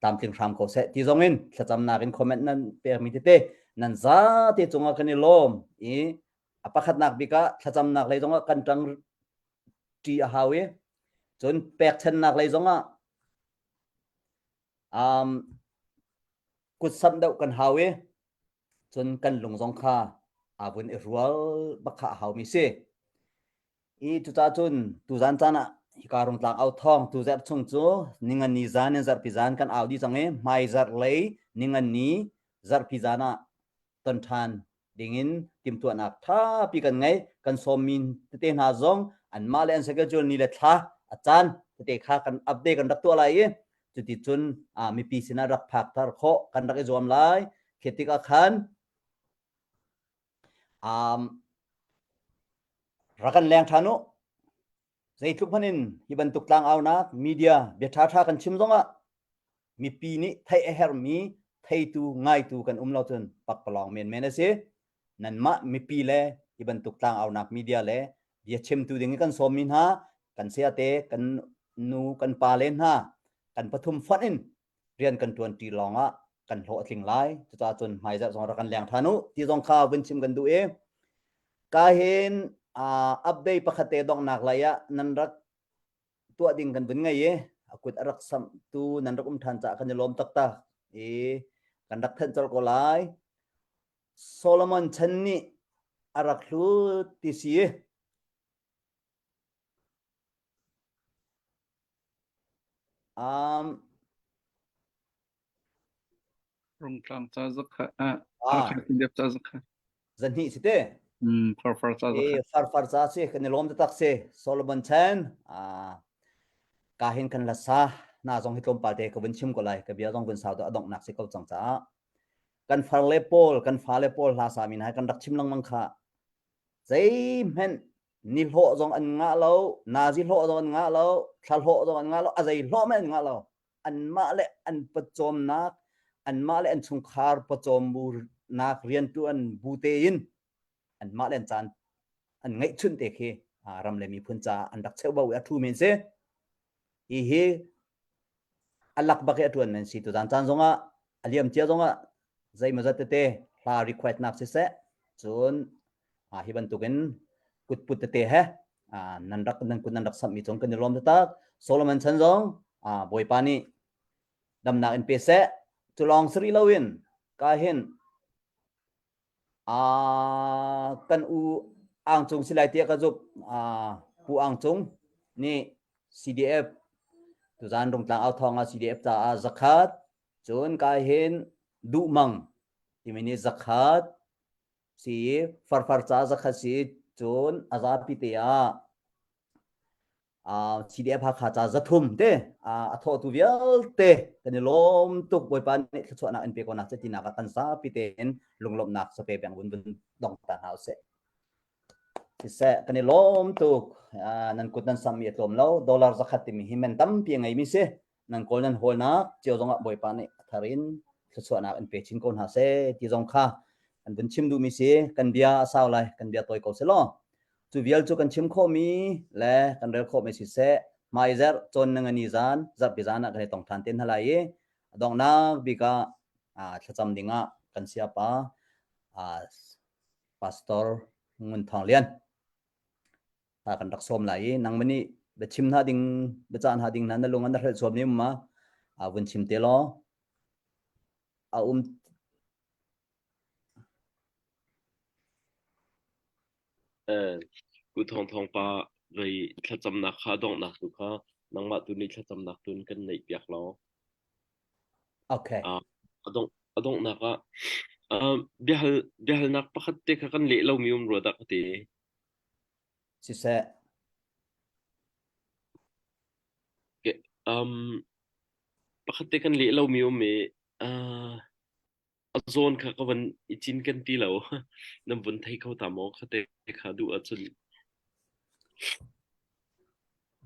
tlamtling hram ko seh ti zong in thlacamnak in comment nan pekmi tete nan zate cungah kan i lawm i a pakhatnak bik ah thlacamnak lei zongah kan ṭang ṭi a hau i cun pekchannak lei zongah um, kutsamh deuh kan hau i cun kan lung zong kha aa vun i rual bak kha a haumi si. I cucaah cun tuzan caan ah hika rungtlang au thawng tu zarh chung cu ningani zan in zarhpi zan kan au dih cang i hmai zarh lei ningani zarhpi zan ah ton ṭhan dingin timhtuahnak ṭhapi kan ngei. Kan sawmmi tete hna zong anmah le an schedule ni le thla a caan tete kha kan update kan rak tuah lai i cuticun mipi sinah rak phak thar khawh kan rak i zuam lai. Khi tikah khan um, rak kan leng ṭhan u. Zeitluk hmanh in hi bantuk tlangaunak media bia ṭhaṭha kan chim zongah mipi nih theih a herhmi theitu ngaitu kan um lo cun pakpalawng menmen a si. Nanmah mipi le hi bantuk tlangaunak media le Bia chimtu ding i kan sawmmi hna kan sayate kan nu kan pa le hna kan pathum fonh in rian kan ṭuan ṭi lawng ah kan hlawh a tling lai. Cucaah cun hmaizarh zong rak kan leng ṭhan u ti zong kha vun chim kan duh i ka hin uh, update pakhat te donghnak lei ah nan rak tuah ding kan vun ngei i a kut a rak samhtu nan rak um ṭhan caah kan i lawm taktak i kan rak thenh colh ko lai. Solomon chan nih a rak hlut ti si. Um, Rungtlang ca zakha ah Hakha Tidep ca zakha. Zahnih si te. Mm farfar ca zakha. E farfar ca si kan i lawm taktak si. Solomon chan ah ka hin kan lasa na zong hi tlawmpal te ka vun chim ko lai ka bia zong vun sau to adongh nak si ko cang caah kan far le pawl kan fa le pawl hla sa min hai kan rak chim lengmang kha zeihmanh ni hlawh zong an ngah lo nazi hlawh zong an ngah lo thla hlawh zong an ngah lo a zei hlawh men an ngah lo anmah le an pawcawmnak anmah le an chungkhar pawcawm bu nak riantuan bu tein anmah le an caan an ngeihchun te khi ram le miphun caah an rak cheuh bo i a thu men si hi hi a lak bak i a tuan men si tuzan caan zongah a liam cia zongah zeimawzat tete hla request nak siseh cun hi bantukin kutput tete he nan rak nan kut nan rak samh mi cung kan i lawm taktak Solomon chan zong Bawipa nih damnak in pe seh cu lawng sari loin ka hin kan u Ang Cung silai tiah ka zup Pu Ang Cung nih CDF tuzan Rungtlang au thawng ah CDF caah zakhat cun ka hin duh mang timi nih zakhat si farfar ca zakhat si cun a zapi te ah CDF Hakha ca zathum te a thawhtu vialte kan i lawm tuk Bawipa nih thluachuahnak in pe ko nak tinak ah kan zapi tein lunglawmhnak sape beng vun vun dong ta hna usih. Siseh kan i lawm tuk nan kut nan sammi a tlawm lo dollar zakhat timi hi men tampi a ngeimi si nan kawl nan hawlnak cio zongah Bawipa nih a thar in thluachuahnak in pe chin ko hna seh ti zong kha kan vun chim duhmi si kan bia a sau lai kan bia tawi ko seh law cu vial cu kan chim khawhmi le kan rel khawhmi siseh hmaizarh cawn na ngani zan zarhpi zan ah kan i tong ṭhan te hna lai i a donghnak bik ah thlacam dingah kan siapa pastor Ngun Thawng Lian ta kan rak sawm lai i nangmah nih biachim hna ding biacah hna ding hna na lung an hrelh suam ni ma a vun chim te law a um Eh, Ku Thawng Thawng pa vei thlacamnak kha donghnak tu kha nangmah tu nih thlacamnak tu in kan neih piak law. Okay. Uh, a dongh a donghnak ah uh, biahal biahalnak pakhat te kha kan leh lomi um rua dah ka ti. Siseh. Ke, um, pakhat te kan leh lomi um i uh, a zawn kha ka van i cinken ti lo. Nan vun thei kho ta maw? Khate kha duh ahcun.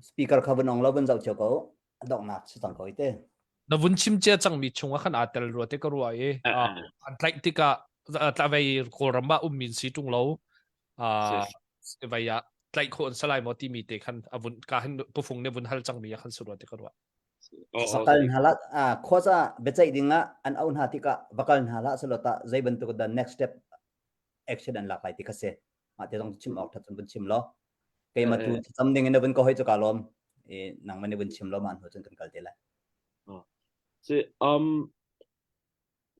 Speaker kha vun ong lo vun zoh cio ko. A donghnak si cang ko ite. Na vun chim cia cangmi chung ah khan aa tel rua te ka ruah i an tlaih tikah tlavei Kawlram ah ummi si ṭung lo vei ah tlaih khawh an si lai maw timi te khan a vun ka hin pufung nih vun hal cangmi ah khan si rua te ka ruah. Va kal hna hlah ah khuaza biaceih ding ah an auh hna tikah va kal hna hlah selaw tah zei bantuk dah next step action an lak lai ti kha si. Mah te zong chim awk ṭhat cun vun chim law. Keimah tu thlacam ding in na vun ka hoi cu ka lawm. I nangmah nih vun chim law mah hnu cun kan kal te lai. Si um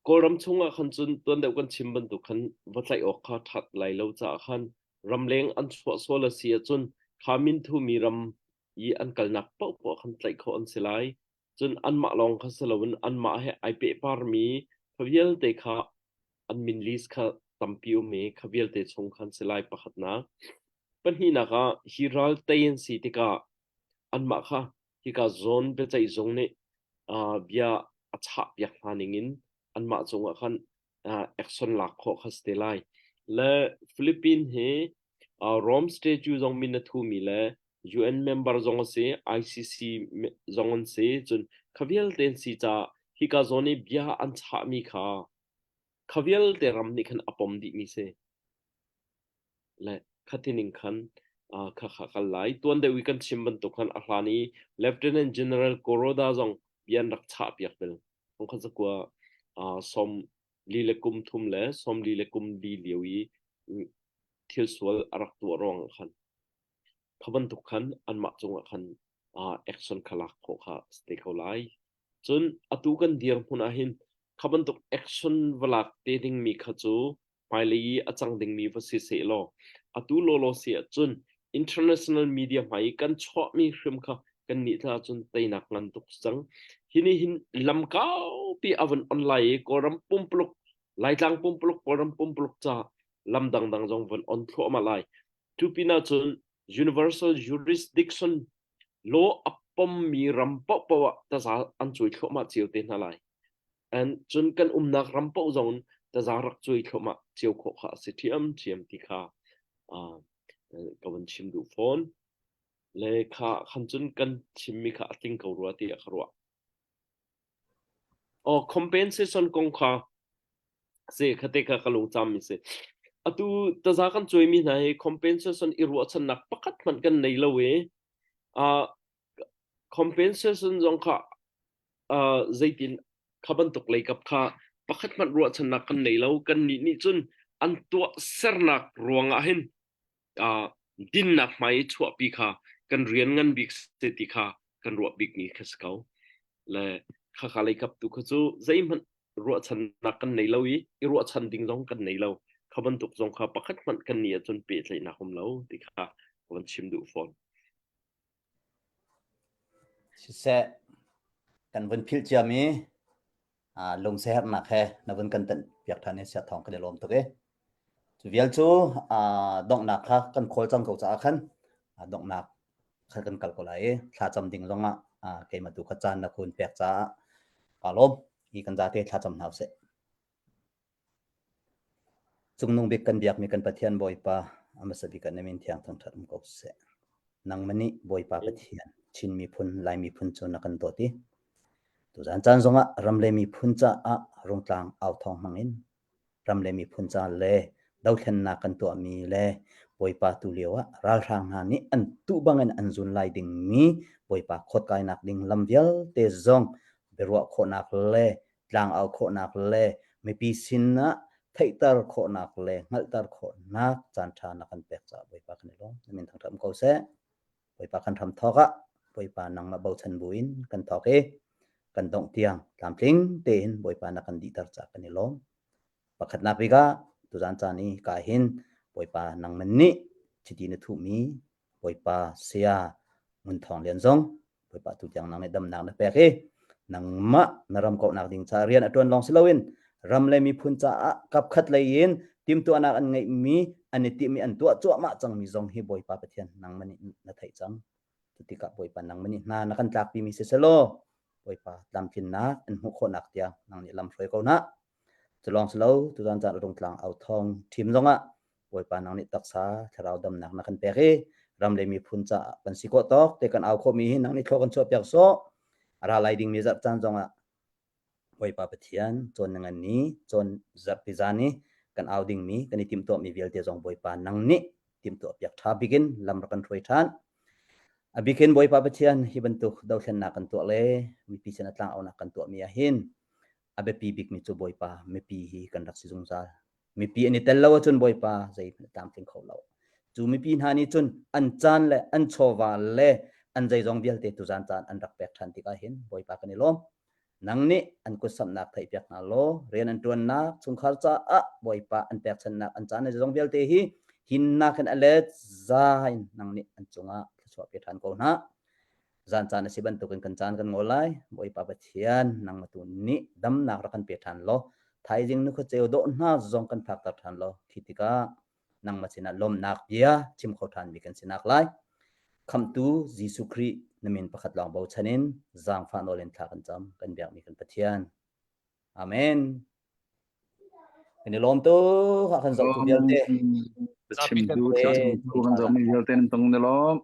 Kawlram chungah khan cun tuan deuh kan chim bantuk khan va tlaih awk kha ṭhat lai lo caah khan ramleng an chuah sual a si ahcun kha minthumi ram i an kalnak paohpaoh khan tlaih khawh an si lai. Cun anmah lawng kha si loin anmah he ai pehparmi kha vialte kha an min list kha tampi um i kha vialte chung khan si lai pakhatnak. Pahnihnak ah hi ral tei an si tikah anmah kha hika zawn biaceih zung nih uh, bia a chahpiak hna ningin anmah cungah khan uh, action lak khawh kha si te lai. Le Philippines hi uh, Rome Statute zong min a thumi le UN member zong a si, ICC zong an si, cun kha vialte an si caah hika zawn i bia an chahmi kha kha vialte ram nih khan a pom dihmi si. Le khatining khan Kha kha kal lai. Tuan deuh i kan chim bantuk khan a hlan i Lieutenant General Kuroda zong bia an rak chahpiak bel. Thongkhat zakua sawm li le kum thum le sawm li le kum li lio i thil sual a rak tuah ruang ah khan kha bantuk khan anmah cungah khan action kha lak khawh kha si te ko lai. Cun atu kan dirhmun ah hin kha bantuk action va lak te dingmi kha cu hmailei i a cang dingmi va si sehlaw atu lawlaw si ahcun international media hmai i kan chuahmi hrim kha kan nih tla cun teinak ngan tuk cang. Hi nih hin lam kaupi a vun on lai i Kawlram pumpuluk Laitlang pumpuluk Kawlram pumpuluk ca lam dangdang zong vun on thluahmah lai. Cu pinah cun universal jurisdiction law a pommi ram paohpaoh ah taza an cuai thluahmah cio te hna lai. And cun kan umnak ram paoh zong in taza rak cuai thluahmah cio khawh kha a si ṭhiamṭhiam ti kha uh, ka vun chim duh fawn. Le kha khan cun kan chimmi kha a tling ko rua tiah ka ruah. Oh, compensation kong kha si khate kha ka lungcam mi si. Atu taza kan cuaimi hna hi compensation i ruahchannak pakhat hmanh kan nei lo i uh, compensation zong kha uh, zeitin kha bantuk leikap kha pakhat hmanh ruahchannak kan nei lo kan nih nih cun an tuah sernak ruangah hin uh, dinnak hmai i chuahpi kha kan rian ngan bik si ti kha kan ruah bik mi kha si ko le kha kha leikap tu kha cu zeihmanh ruahchannak kan nei lo i i ruahchan ding zong kan nei lo kha bantuk zong kha pakhat hmanh kan nih ahcun pehtlaihnak um lo ti kha ka van chim duh fawn. Siseh, kan vun philh ciami lungsiaherhnak he na vun kan tanh piak ṭhan i siathawng kan i lawm tuk i cu vial cu donghnak kha kan khawl cang ko caah khan donghnak kha kan kal ko lai i thlacam ding zongah keimah tu kha caan na kun pek caah kaa lawm i kan zate thlacam hna usih. Cungnung bik kan biakmi kan Pathian Bawipa, a hmasa bik ah na min thiang thangṭhat um ko seh. Nangmah nih Bawipa Pathian, Chin miphun, Lai miphun cu na kan dawt i tuzaan caan zongah ram le miphun caah rungtlang au thawng hmang in ram le miphun ca le dothlennak kan tuahmi le Bawipa tu lio ah ralhrang hna nih an tuh bangin an zun lai dingmi Bawipa khawtkainak ding lam vialte zong biaruah khawhnak le tlangau khawhnak le mipi sinah theihter khawhnak le hngalhter khawhnak caanṭha na kan pek caah Bawipa kan i lawm. Na min thangṭhat um ko seh. Bawipa kan hram thawk ah Bawipa nangmah bochan buin kan thawk i kan dongh tiang tlamtling tein Bawipa na kan dihter caah kan i lawm. Pakhatnak bik ah tuzaan caan i ka hin Bawipa nangman nih chiti na thuhmi Bawipa saya Ngun Thawng Lian zong Bawipa tu tiang nang nih damnak na pek i nangmah na ram kauhnak ding caah rian a ṭuan lawng si loin ram le miphun caah kapkhat lei in timhtuahnak an ngeihmi an i timhmi an tuah cuahmah cangmi zong hi Bawipa Pathian nangmah nih na theih cang. Cutikah Bawipa nangmah nih hna na kan tlakpimi si selaw Bawipa tlamtlinnak an hmuh khawhnak tiang nang nih lam hruai ko hna. Cu lawng si lo tuzan caan rungtlang au thawng ṭhim zongah Bawipa nang nih taksa thlarau damnak na kan pek i ram le miphun caah kan si khawh tawk te kan au khawhmi hi nang nih thlua kan chuah piak sawh. A ra lai dingmi zarh caan zongah Bawipa Pathian cawn na ngan ni cawn zarhpi zan i kan au dingmi kan i timhtuahmi vialte zong Bawipa nang nih timhtuah piak ṭha bikin lam rak kan hruai ṭhan. A bikin Bawipa Pathian hi bantuk dothlennak kan tuah le mipi sin a tlangaunak kan tuahmi ah hin a biapi bikmi cu Bawipa mipi hi kan rak si zungzal. Mipi an i tel lo ahcun Bawipa zeihmanh a tlamtling kho lo. Cu mipi hna nih cun an caan le an chawva le an zeizong vialte tuzaan caan an rak pek ṭhan tikah hin Bawipa kan i lawm. Nang nih an kutsamhnak theihpiak hna law rian an ṭuannak chungkhar caah Bawipa an pekchanhnak an caan le zeizong vialte hi hinnak in a let za in nang nih an cungah thluachuah pe ṭhan ko hna. Zan caan a si bantukin kan caan kan ngol lai. Bawipa Pathian, nangmah tu nih damnak rak kan pe ṭhan law, thaizing nu khuaceu dawh hna zong kan phakter ṭhan law, khi tikah nangmah sinah lawmhnak bia chim kho ṭhanmi kan si nak lai. Khamhtu Jesuh Khrih na min pakhat lawng bochan in zaangfah nawl in thla kan cam, kan biakmi kan Pathian. Amen. Kan i lawm tuk, a kan zohtu vialte. Chimtu, kan zohmi vialte nan tong na lawm.